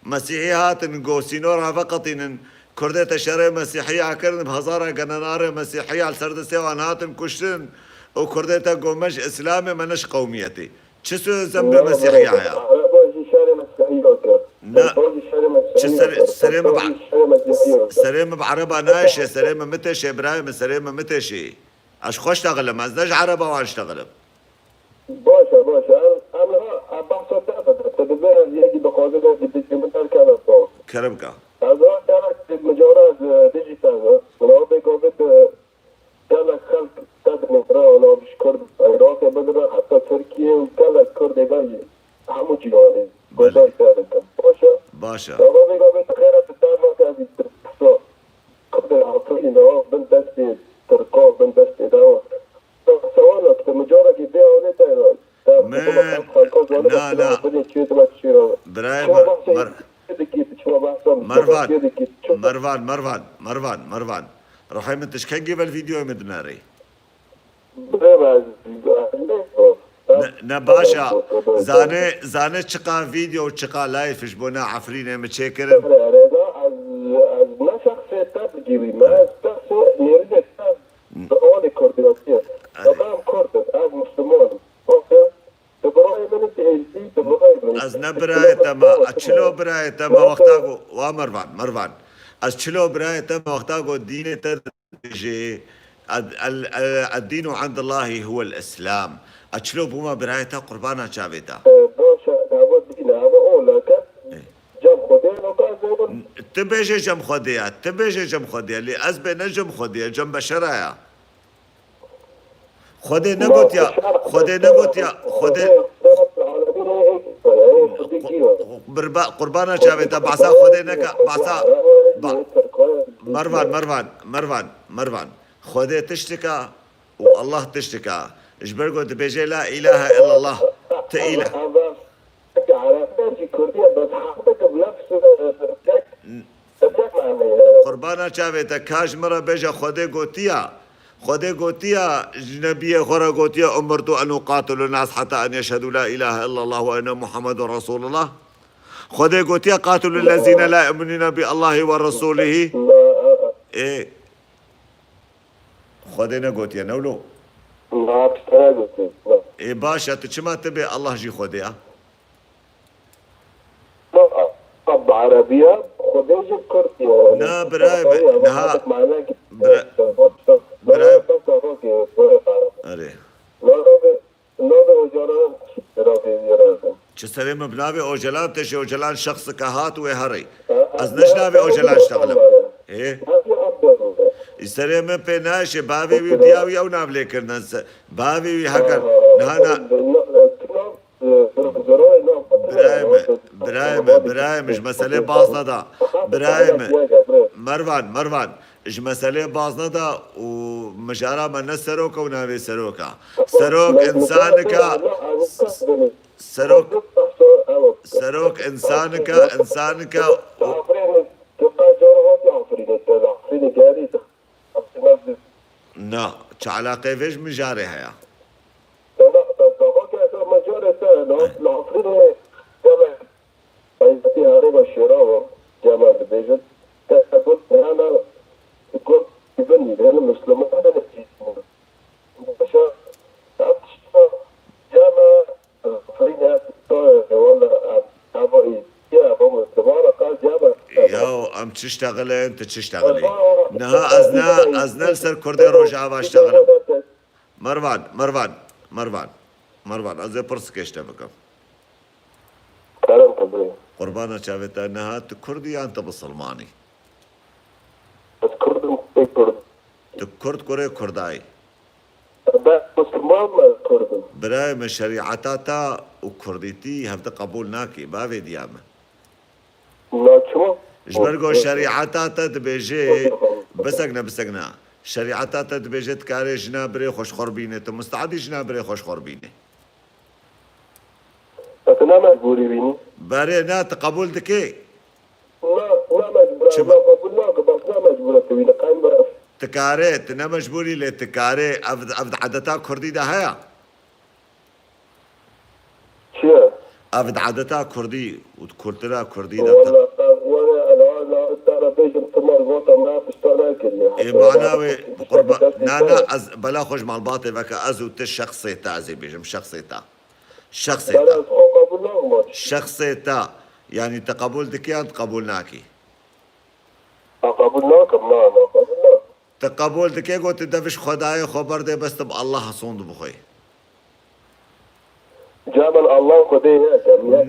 Mesîhî hatin, ku sînora veqetînin, Kurdê te şerê Mesîhiya kirin, bi hezara genenarê Mesîhiya li ser destê wan hatin kuştin û Kurdê te ku me ji Îslamê, me ne ji qewmiyetê. Çi sö zembê Mesîhiya heye? Ereba jî şerê Mesîhiya kir. Ne. Ereba jî şerê Mesîhiya kir. Çi ser-, serê min bi-, serê min bi ereba naêşe, serê min mitêşe, birayê min, serê min mitêşe. Ez xwe ştexilim, ez ne ji ereba wan ştexilim. Baş e, baş e. Em, em ha, em behsa te bikin. Tu dibê ez yekî dixwazim ez dibê min terkeve xwe. Kerem ka. Ez ha, gelek micara ez, e, dijî te, e, wala bê govê, e, gelek xelk te dinêre, wala ji Kurd, Iraqê bigire, heta Tirkiye û gelek Kurdê me jî. Hemû cîhanê. Belê. Godarî te dikin. Baş e? Baş e. Gava vê gavê tu xêra tu derma te zî tu qisa. Kurdê Efrînê bin destê Tirka, bin destê dewa. Sewana tu micarekî vê hawlê te ra. Me, na, na. Birayê Mer-, Mer-, Mervan, Mervan, Mervan, Mervan. Rihê min tişkengê vel vîdeoyê min dinêrî. Birêve, ez, ez ne, ne baş e. Zane, zane çiqa vîdeo û çiqa live ji bo ne Efrînê min çêkirin. Erê, erê, ez, ez ne şexsê te digîrî me, ez şexsê nêrînê te bi alê kurdiyatiyê. Erê. Em kurd in, ez misliman im. Wexta tu birayê min î, tu êzidî, tu birayê min î. Ez ne birayê te me, ez çilo birayê te me wexta ku, wa Mervan, Mervan. Ez çilo birayê te me wexta ku dînê te Jî, ed-, el-, el-, "Eddînu indallahî huwel Îslam." Ez çilo bûma birayê te, qurbana çavê te. E, baş e, eva dîn e, eva ola ke. Ê. Cem Xwedê ye, no ka ez ê bin. Tu bêje cem Xwedê ye, tu bêje cem Xwedê ye, lê ez bê ne cem Xwedê ye, cem beşera ye. Xwedê negotiya, Xwedê negotiya, Xwedê. Birba-, qurbana çavê te, behsa Xwedê neke, behsa, ba-, Mervan, Mervan, Mervan, Mervan. Xwedê tiştika û Allah tiştika. Ji ber ku dibêje la ilahe illallah, ti îlah. Qurbana çavê te, ka ji min re bêje, Xwedê gotiya, Xwedê gotiya, ji nebiyê xwe re gotiya, "Umirtu en uqatila nas hatta en yeşhedû la ilahe illallah ve enne Muhammedun Resulullah." Xwedê gotiya, "Qatilu lezîne la yu'minûne bi Allahî ve Resûlihî." Ê, Xwedê negotiye, ne wilo? Na, tiştê negotiye. Ê, baş e, tu çima tu bê Allah jî Xwedê ya? Na, bi erebiya Xwedê jî Kurd ye. Na, birayê me, niha, bira-, birayê, erê. Nabe, nabe ocalan Çi serê min bi navê Ocalan, te ji Ocalan şexsika hat wê herê. Ez ne ji navê Ocalan ştexlim. Ê? Ji serê min pê naşê, bavê wî û diya wî ew nav lê kirine. Se-, bavê wî heger niha na-, Birayê me, birayê me, birayê me, ji meselê baz neda. Birayê me. Mervan, Mervan. Ji meselê baz neda û mijara me ne serok e û navê serok e. Serok insanika, serok, serok insanika, insanika û Na, çi eleqeyê vê ji mijarê heye? Taybetî herêma Şêrawa, cema dibêjin, te bûn hena Kurd bin, hena Müslüman, hena Baş e, ev tişta cema firîne, wala, ev, ev, ya, ev Müslüman, ka cema. Yaw, em çi ştexilin, tu çi ştexilî? Niha ez ne, ez ne li ser Kurdê Rojava ştexilin. Mervan, Mervan, Mervan, Mervan, ez ê pirsikê ji te bikim. Kerem xwe birê. Qurbana çavê te, niha tu Kurd î yan tu Misilman î? Ez Kurd im, kurê Kurd. Tu Kurd kurê Kurda yî? Ben Misilman me, ez Kurd im. Birayê min, şerîeta te û Kurdîtî hevdi qebûl nake, bavê diya min. Na çima? Ji ber ku şerîeta te dibêje, bisekne, bisekne. Şerîeta te dibêje, tu karê jina birê xwe ji xwe re bîne, tu musteedî jina birê xwe ji xwe re bîne. Ez ne mecbûrî bînî. Berê ne, tu qebûl dikê? Na, ne mecbûr e, çima? Ez qebûl nakim, bes ne mecbûr e tu bînî, qeym bira. Tu karê, tu ne mecbûrî lê tu karê, ev, ev di edeta Kurdî de heye? Çi ye? Ev di edeta Kurdî û di kultura Kurdî de. Wala, wala, ela, ela, te re bêjim, tu me vata me tişta nekiriye. Ê, mana wê, qurba-, na, na, ez bela xwe ji malbatê veke, ez û tu şexsê te, ez ê bêjim, şexsê te. Şexsê te. Bela ez xwe qebûl nakim. Şexsê te, yanî te qebûl dikî yan te qebûl nakî? Ez qebûl nakim, na, na, qebûl nakim. Tu qebûl dikê ku tu dev ji Xwedayê xwe berdê, bes tu bi Allah sond bixwê? Caman Allah Xwedê yek e, yek mane,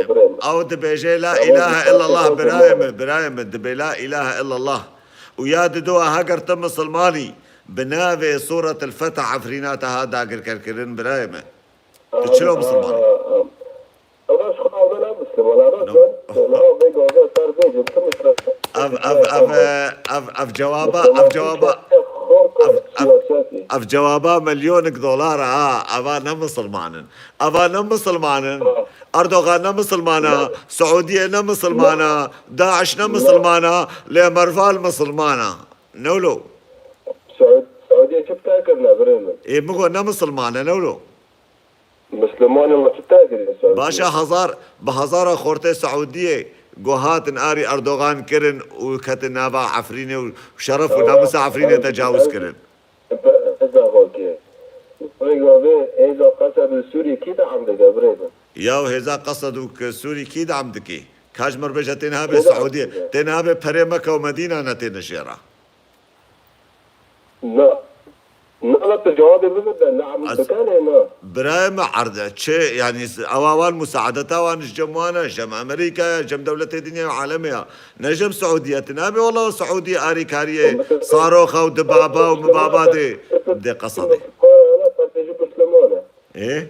birê min. Ew dibêje la ilahe illallah, birayê min, birayê min, dibê la ilahe illallah. Û ya didoa heger tu misilman î, bi navê Sûretil Fetah Efrîna te hat dagirkerkirin, birayê min. Tu çilo misilman î? Ev ji xwe ev ne misilman, ev ne, ev vê gavê ser bêjin, tu misilman. Ev, ev, ev, ev, ev cewaba, ev cewaba, ev, ev, ev cewaba milyonik dolar e, ha, eva ne misilman in. Eva ne misilman in. Erdogan ne misilman e, Siûdiye ne misilman e, DAIŞ ne misilman e, lê Merval misilman e. Ne wilo? Siûdiye çi bi te kirine, birê min? Ê, min got ne misilman e, ne wilo? Mislimanê me çi te kiriye ser? Baş e, hezar, bi hezara xortê Siûdiyê ku hatin arî Erdogan kirin û ketin nava Efrînê û şeref û namûsa Efrînê tecawuz kirin. Hêza xwe kê. Vê gavê hêza qesed li Sûriyê kî deam dike, birê min? Ya hêza qesed û ki Sûrî kî deam dikî? Ka ji mir bêje tê niha bê Siûdiyê, tê niha bê perê Meke û Medîna ne tê nijêra. Na. Na, na, tu cewabê min bide, ne em Ez, dikanê, na. Birayê me erde, çi, yanî, s-, ewa wan musaadeta wan ji cem wan e, cem Amerîka ye, cem dewletê dinya û alemê ye. Ne cem Siûdî ye, tu nabê wela Siûdî arîkariyê saroxa û dibaba û mibaba dê, dê qesedê. Ê?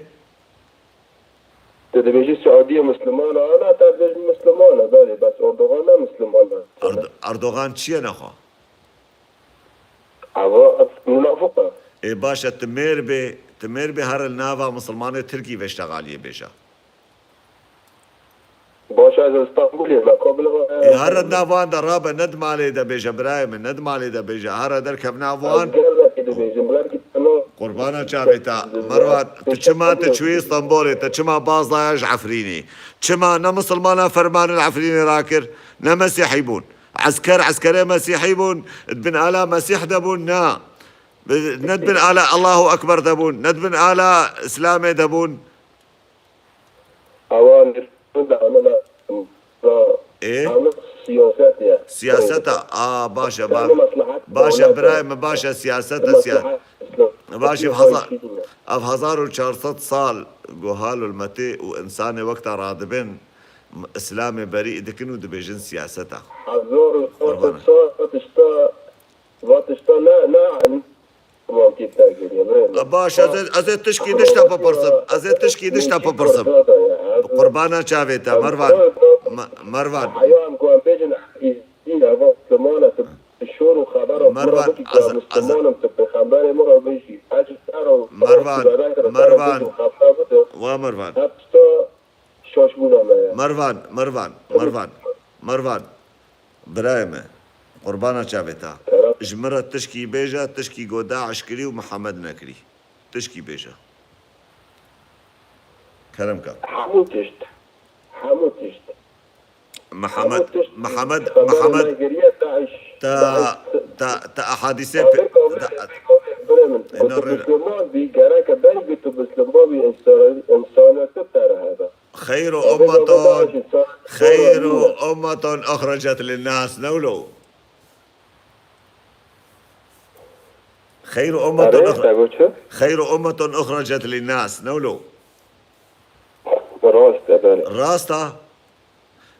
Tu dibêjî Siûdî ye Misliman e, ana te dibêjî Misliman e, belê, bes Erdogan ne Misliman e. Erd-, Erdogan çi ye nexwe? Ava munafiq e. Ê baş e, tu mêr bê, tu mêr bê here li nava misilmanê Tirkî vê ştegaliyê bêje. Baş e, ez li Stenbolê me, ka bila, Ê, here nav wan de rabe, ne di malê de bêje, birayê min, ne di malê de bêje. Here derkev nav wan. Ez gelekî dibêjim, belkî te na. Qurbana çavê te. Merva, tu çima tu çûyî Stenbolê, te çima baz daya ji Efrînê? Çima ne misilmana fermanên Efrînê rakir, ne mesîhî bûn? Esker, eskerê mesîhî bûn, di bin ala Mesîh de bûn, na. Bi-, ne dibin ala Allahu Ekber de bûn, ne dibin ala Îslamê de bûn. Ewan da, da, Ê? Ewan siyaset ya. Siyaseta, a, baş e, Sen ba-, maslahat, baş e, maslahat. Birayê min, baş e, siyaseta, siya-, Maslahat, İslam. Baş e, Yok, hazar, yok, yok. Ev hezar û çar sed sal guhal û metê û insanê wekta radibin, Îslamê berî dikin û dibêjin siyaseta. Hezar û çar sed Qurban. Sal, tişta, va tişta ne, ne, Baş, ez ê, ez ê tişkî dişta bipirsim. Ez ê tişkî dişta bipirsim. Bi qurbana çavê te, Mervan. Me-, Mervan. Heya em ku em bêjin Îzî, eva Musliman e, tu bi şor û xebera Mervan, bikî ku ez, ez Musliman im, tu pêxemberê min re bijî. Ez ji te re Mervan, Mervan. Wa Mervan. Hep tişta şaşbûna me ye. Mervan, Mervan, Mervan, Mervan. Birayê me, qurbana çavê te. Kerem. Ji min re tişkî bêje, tişkî ku DAIŞ kirî û Mihemed nekirî. Tişkî bêje. Kerem ke. Hemû tişt. Hemû tişt. Mihemed, Hemû tişt. Mihemed, Xeberê Mihemed, me geriye DAIŞ. Te, DAIŞ. Te, te ehadîsê Xeber pe-, kabul te, e, kabul e, birê min. Eno Ku tu rê. Bisliman bî, gereke berî ku tu bisliman bî, însan-, însaniyetê te re hebe. خير أمة، خير أمة أخرجت للناس، ne wilo? خير أمة Erê, أخر-، te got çi? خير أمة أخرجت للناس، ne wilo? Rast e, belê. Rast e.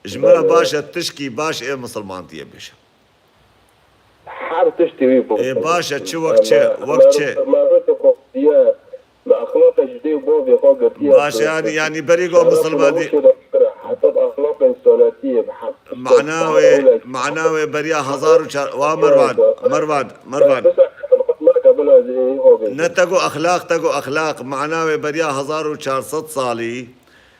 Ji min re Belê. Baş e, tişkî baş ê misilmantiyê bêje. Her tiştî wî bû. Ê, baş e, çi wek çi, wek çi? Me rû-, me rû xwe diye, me exlaqa ji dê û bavê xwe girtiye. Baş e, yani, yani berî go Şeref misilman dî. Heta bi exlaqa însanetiyê, bi hep Mana wê, mana wê beriya hezar û çar, wa Mervan, Mervan, Mervan. Ne te go exlaq, te go exlaq. Mana wê beriya hezar û çar sed salî.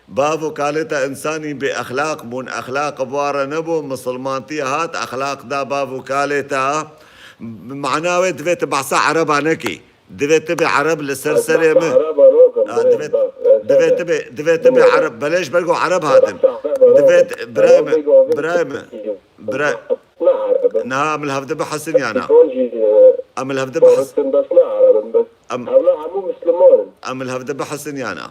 Bav û kalê te însanî bê exlaq bûn, exlaq bi wa re nebû, misilmantî hat, exlaq da bav û kalê te. Mana wê divê tu behsa Ereba nekî. Divê tu bê Ereb li ser serê min. Ereba nakim, Ha, birê divê, min, bak, ez divê ez tu bê, divê tu bê bilmiyorum. Ereb, belê ji ber ku Ereb hatin. Behsa Ereba Divê nakim. tu, birayê Ereba min, bêgo, birayê min, bêgo. Bira-, Ne Ereb. Niha em li hevdi bihesin ya na? Teknoloji, e, Em li hevdi bihis- Faristin bes ne Ereb in, bes. Em Hevla hemû Müslüman in. Em li hevdi bihesin ya na?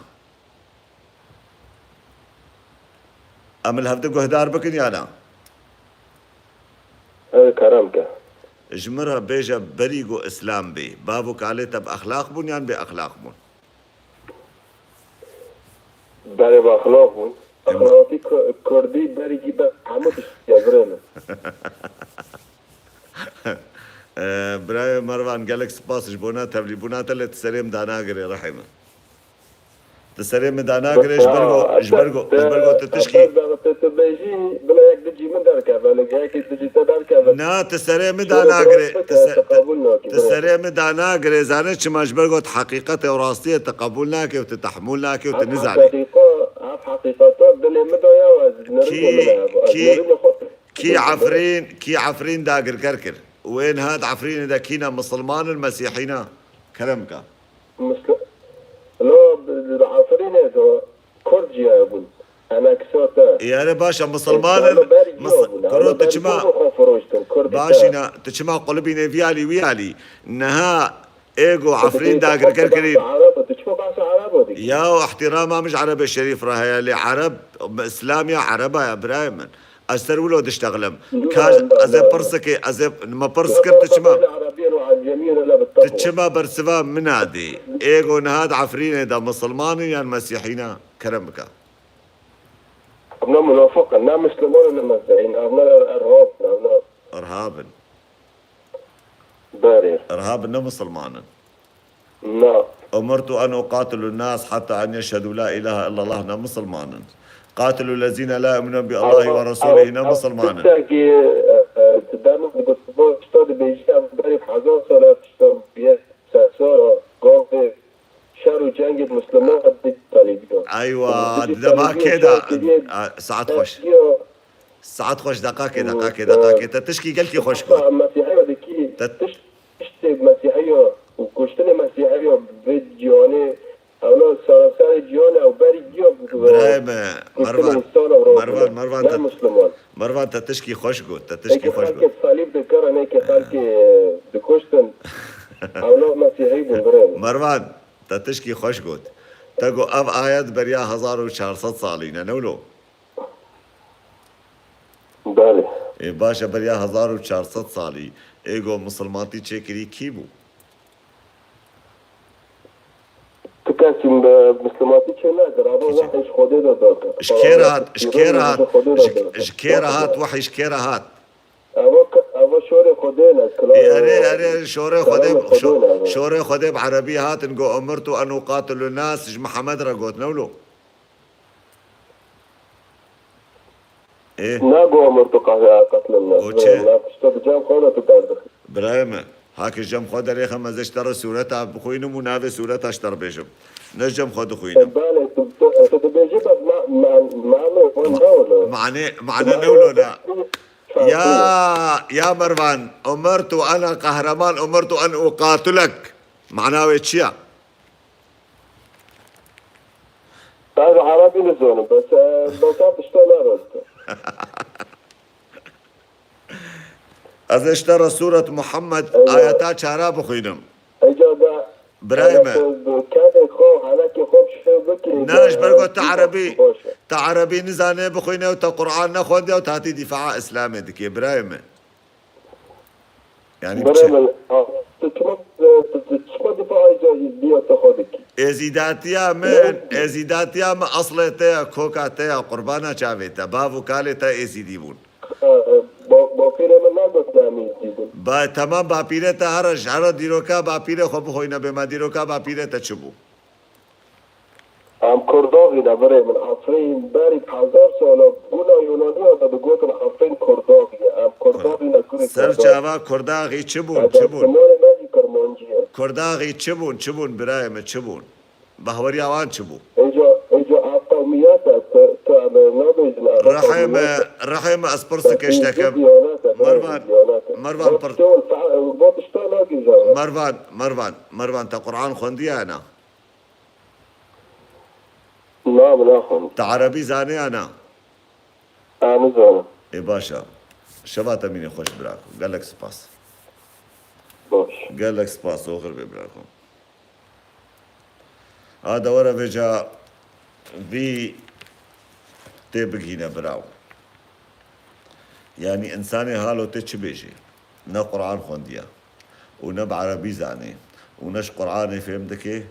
Em li hevdi guhdar bikin ya na? Ew kerem ke. Ji min re bêje berî ku Îslam bê, bav û kalê te bi exlaq bûn yan bê exlaq bûn? Berê bi exlaq bûn. Em- Exlaqî ku-, kurdî berî gî be hemû tişt ye, birê min. Ee, birayê Mervan, gelek spas ji bona tevlîbûna te, lê tu serê min danagirê, rihê min. Tu serê min danagirê, ji ber ku, ji ber ku, ji ber ku tu tişkî Te, te, te, te bêjî, bila yek di cî min derkeve, li yekê di cî te derkeve. Na, tu serê min Şöyle danagirê, biraz tu se-, te qebul nakî, tu birê. serê min danagirê, zanî çima, ji ber ku tu heqîqetê û rastiyê tu qebûl nakê û tu tehmûl nakê û tu Ev nizanî. heqîqa-, ev heqîqeta dilê min de ya, ez nirînê Kî, min e, ez kî, nirînê xwe. Kî Efrîn, kî Efrîn dagirker kir? Û ên hat Efrînê de kî ne, misilman in, mesîhî ne? Kerem ke. Misli-, lo, bi, bi Efrînê de Kurd jî hebûn. Eneksa te. Ê, erê baş e, misilman in, Însan berî mis-, giya bûn. kuro Ewle tu berî çima, giya bûn xwe firoştin. Kurd baş te. îna, tu çima qulibînê vî alî, wî alî? Niha Ê ku Efrîn dagirker kirî. Ereba, tu çima behsa Ereba dikî? Ya, îhtîrama min ji Erebê şerîf re heye, lê Ereb, Îslam ya Ereba ya, birayê min. Ez ser wilo diştexlim. Ka ez ê pirsikê, ez ê, me pirs kir, tu çima, tu çima bersiva min nadî? Ê ku niha di Efrînê de misilman in yan mesîhî ne? Kerem bike. Evna munafiq in, ne misliman in, ne mesîhî in, evna irhab in, evna. Irhab in. Berê. Irhab ne misilman in. Na. أمرت أن أقاتل الناس حتى أن يشهدوا لا إله إلا الله ne misilman in. قاتلوا الذين لا يؤمنون بالله ورسوله ne misilman in. Tiştekî, e, e, tu dema digot, bo tişta dibêjî, em berî hezar sal ev tişta bûye, sersara, gavê, şer û cengê Misliman digitaliziya. Aywa, digitaliziya di demakê de, şer kiriye, a, saet xweş. Saet xweş, deqakê, deqakê, deqakê. Te tişkî gelkî xweş got. Mesîhiya dikî, te tiş-, tiştê Mesîhiya û kuştinê Mesîhiya vê cîhanê, ewna saraserê cîhanê ew berî giya Birayê me, kuştinê Mervan, însan ew Mervan, Mervan, ne te, Misliman. Mervan, te tişkî xweş got, te tişkî xweş got. Xelkê salîb dikir, neke xelkê dikuştin. Ewla Mesîhî bûn, birê min. Mervan, te tişkî xweş got. Te got ev ayet beriya hezar û çar sed salî ne, ne wilo? Belê. Ê, baş e, beriya hezar û çar sed salî ê got misilmantî çêkirî kî bû? Tu kesî bi misilmantî çê nekir, ama wehî ji Xwedê de date. Ji kê re hat, ji kê re hat, ji, ji kê re hat, wehî ji kê re hat? Ewa ke-, ewa şorê Xwedê ne, kila-, Ê, erê, erê, şorê Xwedê, Kelamê Xwedê şo-, ne, ewa. Şorê Xwedê bi erebî hatin, got, "Umirtu en uqatila nas", ji Mihemed re got, ne wilo? Ê. Nago umirtu qe-, qatla nas. Got çi? Na tişta bi cem xwe de tu derdixî. Birayê me, hake cem xwe derêxim, ez ê ji te re sûreta bixwînim û navê sûreta ji te re bêjim. Ne ji cem xwe dixwînim. Belê, tu, tu, tu dibêjî, bes ma-, ma-, mane wan ne wilo. Mane, mane ne wilo ne? Ya, ya Mervan, umirtu ana qehreman, umirtu en uqatilek. Mana wê çi ya? Ez erebî nizanim, bes, e, bes ev tişta narast e. Ez ê ji te re Sûret Muhammed Eywa. Ayeta çara bixwînim. Eywa da, Birayê me. Kerê xwe, helekê xwe bi şêw bikî. Na, ji ber ku te erebî, te erebî nizane bixwîne û te Qur'an nexwendiye û te hatî dîfaa Îslamê dikê, birayê me. Yani birê çi? Min, ha, tu çima, tu, tu çima difaa Êzîdiya te xwe dikî? Êzîdatiya min, Ne? Êzîdatiya min eslê te ya, koka te ya, qurbana çavê te. Bav û kalê te Êzîdî bûn. Ha, ba-, bapîrê min nagot namî Êzîdî bûn. Ba, temam, bapîrê te here, ji here dîroka bapîrê xwe bixwîne bê me, dîroka bapîrê te çi bû? Em Kurdaxî ne birê min. Efrîn berî hezar sala guna Yunaniya de digotin Efrîn Kurdaxî ye. Em Kurdaxî ne, gurê Kurdaxî. Ser çava Kurdaxî çi bûn, çi bûn? Zimanê me jî Kirmancî ye. Kurdaxî çi bûn, çi bûn birayê min, çi bûn? Bahweriya wan çi bû? Êca, êca ev qewmiyet e, tu, tu em ê nabêjin, ev Rihê me, qewmiyet e. Rihê me, ez pirsike ji te kim. Diyanet e, Mervan, diyanet e. Mervan, pir- Bo tişta nagihîje. Mervan, Mervan, Mervan, te Qur'an xwendiye ne? Na, min naxwend. Te erebî zanê ya na? A, nizanim. Ê, baş e. Şeva te mînê xweş, birako. Gelek spas. Baş. Gelek spas, oxir bê, birako. Ha, de were vêca vî tê bigihîne, birawo. Yanî, însanê halo tê çi bêjê? Ne Qur'an xwendiye û ne bi erebî zanê û ne ji Qur'anê fêm dike,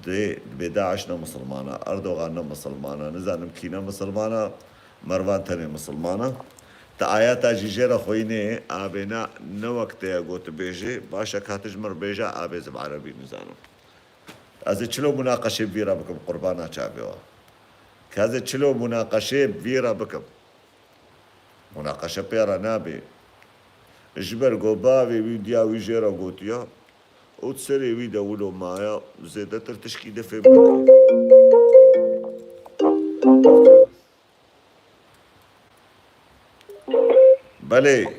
dê, dibê DAIŞ ne misilman e, Erdogan ne misilman e, nizanim kî ne misilman e, Mervan tenê misilman e. Te ayeta jî jê re xweyînê, abê na ne wek te ye got bêjê, baş e ka tu ji min re bêje, abê ez bi erebî nizanim. Ez ê çilo munaqeşê bi vî re bikim, qurbana çavê we. Ke ez ê çilo munaqeşê bi vî re bikim. Munaqeşe pê re nabe. Ji ber ku bavê wî diya wî jê re gotiya û di serê wî de wilo maya, zêdetir tişkî dê fêm bike. Belê.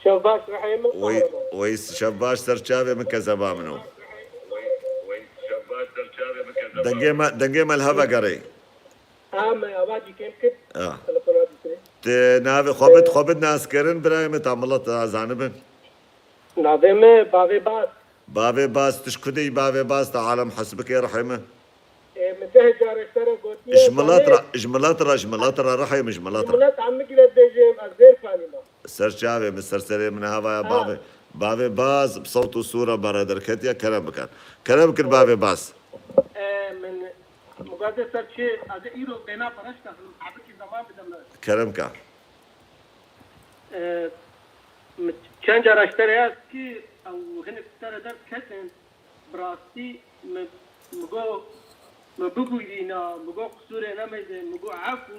Şev baş, rihê min. Wey, wey, şev baş, ser çavê min, kezeba min o. Dengê me, dengê me li hev vegerê. Ha, me ava cî kêm kir. Ha. Telefona dîtirê. Te navê xwe bid, xwe bid naskirin, birayê min, ta milet ta zanibin. Navê me Bavê Baz. Bavê Baz, tu ji ku de yî Bavê Baz, te alem hes bike, rihê min? Ê, min deh car ji te re gotiye, Ji milet re, ji milet re, ji milet re, rihê min, ji milet re. Milet em bigire dibêjim, ez zêr fanî me. Ser çavê min, ser serê min, havaya Ha. Bavê, Bavê Baz, bi sewt û sûra me re derketiye, kerem bikin. Kerem bikin, Bavê Baz. Ê, min, min gote ser çi, ez ê îro bêna pere ji te xinim, hebikî zeman bide min. Kerem ka. Ê, min çend cara ji te re ya kir, ew hinek ji te re derdiketin, bi rastî min, min got, min bibûrîna, min got qisûrê nemêze, min got efû,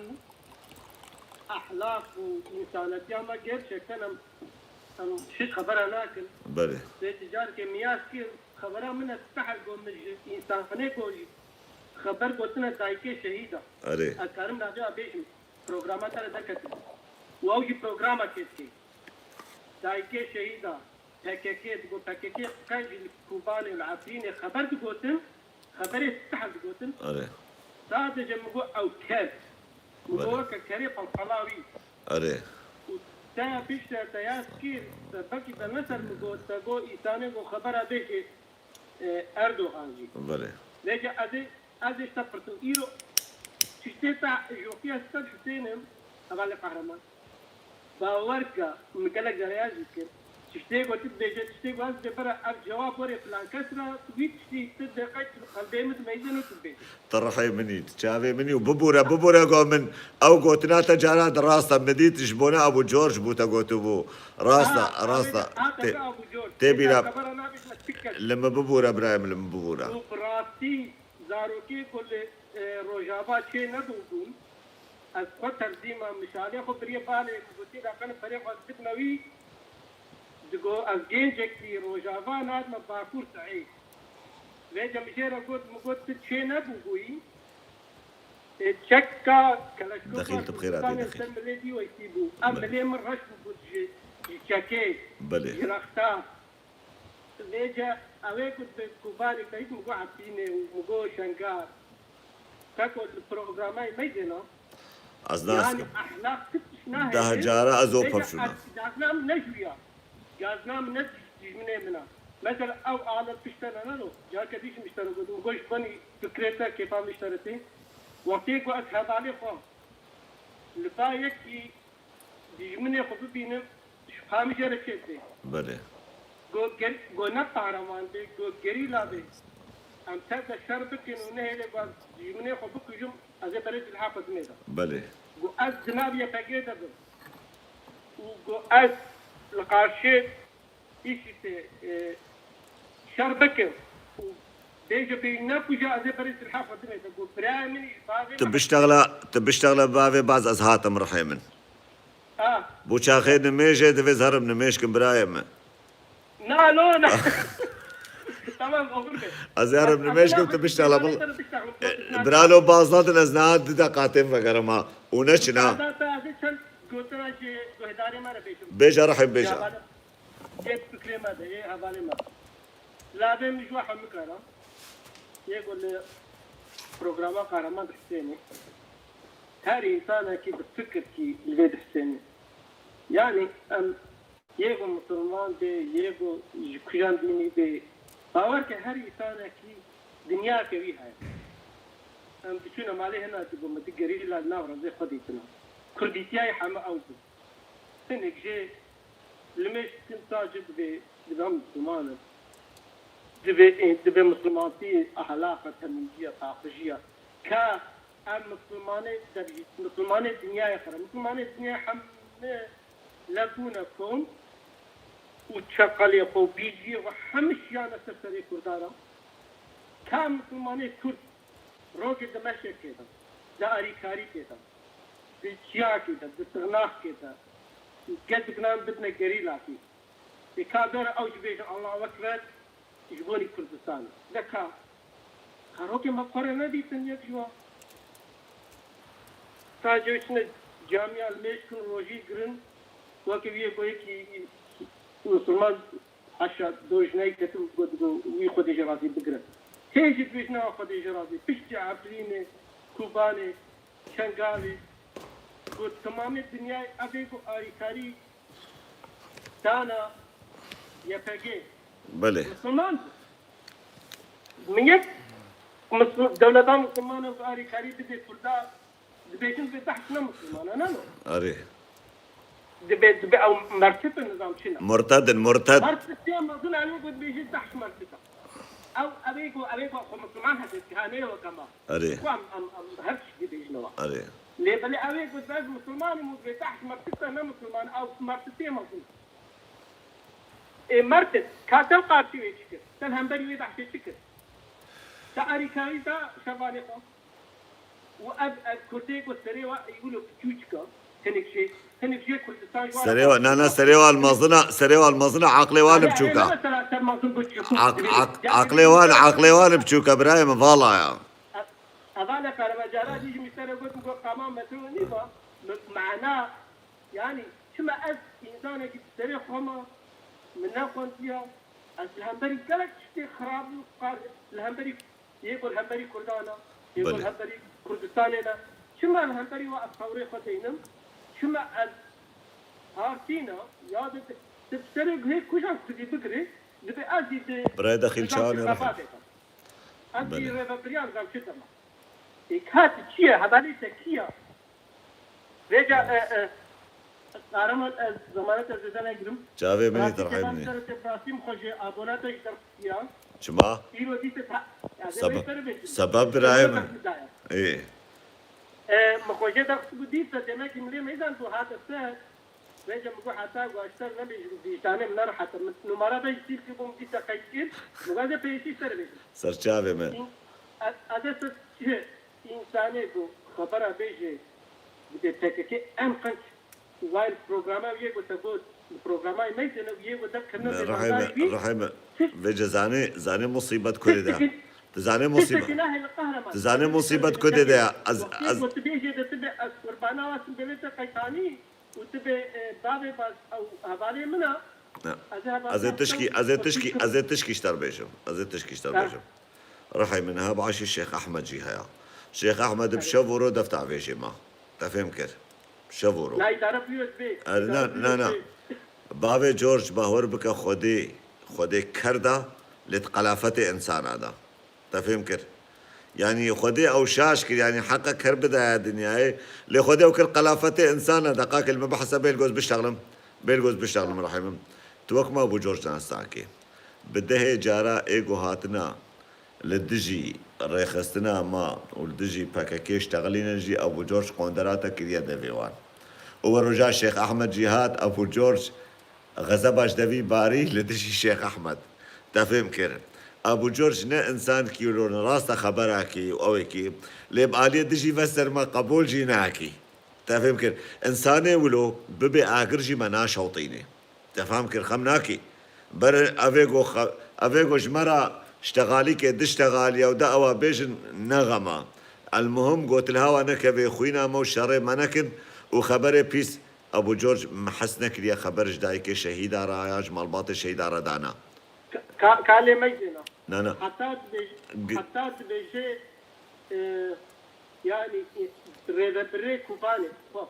ehlaq û însanetiya me gerçekten em, em hiç xebera nakin. Belê. Vê ticarkê min ya kir, xebera min e spehel got min ji însanê got jî xeber gotine dayikê şehîda. Erê. Ez karim navê bêjim. Programa te re derketim. Û ew jî programa kê dikê. Dayikê şehîda P K K digot, P K K qey jî li Kobanê û li Efrînê xeber digotin, xeberê speh digotin. Erê. Sadece min got ew ker. Min got Belê. Weke kerê pelpela wî. Erê. Û Te ya piştre te ya kir, te belkî te ne ser min got, te got îsanê got xebera bêjê, e, Erdogan jî. Belê. Vêca ez ê, ez ê ji te pirsim. Îro tiştê te ji wextî ez ser Husênim, hevalê Qehreman. Bawer ke, min gelek cariya jî kir. Tiştê ku tu dibêje, tiştê ku ez dibêjim, ev cewab were filan kes re, tu wî tiştî, tu deqe tu xeldê min, tu meyzên û tu dibêje. Tu rihê min î, tu çavê min î û bibûre, bibûre go min ew gotina te cara di rast e, min dît ji bona Ebû Corc bû te gotibû. Rast e, ha, rast e. Ha, tê, tê bîra. Li min bibûre birayê min, li min bibûre. Û bi rastî zarokê ku li, e, Rojava çê nebûbûn, ez xwe terzîma mişalê xwe biriyê balê ku gotî laqen perê xwe didime wî, digo ez gêncekî Rojava nadime Bakur Seîd. Vêca min jê re got, min got, tu çê nebûbûyî. Ê, çeka keleşkoka Dexîl, tu bi xêr hatî, Kurdistanê Dexîl. Ser milê dî weştî bû. Em Belê. Milê min reş bû, bû ji, ji çekê, Belê. Ji rexta. Vêca ew ê ku bi Kobanê te hîç min got Efrînê û min got Şengar. Te ku li programayê meyzêna. Ez nas kim. Yanî ehlaq tu tişt nahêle. Deh cara ez o pevçûna. Vêca ez cazna min ne jûya. Cazna min ne dijminê min a. Mesela ew alet pişt te ne nano. Carke dî jî min ji te re gotin. Min got ji benî fikrê te, kêfa min ji te re tê. Wextê ku ez hevalê xwe li ba yekî dijminê xwe bibînim, ji xwe min jê re çêdibê. Belê. Go ger-, go ne qehreman bê, go gerîla bê. Em tev de şer bikin û nehêlê ku ez dijminê xwe bikujim, ez ê berê silha xwe dimê de. Belê. Go ez di nav Y P G de bim. Û go ez li qarşê îşî tê, e, şer bikim û bêje bê nekuje, ez ê berê silha xwe dimê de. Go birayê min î bavê Tu min biştexla, tu biştexla bavê baz ez hatim rihê min. Ha. Bo çaxê nimêjê divê ez herim nimêj kim birayê min. Na, no, na. Tamam, olur be. Ez herim nimêj kim, tu biştexla bil. Biralo baz nadin, ez niha du deqatên vegerim ha. Û neçin ha. Çend gotina ji guhdarê me re bêjim. Bêje rihê bêje. Yê fikrê me de, yê hevalê me. Lavê min ji we hemû kara. Yê ku li programa Kahraman dihsênê. Her însanekî bi fikirkî li vê dihsênê. Yanî em yê ku misilman bê, yê ku ji kujan dînî bê, bawer ke her însanekî dinyayeke wî heye. Em diçûne malê hina dibû, min di gerîla li nav rezê xwe dîtina. Kurdîtiyayê heme ew bû. Hinek jê limêj dikin, ta jî dibê, dibe misilman in. Dibê, dibê misilmantî ehlaqa, temîncî ye, paqijî ye. Ka em misilmanê derbî, misilmanê dinyayê xwe re, misilmanê dinyayê heme levbûne kom û çeqelê xwe û bîjiyê xwe hemî şiyane ser serê Kurdan re. Ka misilmanê Kurd rojê di meşekê de, di alîkarîkê de, di çiyakê de, di sixnaxkê de, gelek nan bidine gerîlakî. Ê ka bere ew jî bêje Allahu Ekber ji bonî Kurdistanê. De ka, ka rokê me xwe re nedîtin yek ji wan. Sadece çine camiya li mêj kin rojî girin, weke wî yê ku yekî misilman Haşa do ji neyê ketim got, got, wî Xwedê jê razî bigire. Hê jî dibêjin ew Xwedê jê razî. Piştî Efrînê, Kobanê, Şengalê, got, temamê dinyayê ev ê got alîkarî dana Y P G. Belê. Misilman bû. Min yek misil-, dewleta misilmanan got alîkarî bidê Kurda. Dibêjin vê behs ne misilman e, ne no? Erê. Dibe, dibe ew mertib in, nizam çi ne? Murted in, murted. Mertib tê mezin, ew ê ku dibêjin behs mertib e. Ew, ew ê ku, ew ê ku xwe misilman hebe, ki ha ne weke me. Erê. Ku em, em, em her tiştî dibêjin ew. Erê. Lê belê ew ê ku ez misilman im û vê behs mertib e, ne misilman, ew mertib tê mezin. Ê mertib, ka te qarşî wê çi kir? Te li hemberî wê behsê çi kir? Te erîkarî da şevanê xwe? Û ev, ev Kurdê ku serê wa wilo piçûçik e, hinek jê, hinek jê Kurdistan ji wan Serê wa, na, na, serê wa li mezin e, serê wa li mezin e, aqlê wan e biçûk e. Mesela ser mezin biçûk. Aq-, aq-, aqlê wan, aqlê wan e biçûk e, birayê min, vala ya. Ev, ev ne pereme cara dî ji min sere got, got, qama me tu nî ba, me, mana, yanî, çima ez însanekî bi serê xwe me, min nexwendiya, ez li hemberî gelek tiştê xirab û qar-, li hemberî Yê ku li hemberî Kurdan e, yê ku li Belê. Hemberî Kurdistanê ne. Çima li hemberî we ez tewrê xwe teynim? Çima ez Partîna ya di, di serê guhê kujan kurdî bigirê, dibe ez jî di Birayê Dexîl çawanê rehe. Xebatê de. Ez jî Belê. Rêvebiriyan zam çi dema. Êk hat çi ye? Hevalê te kî ya? Vêca, e, e, Kahraman, ez zemaneta zêde negirim. Çavê min î Rastî te terhey min î. Serê te rastî min xwe ji abonata jî derxistiya. Çima? Îro dîse ta, ya, Sebe-, sebeb birayê min. Ê. E, min xwe jê derxistibû dîsa, demek ki milê meydan ku hate ser. Vêca min got heta ku ez ser nebêjim, vîcdanê min nerahat e. Min numara te jî sîl kiribû, min dîsa qeyd kir. Min got ez ê pêşî ser bêjim. Ser çavê me. În-, ez, ez ê ser çi? Însanê ku xebera bêje, dibê P K K en qenc. Wayl programa yê ku te got, programa yê meyzêne yê ku te kirine Ne, rehê me, bêbandayî bî. Rehê me. Vêca zanê, zanê musîbet kurê de. Tiştekî, tiştekî nahêle qehreman. Tu zanê musîbet kurê de ya. Ez, ez, Wextê ku tu bêjê de tu bê ez qurbana wa tu bê te qeytanî. Û tu bê, e, bavê baz ew hevalê min a. Ne. Ez ê hevalê Ez ê tişkî, ez ê tişkî, ez ê tişkî ji te re bêjim. Ez ê tişkî ji te re Ha. bêjim. Rihê min niha başî Şêx Ehmed jî heye. Şêx Ehmed bi şev û ro defta vêjê ma. Te fêm kir. Şev û ro. La îdare bûye bê. Er, na, na, na. Bavê George, bahwer bike Xwedê, Xwedê ker da, lê di qelafetê insana da. Te fêm kir? Yanî Xwedê ew şaş kir, yanî heqa ker bidaya dinyayê. Lê Xwedê ew kir qelafetê însan e, deqakê li min bihese bêl goz biştexlim. Bêl goz biştexlim rehê min. Tu wek ma bû George nas nakê. Bi dehê cara ê ku hatina li dijî rêxistina ma û li dijî P K K ştexilînin jî Ebû George qondera te kiriye devê wan. Û we roja Şêx Ehmed jî hat, Ebû George Xezeba ji devî barî li dijî Şêx Ehmed. Te fêm kir? Ebû George ne însankî wilo ne rasta xeberakî û ewekî, lê bi aliyê dijî ve ser me qebûl jî nakî. Te fêm kir? Însanê wilo bibê agir jî me naşewtînê. Te fam kir? Xem nakî. Ber evê go xe-, evê go ji me re ştexalîkê diştexaliye û de ewa bêjin ne xema. El muhim gotilhawa nekevê xwîna me û şerê me nekin û xeberê pîs Ebû George, min hez nekiriye xeber ji dayikê şehîda re ya ji malbatê şehîda re dana. Ka, ka, ka lê meyzêna. Na, na. Heta dibêj-, Gi- heta dibêje, e, yani, e, rêvebirê Kubanê. Xwe.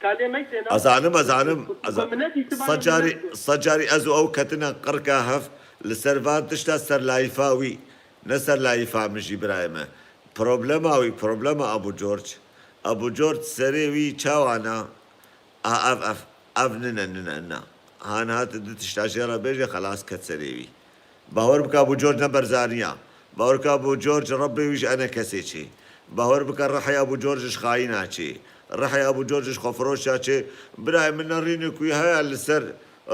Ka lê meyzêna. Ez anim, ez anim, ez Ku min nedîtiba sed carî, min sed carî ez û ew ketine qirka hev li ser van tişta ser layîfa wî. Ne ser layîfa min jî birayê me. Problema wî, problema Ebû George. Ebû George serê wî çawa na? A, ev, ev, ev nine, nine, nine. Han hat du tişta jê re bêje, xelas ket serê wî. Bawer bike Ebû George ne Berzaniya. Bawer bike Ebû George Rebbê wî ji ene kesê çê. Bawer bike rihê Ebû George ji xayîna çê. Rihê Ebû George ji xwefiroşa çê. Birayê min ne rînik wî heye li ser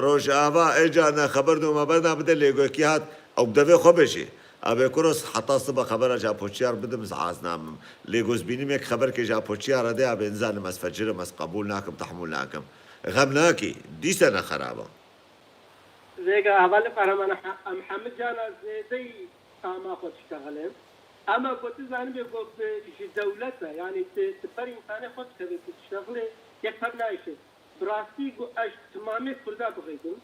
Rojava, ê carna xeber doma berna bide lê gokî hat, ew bi devê xwe bêjê. Abê Kuros heta sibe xebera ji Apoçiyar bidim, ez az namim. Lê gozbînimê xeberkê ji Apoçiyar re de abê nizanim ez fecir im, ez qebûl nakim, tehmûl nakim. Xem nakî, dîse ne xerab e. Vêga hevalê Kahraman, em hemî cana zêdeyî tama xwe diştexilin. Ema ku tu zanibê ku bi, ji dewlet e, yanî tu, tu ber însanê xwe dikevê, tu diştexilê, yek peb nayêşê. Bi rastî ku ez ji timamê Kurda bixeydim,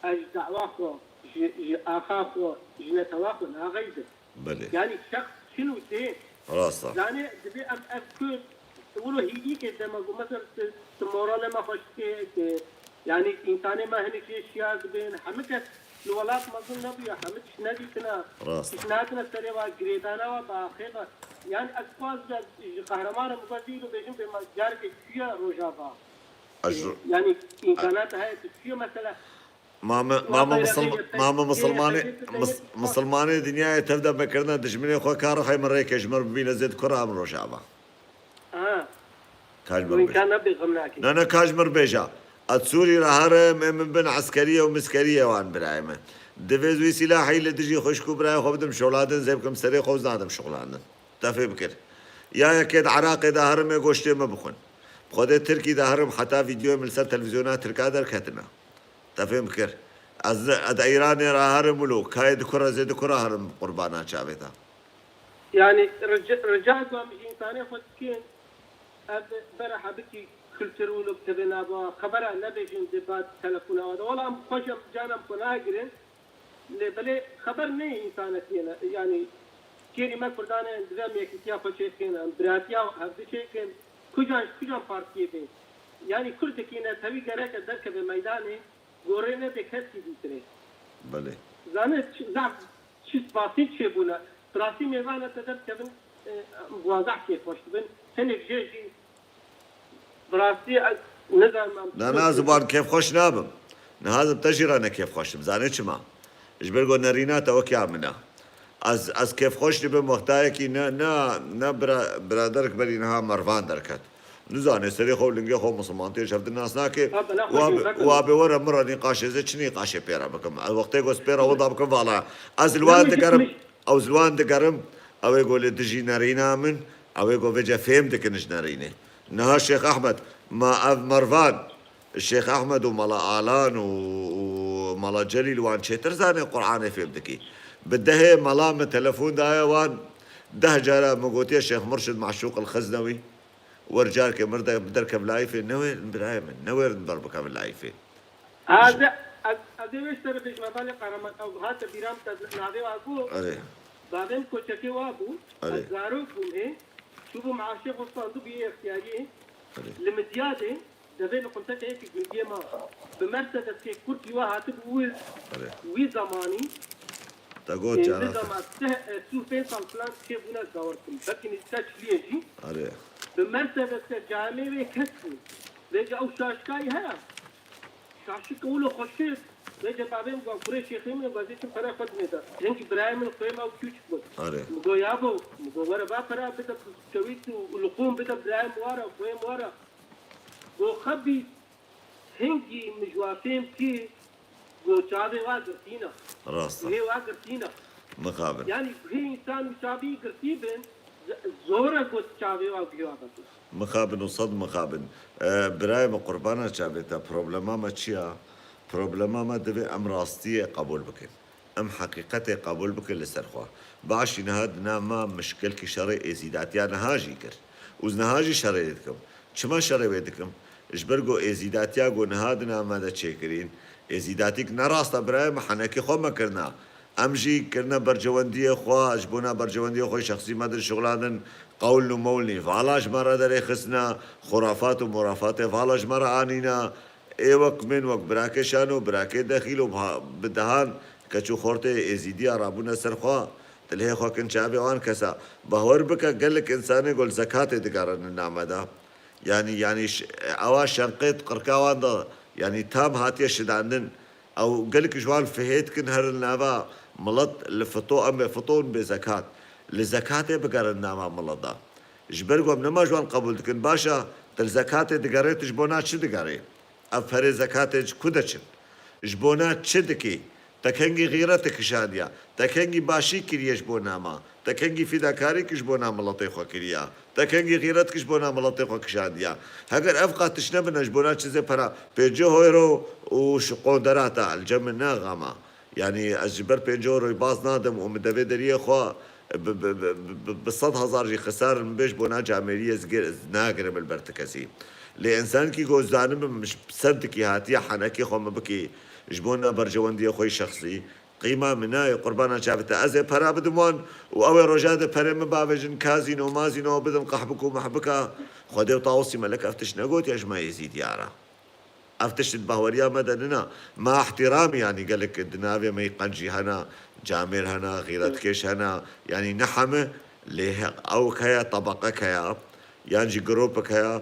ez ji dawa xwe, ji, ji axa xwe, ji netewa xwe naxeydim. Belê. Yanî şexs çin û tê. Rast e. Zanê, dibê em ev Kurd, wilo hîdîkê dema ku mesela tu, tu moralê me xweş dikê, tu, yanî însanê me hinek jê şiyar dibin, hemî kes li welat mezin nebûye, hemî tişt nedîtine, Rast e. tişt nehatine serê we, girêdana we bi axê ve. Yanî ez xwaz ji, ji qehreman re min got, vî wilo bêjim bê me careke çûye Rojava. Ez ji- Yanî îmkanat heye tu çûye mesela. Mame, mame, misil-, mame misilmanê, mis-, misilmanê dinyayê tev de mekirine dijminê xwe ka ruhê min rêke ji mir bibîne zêd kura em Rojava. Aha. Ka ji mir bêje. Ne, ne, ka ji mir bêje. Ez Sûrî re herim, ê min bin eskeriyê û miskeriyê wan birayê min. Divê ez wî sîlahî li dijî xwişk û birayê xwe bidim şoladin, zê bikim serê xwe û ez nadim şoxlandin. Te fêm kir. Ya yekê di Iraqê de herim ê goştê min bixwin. Bi Xwedê Tirkî de herim heta vîdyoyê min li ser televîzyona Tirka derketine. Te fêm kir. Ez, ez di Îranê re herim wilo, kayê di kura zê di kura herim qurbana çavê te. Yanî rica, rica ku em ji însanê xwe dikin, ev bere hebikî kultur wilo bi tevê nava, xebera nebêjin di ba telefona we de. Wela em xweş em canan xwe nagirin. Lê belê xeber neyê însanetiyê ne. Yanî kêrî me Kurdan e, em divê em yekîtiya xwe çêkin, em biratiya hevdu çêkin. Kucan ji kucan partiyê bên. Yanî kurdekî netewî gereke derkeve meydanê, gorê nede keskî dîtirê. Belê. Zane çi, zaf çi spasî çêbûne. Bi rastî mêvana te derkevin, e, em bi wan zaf kêfxweş dibin. Hinek jê jî bi rastî ez nizanim em Na, na, ez bi wan kêfxweş nabim. Niha ez bi te jî re ne kêfxweş im. Zanê çima? Ji ber ku nerîna te wek ya min e. Ez, ez kêfxweş dibim wextayekî ne, ne, ne bira-, biraderek berî niha Mervan derket. Nizane serê xwe û lingê xwe û misilmantiyê ji hev di nas nake. Ha, bela xwe Wa jû bi, vekin. wa bi were min re nîqaşê zê çi nîqaşê pê re bikim? Ez wextê ku ez pê re weda bikim vala. Ez li wan Yanlış digerim, gitmiş. ez li wan digerim, ew ê ku li dijî nerîna min, ew ê ku vêce fêm dikin ji nerînê. Niha Şêx Ehmed, ma ev Mervan, Şêx Ehmed û Mala Alan û, û Mala Celîl wan çêtir zanê Qur'anê fêm dikî. Bi dehê mala min telefon daye wan, deh cara min gotiye Şêx Murşid Maşûq el Xiznewî, wer carkê mir de derkev layîfê, newêrin birayê min, newêrin ber bikevin layîfê. Ha, ez, ez, ez ê wê ji te re bêjim, hevalê Qehreman, ew hate bîra min, te navê wa got. Erê, Bavê min koçekê wa bû. Erê. Ez zarok bûm hê. Çûbûm aşê xwe standibû yê extiyariyê. Erê. Li Midyadê, devê li qunteke yekî gundiyê ma. Bi Mercedesê kurkî wa hatibû wir, Erê. wî zamanî, te got pêncî cara. Zama, seh, e, sî û pênc sal filan çêbûne, ez bawer bikim. Belkî nîzîka çiliyê jî. Erê. Bi Mercedesê camê wê kes bû. Vêca ew şaşkayî heye. Şaşik û li xweşik. Vêca bavê min got, kurê şêxê min, got, zê çim pere xwe dinê de. Hingî birayê min, xwê me û küçük bûn. Erê. Mi got, yabo, mi got, were va pera bide, kewît û liqûn bide birayê min wara, xwê min wara. Got, xebî, hingî min ji wa fêm kir, got, çavê wa girtîne. Rast e. Guhê wa girtîne. Mixabin. Yanî guhê însan û çavî girtî bin, z-, zor e got çavê wa guhê wa vekin. Mixabin û sed mixabin. E, birayê min, qurbana çavê te, problema me çi ya? Problema me divê em rastiyê qebûl bikin. Em heqîqetê qebûl bikin li ser xwe. Başî niha di nav me mişkilkî şerê êzîdatiya niha jî kir. Û ez niha jî şerê wê dikim. Çima şerê wê dikim? Ji ber ku êzîdatiya ku niha di nav me de çêkirîn, êzîdatîk ne rast e birayê min, henekî xwe me kirina. Em jî kirine berjewendiyê xwe, ji bona berjewendiyê xwe şexsî me din şixulandin, qewl û mewl nî vala ji me re derêxistine, xurafat û murafatê vala ji me re anîne. Ê wek min, wek birakê Şano, birakê Dexîl û biha-, bi dehan keç û xortê êzîdiya rabûne ser xwe, dilhê xwe kin çavê wan kesa. Bawer bike gelek însanê ku li zekatê digerinin name de. Yanî, yanî ş-, ewa şenqê di qirka wan de, yanî tam hatiye şidandin. Ew gelek ji wan fihê dikin herin nava milet li fito, em bê fito û bê zekat. Li zekatê bigerin nava milet de. Ji ber ku em nema ji wan qebûl dikin. Baş e, tu li zekatê digerê, tu ji bona çi digerê? Ev perê zekatê ji ku deçin? Ji bona çi dikî? Te kengî xîretê kişandiya? Te kengî başî kiriye ji bo nama? Te kengî fîdakarî ki ji bona miletê xwe kiriya? Te kengî xîret ki ji bona miletê xwe kişandiya? Heger ev qat tişt nebine, ji bona çi zê pera pêncî euro û ji qonderata el cem min ne xama. Yanî ez ji ber pêncî euroyê baz nadim û min devê deriyê xwe bi, bi, bi, bi, bi sed hezar jî xisar min bê ji bona camêriyê ez gir-, ez nagirim li ber ti kesî. Lê însankî ku ez zanibim ji sentîkî hatiye henekê xwe min bikî ji bona berjewendiyê xwe yî şexsî, qîma min nayê, qurbana çavê te. Ez ê pera bidim wan û ew ê roja de perê min bavêjin kazîno mazîno bidin qehbik û mehbika. Xwedê û Tawusî Melek ev tişt negotiye ji me Êzîdiya re. Ev tişt di bahweriya me de nina. Me îhtîramî, yanî gelek di navê me yî qencî hene, camêr hene, xîretkêş hene, yanî ne heme, lê he-, ew heye, tebeqek heye, yan jî gropek heye,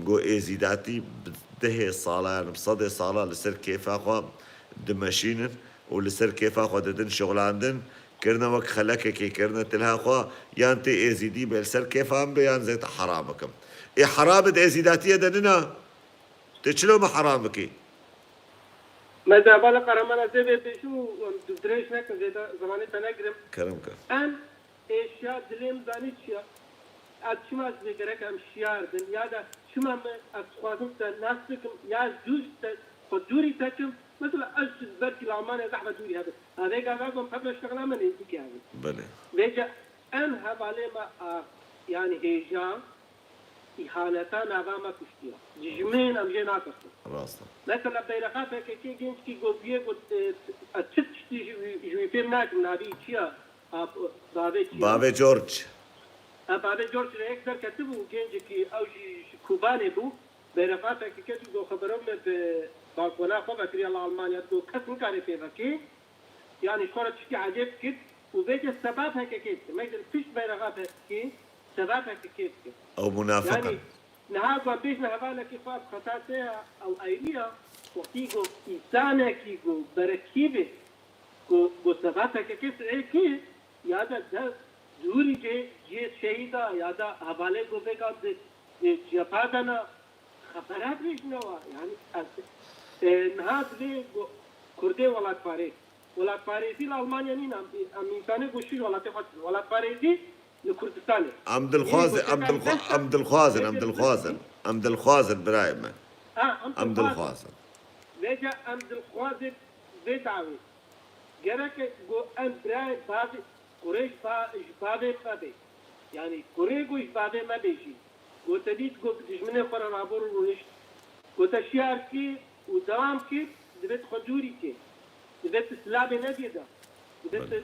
ku êzîdatî bi dehê sala, yanî bi sedê sala li ser kêfa xwe dimeşînin û li ser kêfa xwe didin şixulandin, kirine wek xelekekê, kirine tilha xwe, yan tê êzîdî bê li ser kêfa min bê, yan zê te heram bikim. Ê heram di êzîdatiyê de nina. Tê çilo me heram bikî? Me de hevala Qehreman ez ê vê bêjim û em dirêj nekin, zêde zemanê te negirim. Kerem ke. Em êşiya dilê min zanî çi ye? Ez çima ji vê gerek em şiyar bin? Ya da çima min ez dixwazim te nas bikim? Ya dûr te, xwe dûrî te kim? Mesela ez ji belkî li Almanya zehf dûrî hebim. Evê gava gom pevre şexla me nêzîkî hebin. Belê. Vêce em hevalê me a, yanî hêja, îhaneta nava me kuştiye. Dijmin em jê natirsin. Rast e. Mesela beyrexa P K K gençkî got bûye got, e, ez çi tiştî ji, ji wî fêm nakim, navî çi ye? A, bavê çi ye? Bavê George. E, bavê George re yek derketibû, gencekî ew jî ji Kubanê bû. Beyrexa P K K dû xebera me bi balkona xwe vekiriya li Almanya, dû kes nikare pê vekê. Yanî ji xwe re tiştî ecêb kir û vêce seba P K K, demek li pişt beyrexa P K K, seba P K K dike. Ew munafik in. Yanî niha ku em bêjine hevalekî xwe ev xeta te ye, ew ayrî ye. Wextî ku însanekî ku berekî bê, ku, ku seba P K K sihê kir, ya da de dûrî cê, cihê şehîda, ya da hevalê ku vêga di, di cepha de ne, xebera dirêj newa. Yanî ez, e, niha divê ku Kurdê welatparêz. Welatparêzî li Almanya nîn, em, em însanê ku şîr welatê xwe dikin. Welatparêzî li Kurdistanê. Em dilxwazin, em dilxwa-, em dilxwazin, em dilxwazin. Em dilxwazin, birayê me. Ha, em dilxwazin. Vêca em dilxwazê vê dawê. Gerek e ku em birayê bavê, kurê ji ba-, ji bavê me be. Yanî kurê ku ji bavê me be jî. Ku te dît ku bi dijminê xwe re rabû rûnişt. Ku te şiyar kî û dewam kî, divê tu xwe dûrî kê. Divê tu silabê nediyê de. Divê tu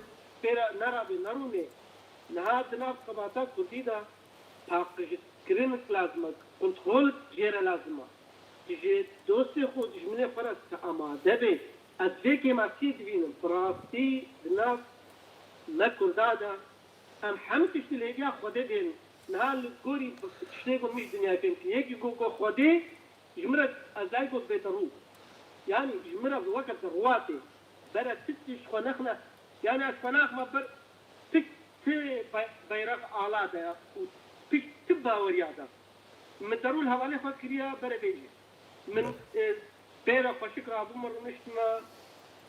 pê re nerabê, nerûnê. Niha di nav xebata kurdî de paqijkirin lazim e, kontrol jê re lazim e. Tu ji dostê xwe û dijminê xwe re tu amade bê. Ez vê kêmasiyê dibînim. Bi rastî di nav me kurda de em hemû tişt li hêviya Xwedê bên. Niha li gorî tiştê ku min ji dinyayê fêm kir. Yekî ku, ku Xwedê ji min re ez dayê ku dibête rû. Yanî ji min re weke derwatê. Bere ti tişt xwe nexne. Yanî ez xwe naxime ber ti, ti bay-, bayrex ala de û ti, ti baweriya de. Min derû li hevalê xwe kiriya bere vê jî. Min, e, pê re xweşik rabûme, rûniştime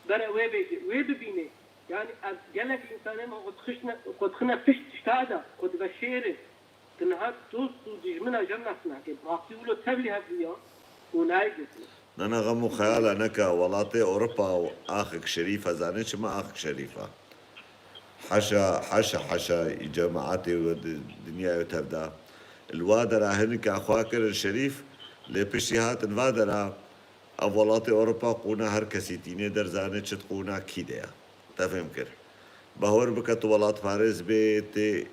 bere wê vê jî. Wê bibînê. Yanî ev gelek însanên me xwe dixişne, xwe dixine pişt tişta de, xwe diveşêrin. Tu niha dost û dijmina jev nas nake. Bi rastî wilo tevlî hevdû ya û nayê gotin. Na, na, xem û xeyala neke, welatê Ewropa û axik şerîf e, zanê çima axik şerîf e? Heşa, heşa, heşa cemaetê we di dinyayê tev de. Li wa dera hinka xwe kirin şerîf, lê piştî hatin va dera, ev welatê Ewropa qûna her kesî tînê derzanê çi qûna kî de ye. Te fêm kir. Bahwer bike tu welatparêz bê, tê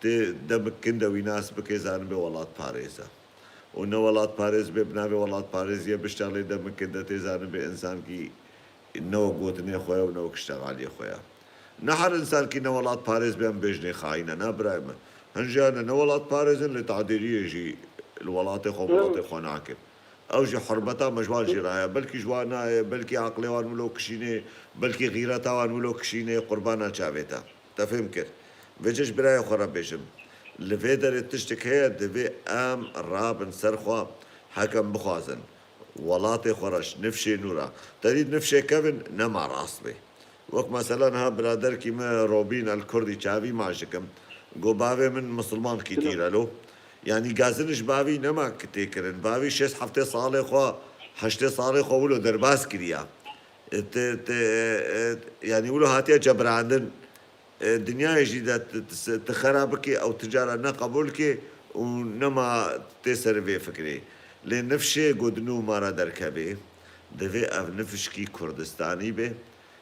Tê demik kin de wî nas bike, zanibê welatparêz e. Û ne welatparêz bê, bi navê welatparêziyê biştalê, demik kin de tê zanibê însankî ne wek gotinê xwe ye û ne wek îştexaliyê xwe ye. Ne her însankî ne welatparêz bê em bêjinê xayîn e. Na birayê min. Hin jî hene ne welatparêz in, lê tadêriyê jî li welatê xwe, welatê xwe nakin. Ew jî hurmeta me ji wan jî raye. Belkî ji wan nayê, belkî aqilê wan wilo kişînê, belkî xîreta wan wilo kişînê, qurbana çavê te. Te fêm kir. Vêca ji birayê xwe re bêjim. Li vê derê tiştek heye, divê em rabin ser xwe, heke em bixwazin welatê xwe re ji nifşê nû re. Te dît nifşê kevin nema rast bê. Wek mesela niha biraderkî me Robîn El Kurdî çavî maç dikim. Got bavê min misilmankî tîr e lo. Yanî gazin ji bavî nema ki tê kirin. Bavî şêst heftê salê xwe, heştê salê xwe wilo derbas kiriya. E, te, te, e, e, yanî wilo hatiye cebrandin. E, dinyayê jî de ti, ti, ti xera bikê, ew ti cara ne qebûl kê û nema tê ser vê fikrê. Lê nifşê ku di nû me re derkevê, divê ev nifşkî Kurdistanî be,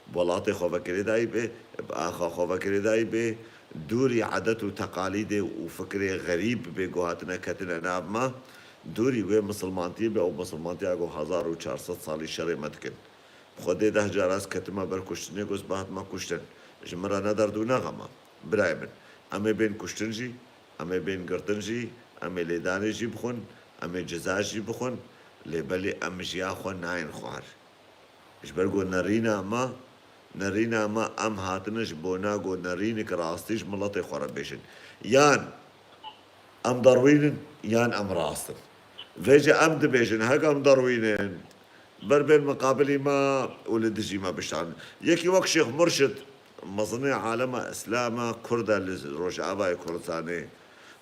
bi welatê xwe ve girêdayî be, bi axa xwe ve girêdayî be, dûrî edet û teqalîdê û fikrê xerîb bê ku hatine ketine nav me, dûrî wê misilmantiyê be, ew misilmantiya ku hezar û çar sed salî şerê me dikin. Xwedê deh cara ez ketime ber kuştinê, ku ez bihatime kuştin. Ji min re ne derd û ne xem e. Birayê min, em ê bên kuştin jî, em ê bên girtin jî, em ê lêdanê jî bixwin, em ê ceza jî bixwin, lê belê em jiya xwe nayên xwar. Ji ber ku nerîna me, nerîna me em hatine ji bona ku nerînik rastî ji miletê xwe re bêjin. Yan em derwîn in, yan em rast in. Vêce em dibêjin, heke em derwîn in, ber bên miqabilî me û li dijî me bişan. Yekî wek Şêx Murşid, mezinê alema Îslam e, Kurd e li Rojavayê Kurdistanê.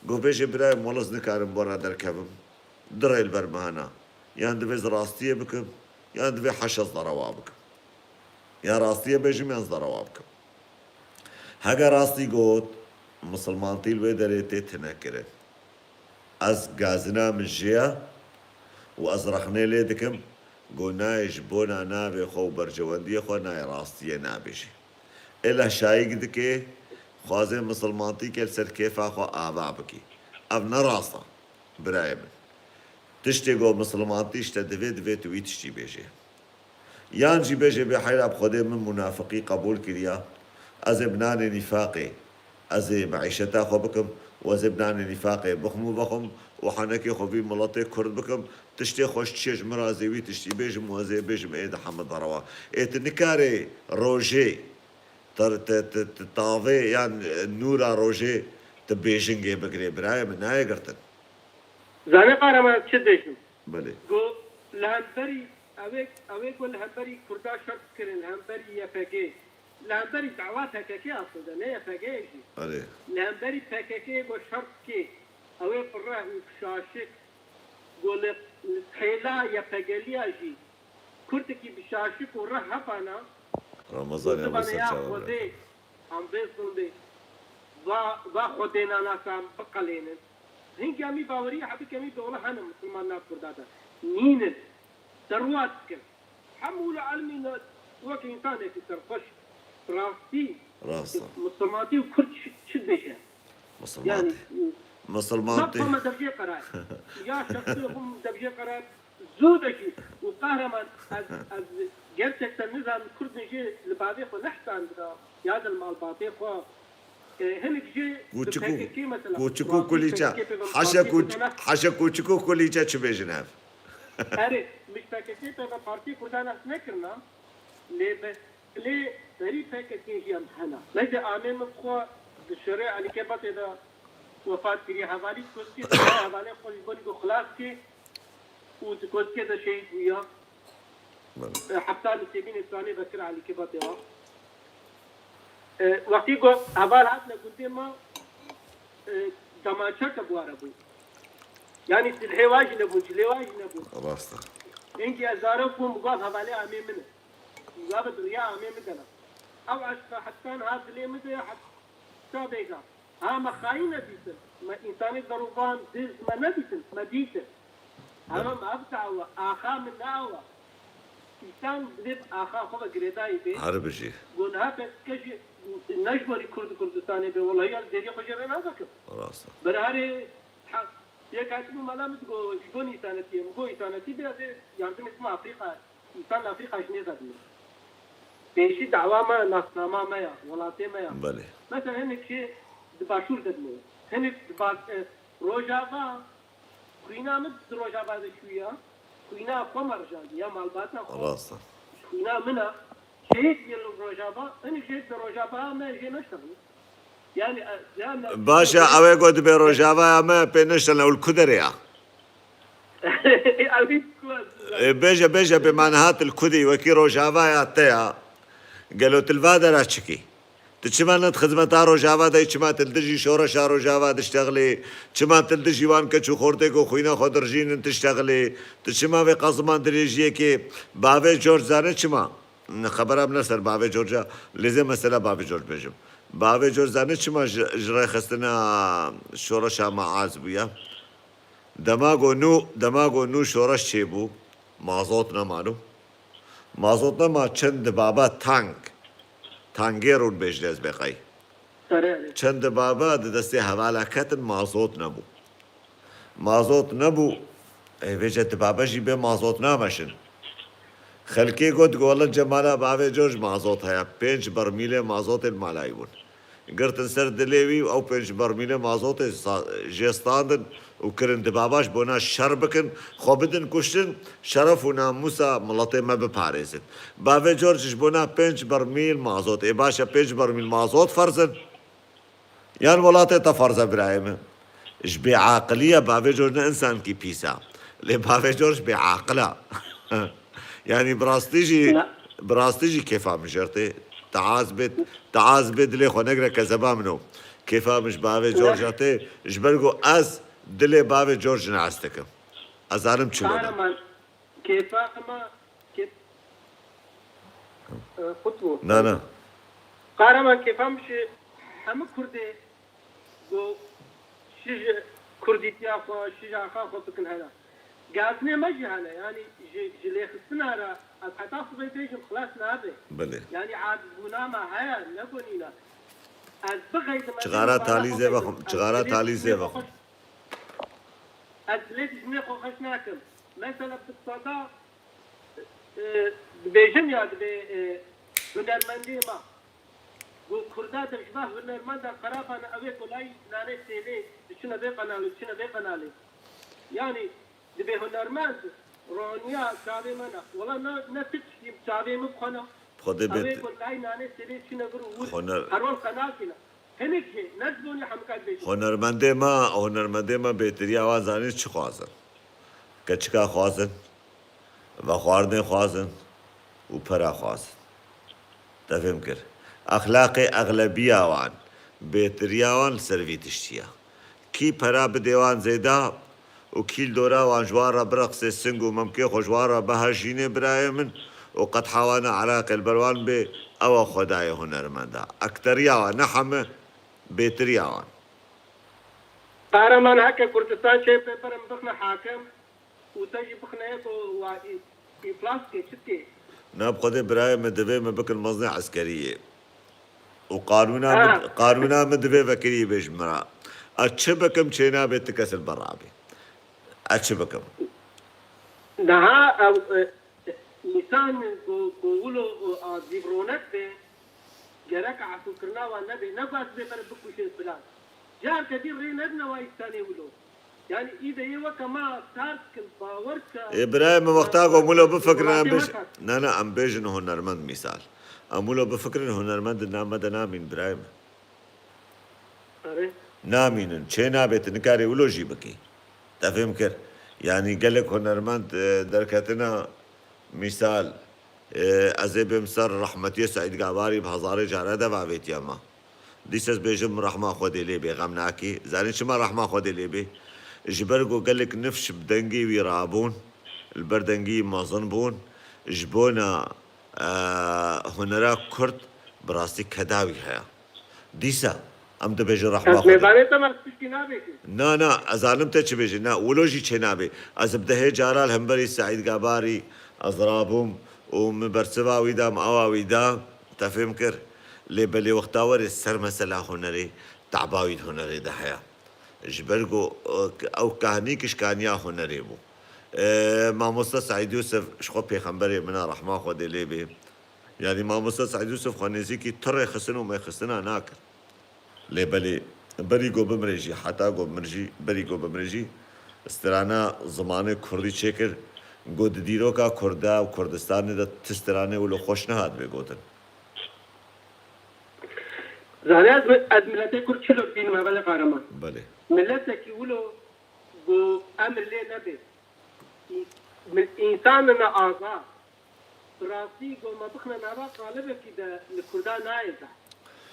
Got bêje birayê min, wele ez nikarim bo re derkevim. Du rê li ber min hene. Yan divê ez rastiyê bikim, yan divê heşa ez derewa bikim. Yan rastiyê bêjim, yan ez derewa bikim. Heke rastî got, misilmantî li wê derê tê tune kirin. Ez gazina min jê ye û ez rexnê lê dikim, got nayê ji bona navê xwe û berjewendiyê xwe nayê rastiyê nabêjê. Ê lehşayîk dike, xwazê misilmantî ke li ser kêfa xwe ava bike. Ev ne rast e, birayê min. Tiştê ku misilmantî işte divê, divê tu wî tiştî bêjê. Yan jî bêjê bê heyra bi Xwedê min munafiqî qebûl kiriya, ez ê bi nanê nîfaqê, ez ê meîşeta xwe bikim û ez ê bi nanê nîfaqê bixwim û vexwim û henekê xwe vî miletê kurd bikim, tiştê xweş çi ye ji min re ez ê wî tiştî bêjim û ez ê bêjim ê dihe min derewa. Ê tu nikarê rojê, te, te, te, te tavê yan, e, nûra rojê tu bêjingê bigirê birayê min, nayê girtin. Zane Kahraman ez çi dibêjim? Belê. Go li hemberî, ew ê, ew ê ku li hemberî Kurda şert kirin, li hemberî Y P G, li hemberî dawa P K K aslında, ne Y P G jî. Erê. Li hemberî P K K go şert kê, ew ê bi reh û bi şaşik, go li, li hêla Y P G liya jî, Kurdekî bi şaşik û reh hepana, Ramazan ya Musa ya çawa Xwedê, bırakın. Em bê zilmê, va, va Xwedênanasa biqelênin. Hingî em î bawerî hebik em î bi wela hene misilman nav Kurda de. Nînin. Derwa dikin. Hemû li elmî ne, wek însanekî serxweş. Rastî. Rasta. Misilmantî û Kurd çi, çi dibêje? Misilmantî. Yani, Misilmantî. Mafhama devjê qerar. Ya şexsê xwe devjê qerar. Zû de jî û Kahraman, ez, ez gerçekten nizanim Kurdin jî li bavê xwe nehsandina ya di li malbatê xwe, e, hinek jî bi Kûçik û, P K K mesela, kûçik û kulîça. P K K pê ve Haşa partî kûç-, Kurdana haşa kûçik û kulîça çi bêjin ev? Erê, min ji P K K pê ve partî Kurdan nas nekirina, lê be-, lê berî P K K jî em hena. Mece amê min xwe di şerê Elî Kebatê de wefat kiriye. Hevalî Koskê de hevalê xwe ji bo ku xilas kê û di Koskê de şehîd bûye. Belê. E, heta Nisêbînê Stranê vekir Elî Kebatê wa. E, wextî ku heval hatine gundê me, e, demaçeke bi ware bû. Yanî cilhê wa jî nebûn, cilê wa jî nebûn. Rast e. Hingî ez zarok bûm, bi gava hevalê amê min e. Gava bi riya amê min de ne. Ew eşqa heta niha dilê min de, heta bêga. Ha, me xayîn nedîtin. Me însanê derovan, diz me nedîtin. Me dîtin. Ama me ev dawa, axa min ne awa. Însan divê bi axa xwe ve girêdayî bê. Her bijî. Go niha peskê jî ne ji borî Kurd û Kurdistanê bê. Welahi ya deriyê xwe jê re navekim. Rast e. Berharê, ha, yek hatibû mala min digo, ji bo însanetiyê. Min go însanetî bê, ez ê yardimê bime Afrîka. Însan li Afrîka jî nêzadine. Pêşî dawa me, nasnama me ya, welatê me ya. Belê. Mesela hinek jê di başûr de dine. Hinek di ba-, e, Rojava, xwîna min di Rojava de çûya. Xwîna xwe me rijandî, ya malbata xwe. Rast e. Xwîna min a. Şehîd bûye li Rojava, hinek jê di Rojava me jê neştexilî. Yani, e, yani, Baş e, ew ê ku dibê Rojavaya me pê niştene û li ku derê ya? Ew ê ku ez Ê, bêje, bêje, pê me niha tu li ku dî, wekî Rojavaya te ya. Gelo tu li va dera çikî? Tu çima ne di xizmeta Rojava de yî, çima tu li dijî şoreşa Rojava diştexilî? Çima tu li dijî wan keç û xortê ku xwîna xwe dirijînin tiştexilî? Tu çima vê qeziman dirêjiyekê bavê George zane çima? Xebera min ne ser bavê George a, lê zê mesela bavê George bêjim. Bavê George zanî çima ji, ji rêxistina şoreşa me az bûye? Dema ku nû, dema ku nû şoreş çêbû, mazot nemano. Mazot nema, çend dibaba tank. Tangê rûn bêjin ez bê qey. Erê, erê. Çend dibaba di destê hevala ketin, mazot nebû. Mazot nebû, ê, vêce dibaba jî bê mazot nameşin. Xelkê got, got, "Wele Cemala bavê George mazot heye." Pênc bermîlê mazotê li malayî bûn. Girtin ser dilê wî, ew pênc bermîlê mazotê sa-, jê standin û kirin dibaba ji bona şer bikin, xwe bidin kuştin, şeref û namûsa miletê me biparêzin. Bavê George ji bona pênc bermîl mazot, ê baş e, pênc bermîl mazot ferz in. Yan welatê te ferz e birayê min. Ji bêaqiliya bavê George ne însankî pîs e. Lê bavê George bêaqil e. Yanî bi rastî jî, Na. bi rastî jî kêfa min jê re tê. Teaz bê, teaz bê dilê xwe negire kezeba min o. Kêfa min ji bavê Na. George re tê. Ji ber ku ez dilê bavê George nas dikim. Ez zanim çilo ne. Kahraman, kêfa me, kêf-, e, xut bû. Na, na. Kahraman, kêfa min ji hemû Kurdê ku şi ji Kurdîtiya xwe, şi ji axa xwe bikin hene. Gazinê me jî hene, yanî ji, ji lêxistina re ez heta sibê bêjim xilas nabe. Belê. Yanî acizbûna me heye, ne ku nîne. Ez bixeydim, ez Çixara ê talî zê vexwim, ez çixara ê talî zê vexwim. Ez lê dijminê xwe xweş nakim. Mesela bi sada, e, dibêjim ya dibê, e, hunermendê me. Ku Kurda de ji me hunermenda xerab hene, ew ê ku lay nanê sêvê diçine vê qenalê, diçine vê qenalê. Yanî dibê hunermend roniya çavê me ne. Wela ne, ne tiştî çavê min bixwena. Xwedê Ew ê bêt- ku lay nanê sêvê diçine vir û wir. Huner- Her roj qenal kine. Hinek jî, ne ji bo nî hemika dibêjin. Hunermendê me, hunermendê me bêtiriya wan zanî çi xwazin? Keçika xwazin, vexwarinê xwazin û pera xwazin. Te fêm kir? Exlaqê exlebiya wan, bêtiriya wan li ser vî tiştî ye. Kî pera bidê wan zêde û kî li dora wan ji wan re bireqsê sing û memkê xwe ji wan re bihe jînê birayê min û qet hewa ne eraqê li ber wan bê, ew e xwedayê hunermenda. Ekteriya wan, ne heme, bêtiriya wan. Qehreman, heke Kurdistan çê pê birin bixne hakim û te jî bixne yek û wa î-, îflas ke çi tê? Na bi Xwedê birayê min divê min bikin mezinê eskeriyê. Û qanûna min, Ha. qanûna min divê vekirî bê ji min re. Ez çi bikim çê nabe ti kes li ber rabê. Ez çi bikim? Niha ew, e, însan ku, ku wilo, e, a zîv ronek be, gerek efûkirina wan nebe, ne ku ez bê bere bikuşin filan. Carke dî rê nedine wa însanê wilo. Yani î de yê weke me sar dikin, bawer ke Ê birayê min, wexta ku em wilo bifikirin, em welatê bêj-, me ne, ne, em bêjin hunermend mîsal. Em wilo bifikirin, hunermend di nav me de namîn birayê min. Erê. Namînin. Çê nabe, tu nikarî wilo jî bikî. Te fêm kir? Yanî gelek hunermend, e, derketina mîsal, e, ez ê bêm ser rehmetiyê Seîd Gabarî bi hezarê care de vavêtiye me. Dîsa ez bêjim rehma Xwedê lê bê, xem nakî. Zanî çima rehma Xwedê lê bê? Ji ber ku gelek nifş bi dengê wî rabûn, li ber dengî mezin bûn, ji bona, e, hunera Kurd bi rastî keda wî heye. Dîsa em dibêjin rehma Ez Xwedê. mêvanê te me tiştî nabêjim. Na, na, ez zanim te çi bêjî. Na, wilo jî çê nabê. Ez bi dehê cara li hemberî Seîd Gabarî ez rabûm û min bersiva wî da, min awa wî da. Te fêm kir? Lê belê wexta werê ser mesela hunerê, taba wî di hunerê de heye. Ji ber ku, e, ew kahnî kişkaniya hunerê bû. E, Mamoste Seîd Yûsif ji xwe pêxemberê min e, rehma Xwedê lê bê. Yanî Mamoste Seîd Yûsif xwe nêzîkî tu rêxistin û mêxistina nakir. Lê belê berî ku bimire jî, heta ku bimir jî, berî ku bimire jî, strana zimanê kurdî çêkir, ku di dîroka kurda û Kurdistanê de ti stranê wilo xweş nehatibê gotin. Zanî ez, ez miletê kurd çilo dînim, belê Qahreman. Belê. Miletekî wilo ku emir lê nebe. Î-, mi-, însanine azad. Bi rastî ku me bixine nava qalibekî de li Kurda nayê behs.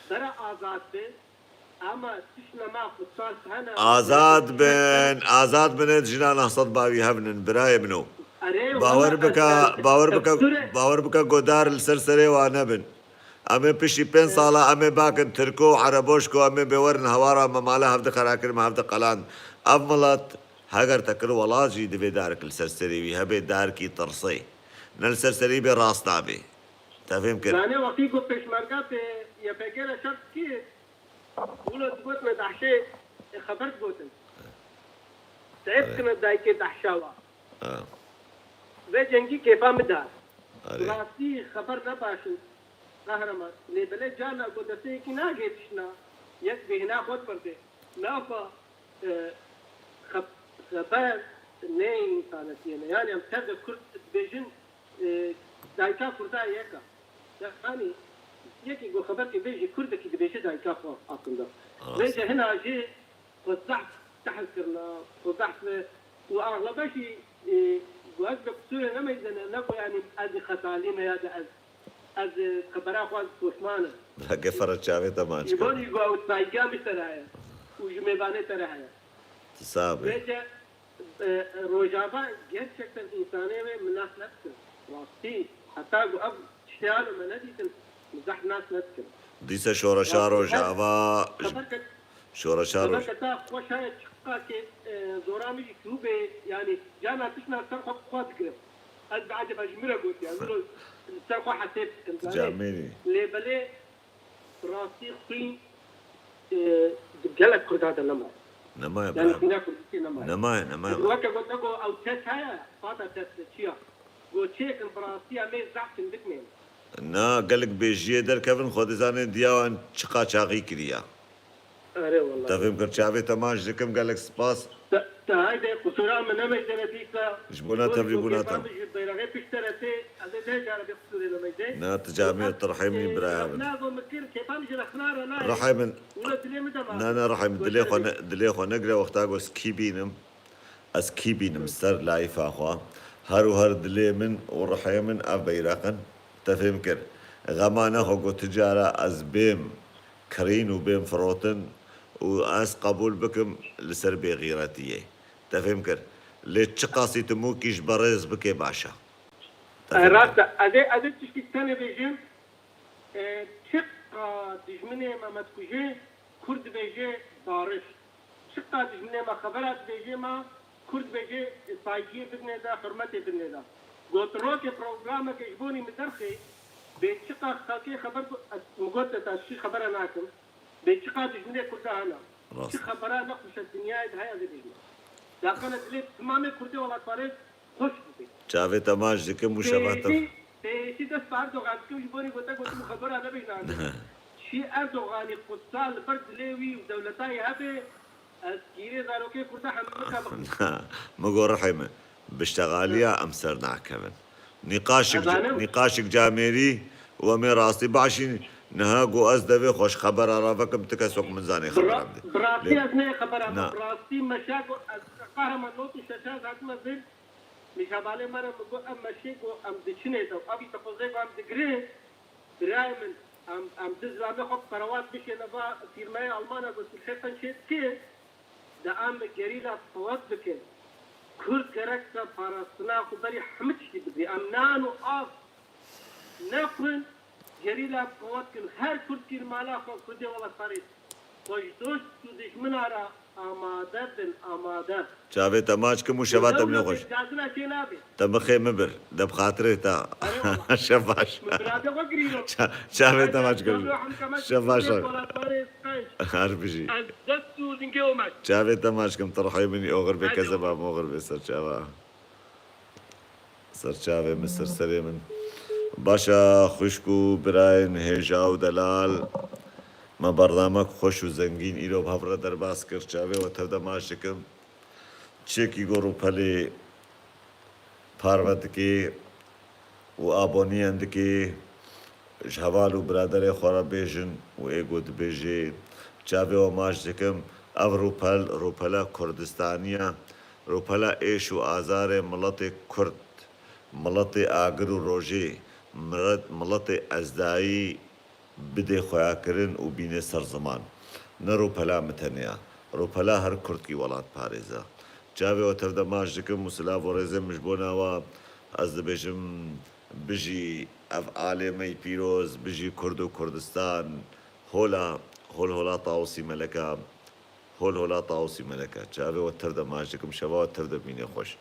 Bere azad be, ama tiştine ma xutsal hene. Azad bin, azad bin, jina nehsed bavî hevnin, birayê min o. Erê, Bawer wele bike, ez, ez, bawer ez bike, Sure- bawer bike godar li ser serê wa nebin. Em ê piştî pênc sala em ê bakin Tirko û Erebo ji ku em ê bê werin hewara me mala hevdi xera kir, me hevdi qeland. Ev milet heger te kir welat jî divê darek li ser serê wî hebe, darkî tirsê. Ne li ser serê bê rast nabê. Te fêm kir? Zanê wextî ku pêşmerga pê Y P G re şer dikir, wilo digot me dehşê xeber digotin. Seyf kine dayikê dehşa wa. Ha. Vê cengî kêfa min da. Erê. Rastî xeber ne baş in, Qahreman. Lê belê carna ku destê yekî nagê tiştna, yek bêhna xwe dipirdê. Nafa, e, xeb-, xeber ne însanetiyê ne. Yani em ser de Kurd dibêjin, e, dayika Kurda yek e. Yanî yekî ku xeberkê bêjî Kurdekî dibêje dayika xwe aslında. Rast. Vêce hina jî xwe zehf tehl kirina, xwe zehf ve û axlebe jî, e, ku ez bi qisûrê nemeyzene, ne ku yanî ez jî xetalî me ya de ez, ez, e, xebera xwe ez poşman im. Heke ferre çavê te maç Ji bo kir. Jî ku ew saygîya min ser heye û ji mêvanê te re heye. Tu sax bî. Vêce, e, Rojava gerçekten însanê wê min nas nedikin. Rastî, heta ku ev tiştê halo me nedîtin, min zehf nas nedikin. Dîse şoreşa Rastî, her Rojava, xeber ke-, şoreşa xeber Roj- ke ta xwe şaye çiqakê, e, zora min jî çûbê, yanî cana tiştna ser xwe bi xwe digirim. Ez bi eceba ji min re gotiya, min o li ser xwe hesêb dikim, zanî. Camêrî. Lê belê Rastî xwîn, e, di gelek Kurda de nema. Nemaye Yani bira. Xwîna Kurdîtiyê nemaye. Nemaye, nemaye. Weke gote ku ew test heye, fata test çi ya? Go çêkin bi rastî em ê zehf hindik mêne. Na, gelek bêjiyê derkevin, Xwedê zanê diya wan çiqa çaxî kiriya. Erê wela. Te fêm kir, çavê te maç dikim, gelek spas. Te, te hayde, qusura min nemecdere dîsa. Ji bona tevlîbûna te. Ji beyrexê pişt te re tê, ez ê deh care bê qusurê nemecdê. Na, tu camê, tu rihê min, biraya min. Rehna go min kir, kêfa min ji rexna re nayê. Rihê min. Wilo dilê min de ma. Na, na, rihê min, dilê xwe ne, dilê xwe negire, wexta go ez kî bînim. Ez kî bînim ser layîfa xwe. Her û her dilê min û rihê min ev beyreq in. Te fêm kir. Xema nexwe ku tu cara ez bêm kirîn û bêm firotin û ez qebûl bikim li ser bêxîretiyê. Te fêm kir. Lê çiqasî tu mûkî ji berêz bike baş e. Te fêm kir. Rast e. Ez ê, ez ê tişkî tenê bêjim. E, çiqa dijminê me me dikuje, Kurd dibêje bariş. Çiqa dijminê me xebera dibêje me, Kurd dibêje saygiyê bidinê de, hurmetê bidinê de. Got rokê programeke ji bonî min derxê, bê çiqa xelkê xeber ku-, ez, min got te ez şî xebera nakim. Bê çiqa dijminê Kurda hene. Rast. Çi xebera nexweş e dinyayê de heye ez ê bêjim. Daqene dilê timamê Kurdê welatparêz xweş bibê. Çavê te maç dikim û şeva te. Pêşî, pêşî dest bi Erdogan dikim ji bo rê gote gotim xebera nebêjnandin. Çi Erdoganî qutsal li ber dilê wî û dewletayê hebe, ez kîrê zarokê Kurda hemika bikim. Na, min got rihê min. Bi ştexaliya em ser nakevin. Nîqaşik, nîqaşik camêrî û em ê rastî başîn. Niha got ez devê xweş xebera ravekim, ti kes wek min zanê xebera bidê. Bi rastî ez nê xebera, bi rastî meşa got ez qehreman not û şeşa ez hatime vir. Min hevalê me re min got, em meşê got, em diçinê de. Evî te xwezê got, em digirin. Birayê min, em, em di zilamê xwe bi qerewat bişêne va fîrmeyê Almana got, tu li xêr qenc çê dikê. De em gerîla qewet bikin. Kurd gerek te parastina xwe berî hemî tiştî bigirî. Em nan û av nexwin, gerîla qewet kin. Her Kurdkî li mala xwe, Kurdê welatparêz. Xweşdost û dijmina re amade bin, amade. Çavê te maç kim û şeva te bine xweş. Gazina çê nabe. Te bi xê min bir. De bi xatirê te. Erê wala. Şev baş. Min birade xwe girî. Ça-, çavê te maç kim. Şev baş. Her bijî. Ez dest û lingê Omer. Çavê te maç kim, tu rihê min î, oxir bê kezeba min, oxir bê serçava. Serçavê min, ser serê min. Baş e, xwişk û birayên hêja û delal. Me bernamek xweş û zengîn îro bi hev re derbas kir. Çavê we tev de maç dikim. Çekî go Rûpelê parve dikê û aboniyan dikê, ji heval û biraderê xwe re bêjin û ê go dibêjê, çavê we maç dikim. Ev Rûpel, Rûpela Kurdistanî ye. Rûpela êş û azarê miletê Kurd, miletê agir û rojê, milet-, miletê ezdayî bidê xweyakirin û bînê ser ziman. Ne rûpela min tenê ye. Rûpela her Kurdkî welatparêz e. Çavê we tev de maç dikim û silav û rêzê min ji bo nawa ez dibêjim, bijî ev alê me yî pîroz, bijî Kurd û Kurdistan. Hola, hol hola Tawusî Meleka. Hol hola Tawusî Meleka. Çavê we tev de maç dikim, şeva we tev de bînê xweş.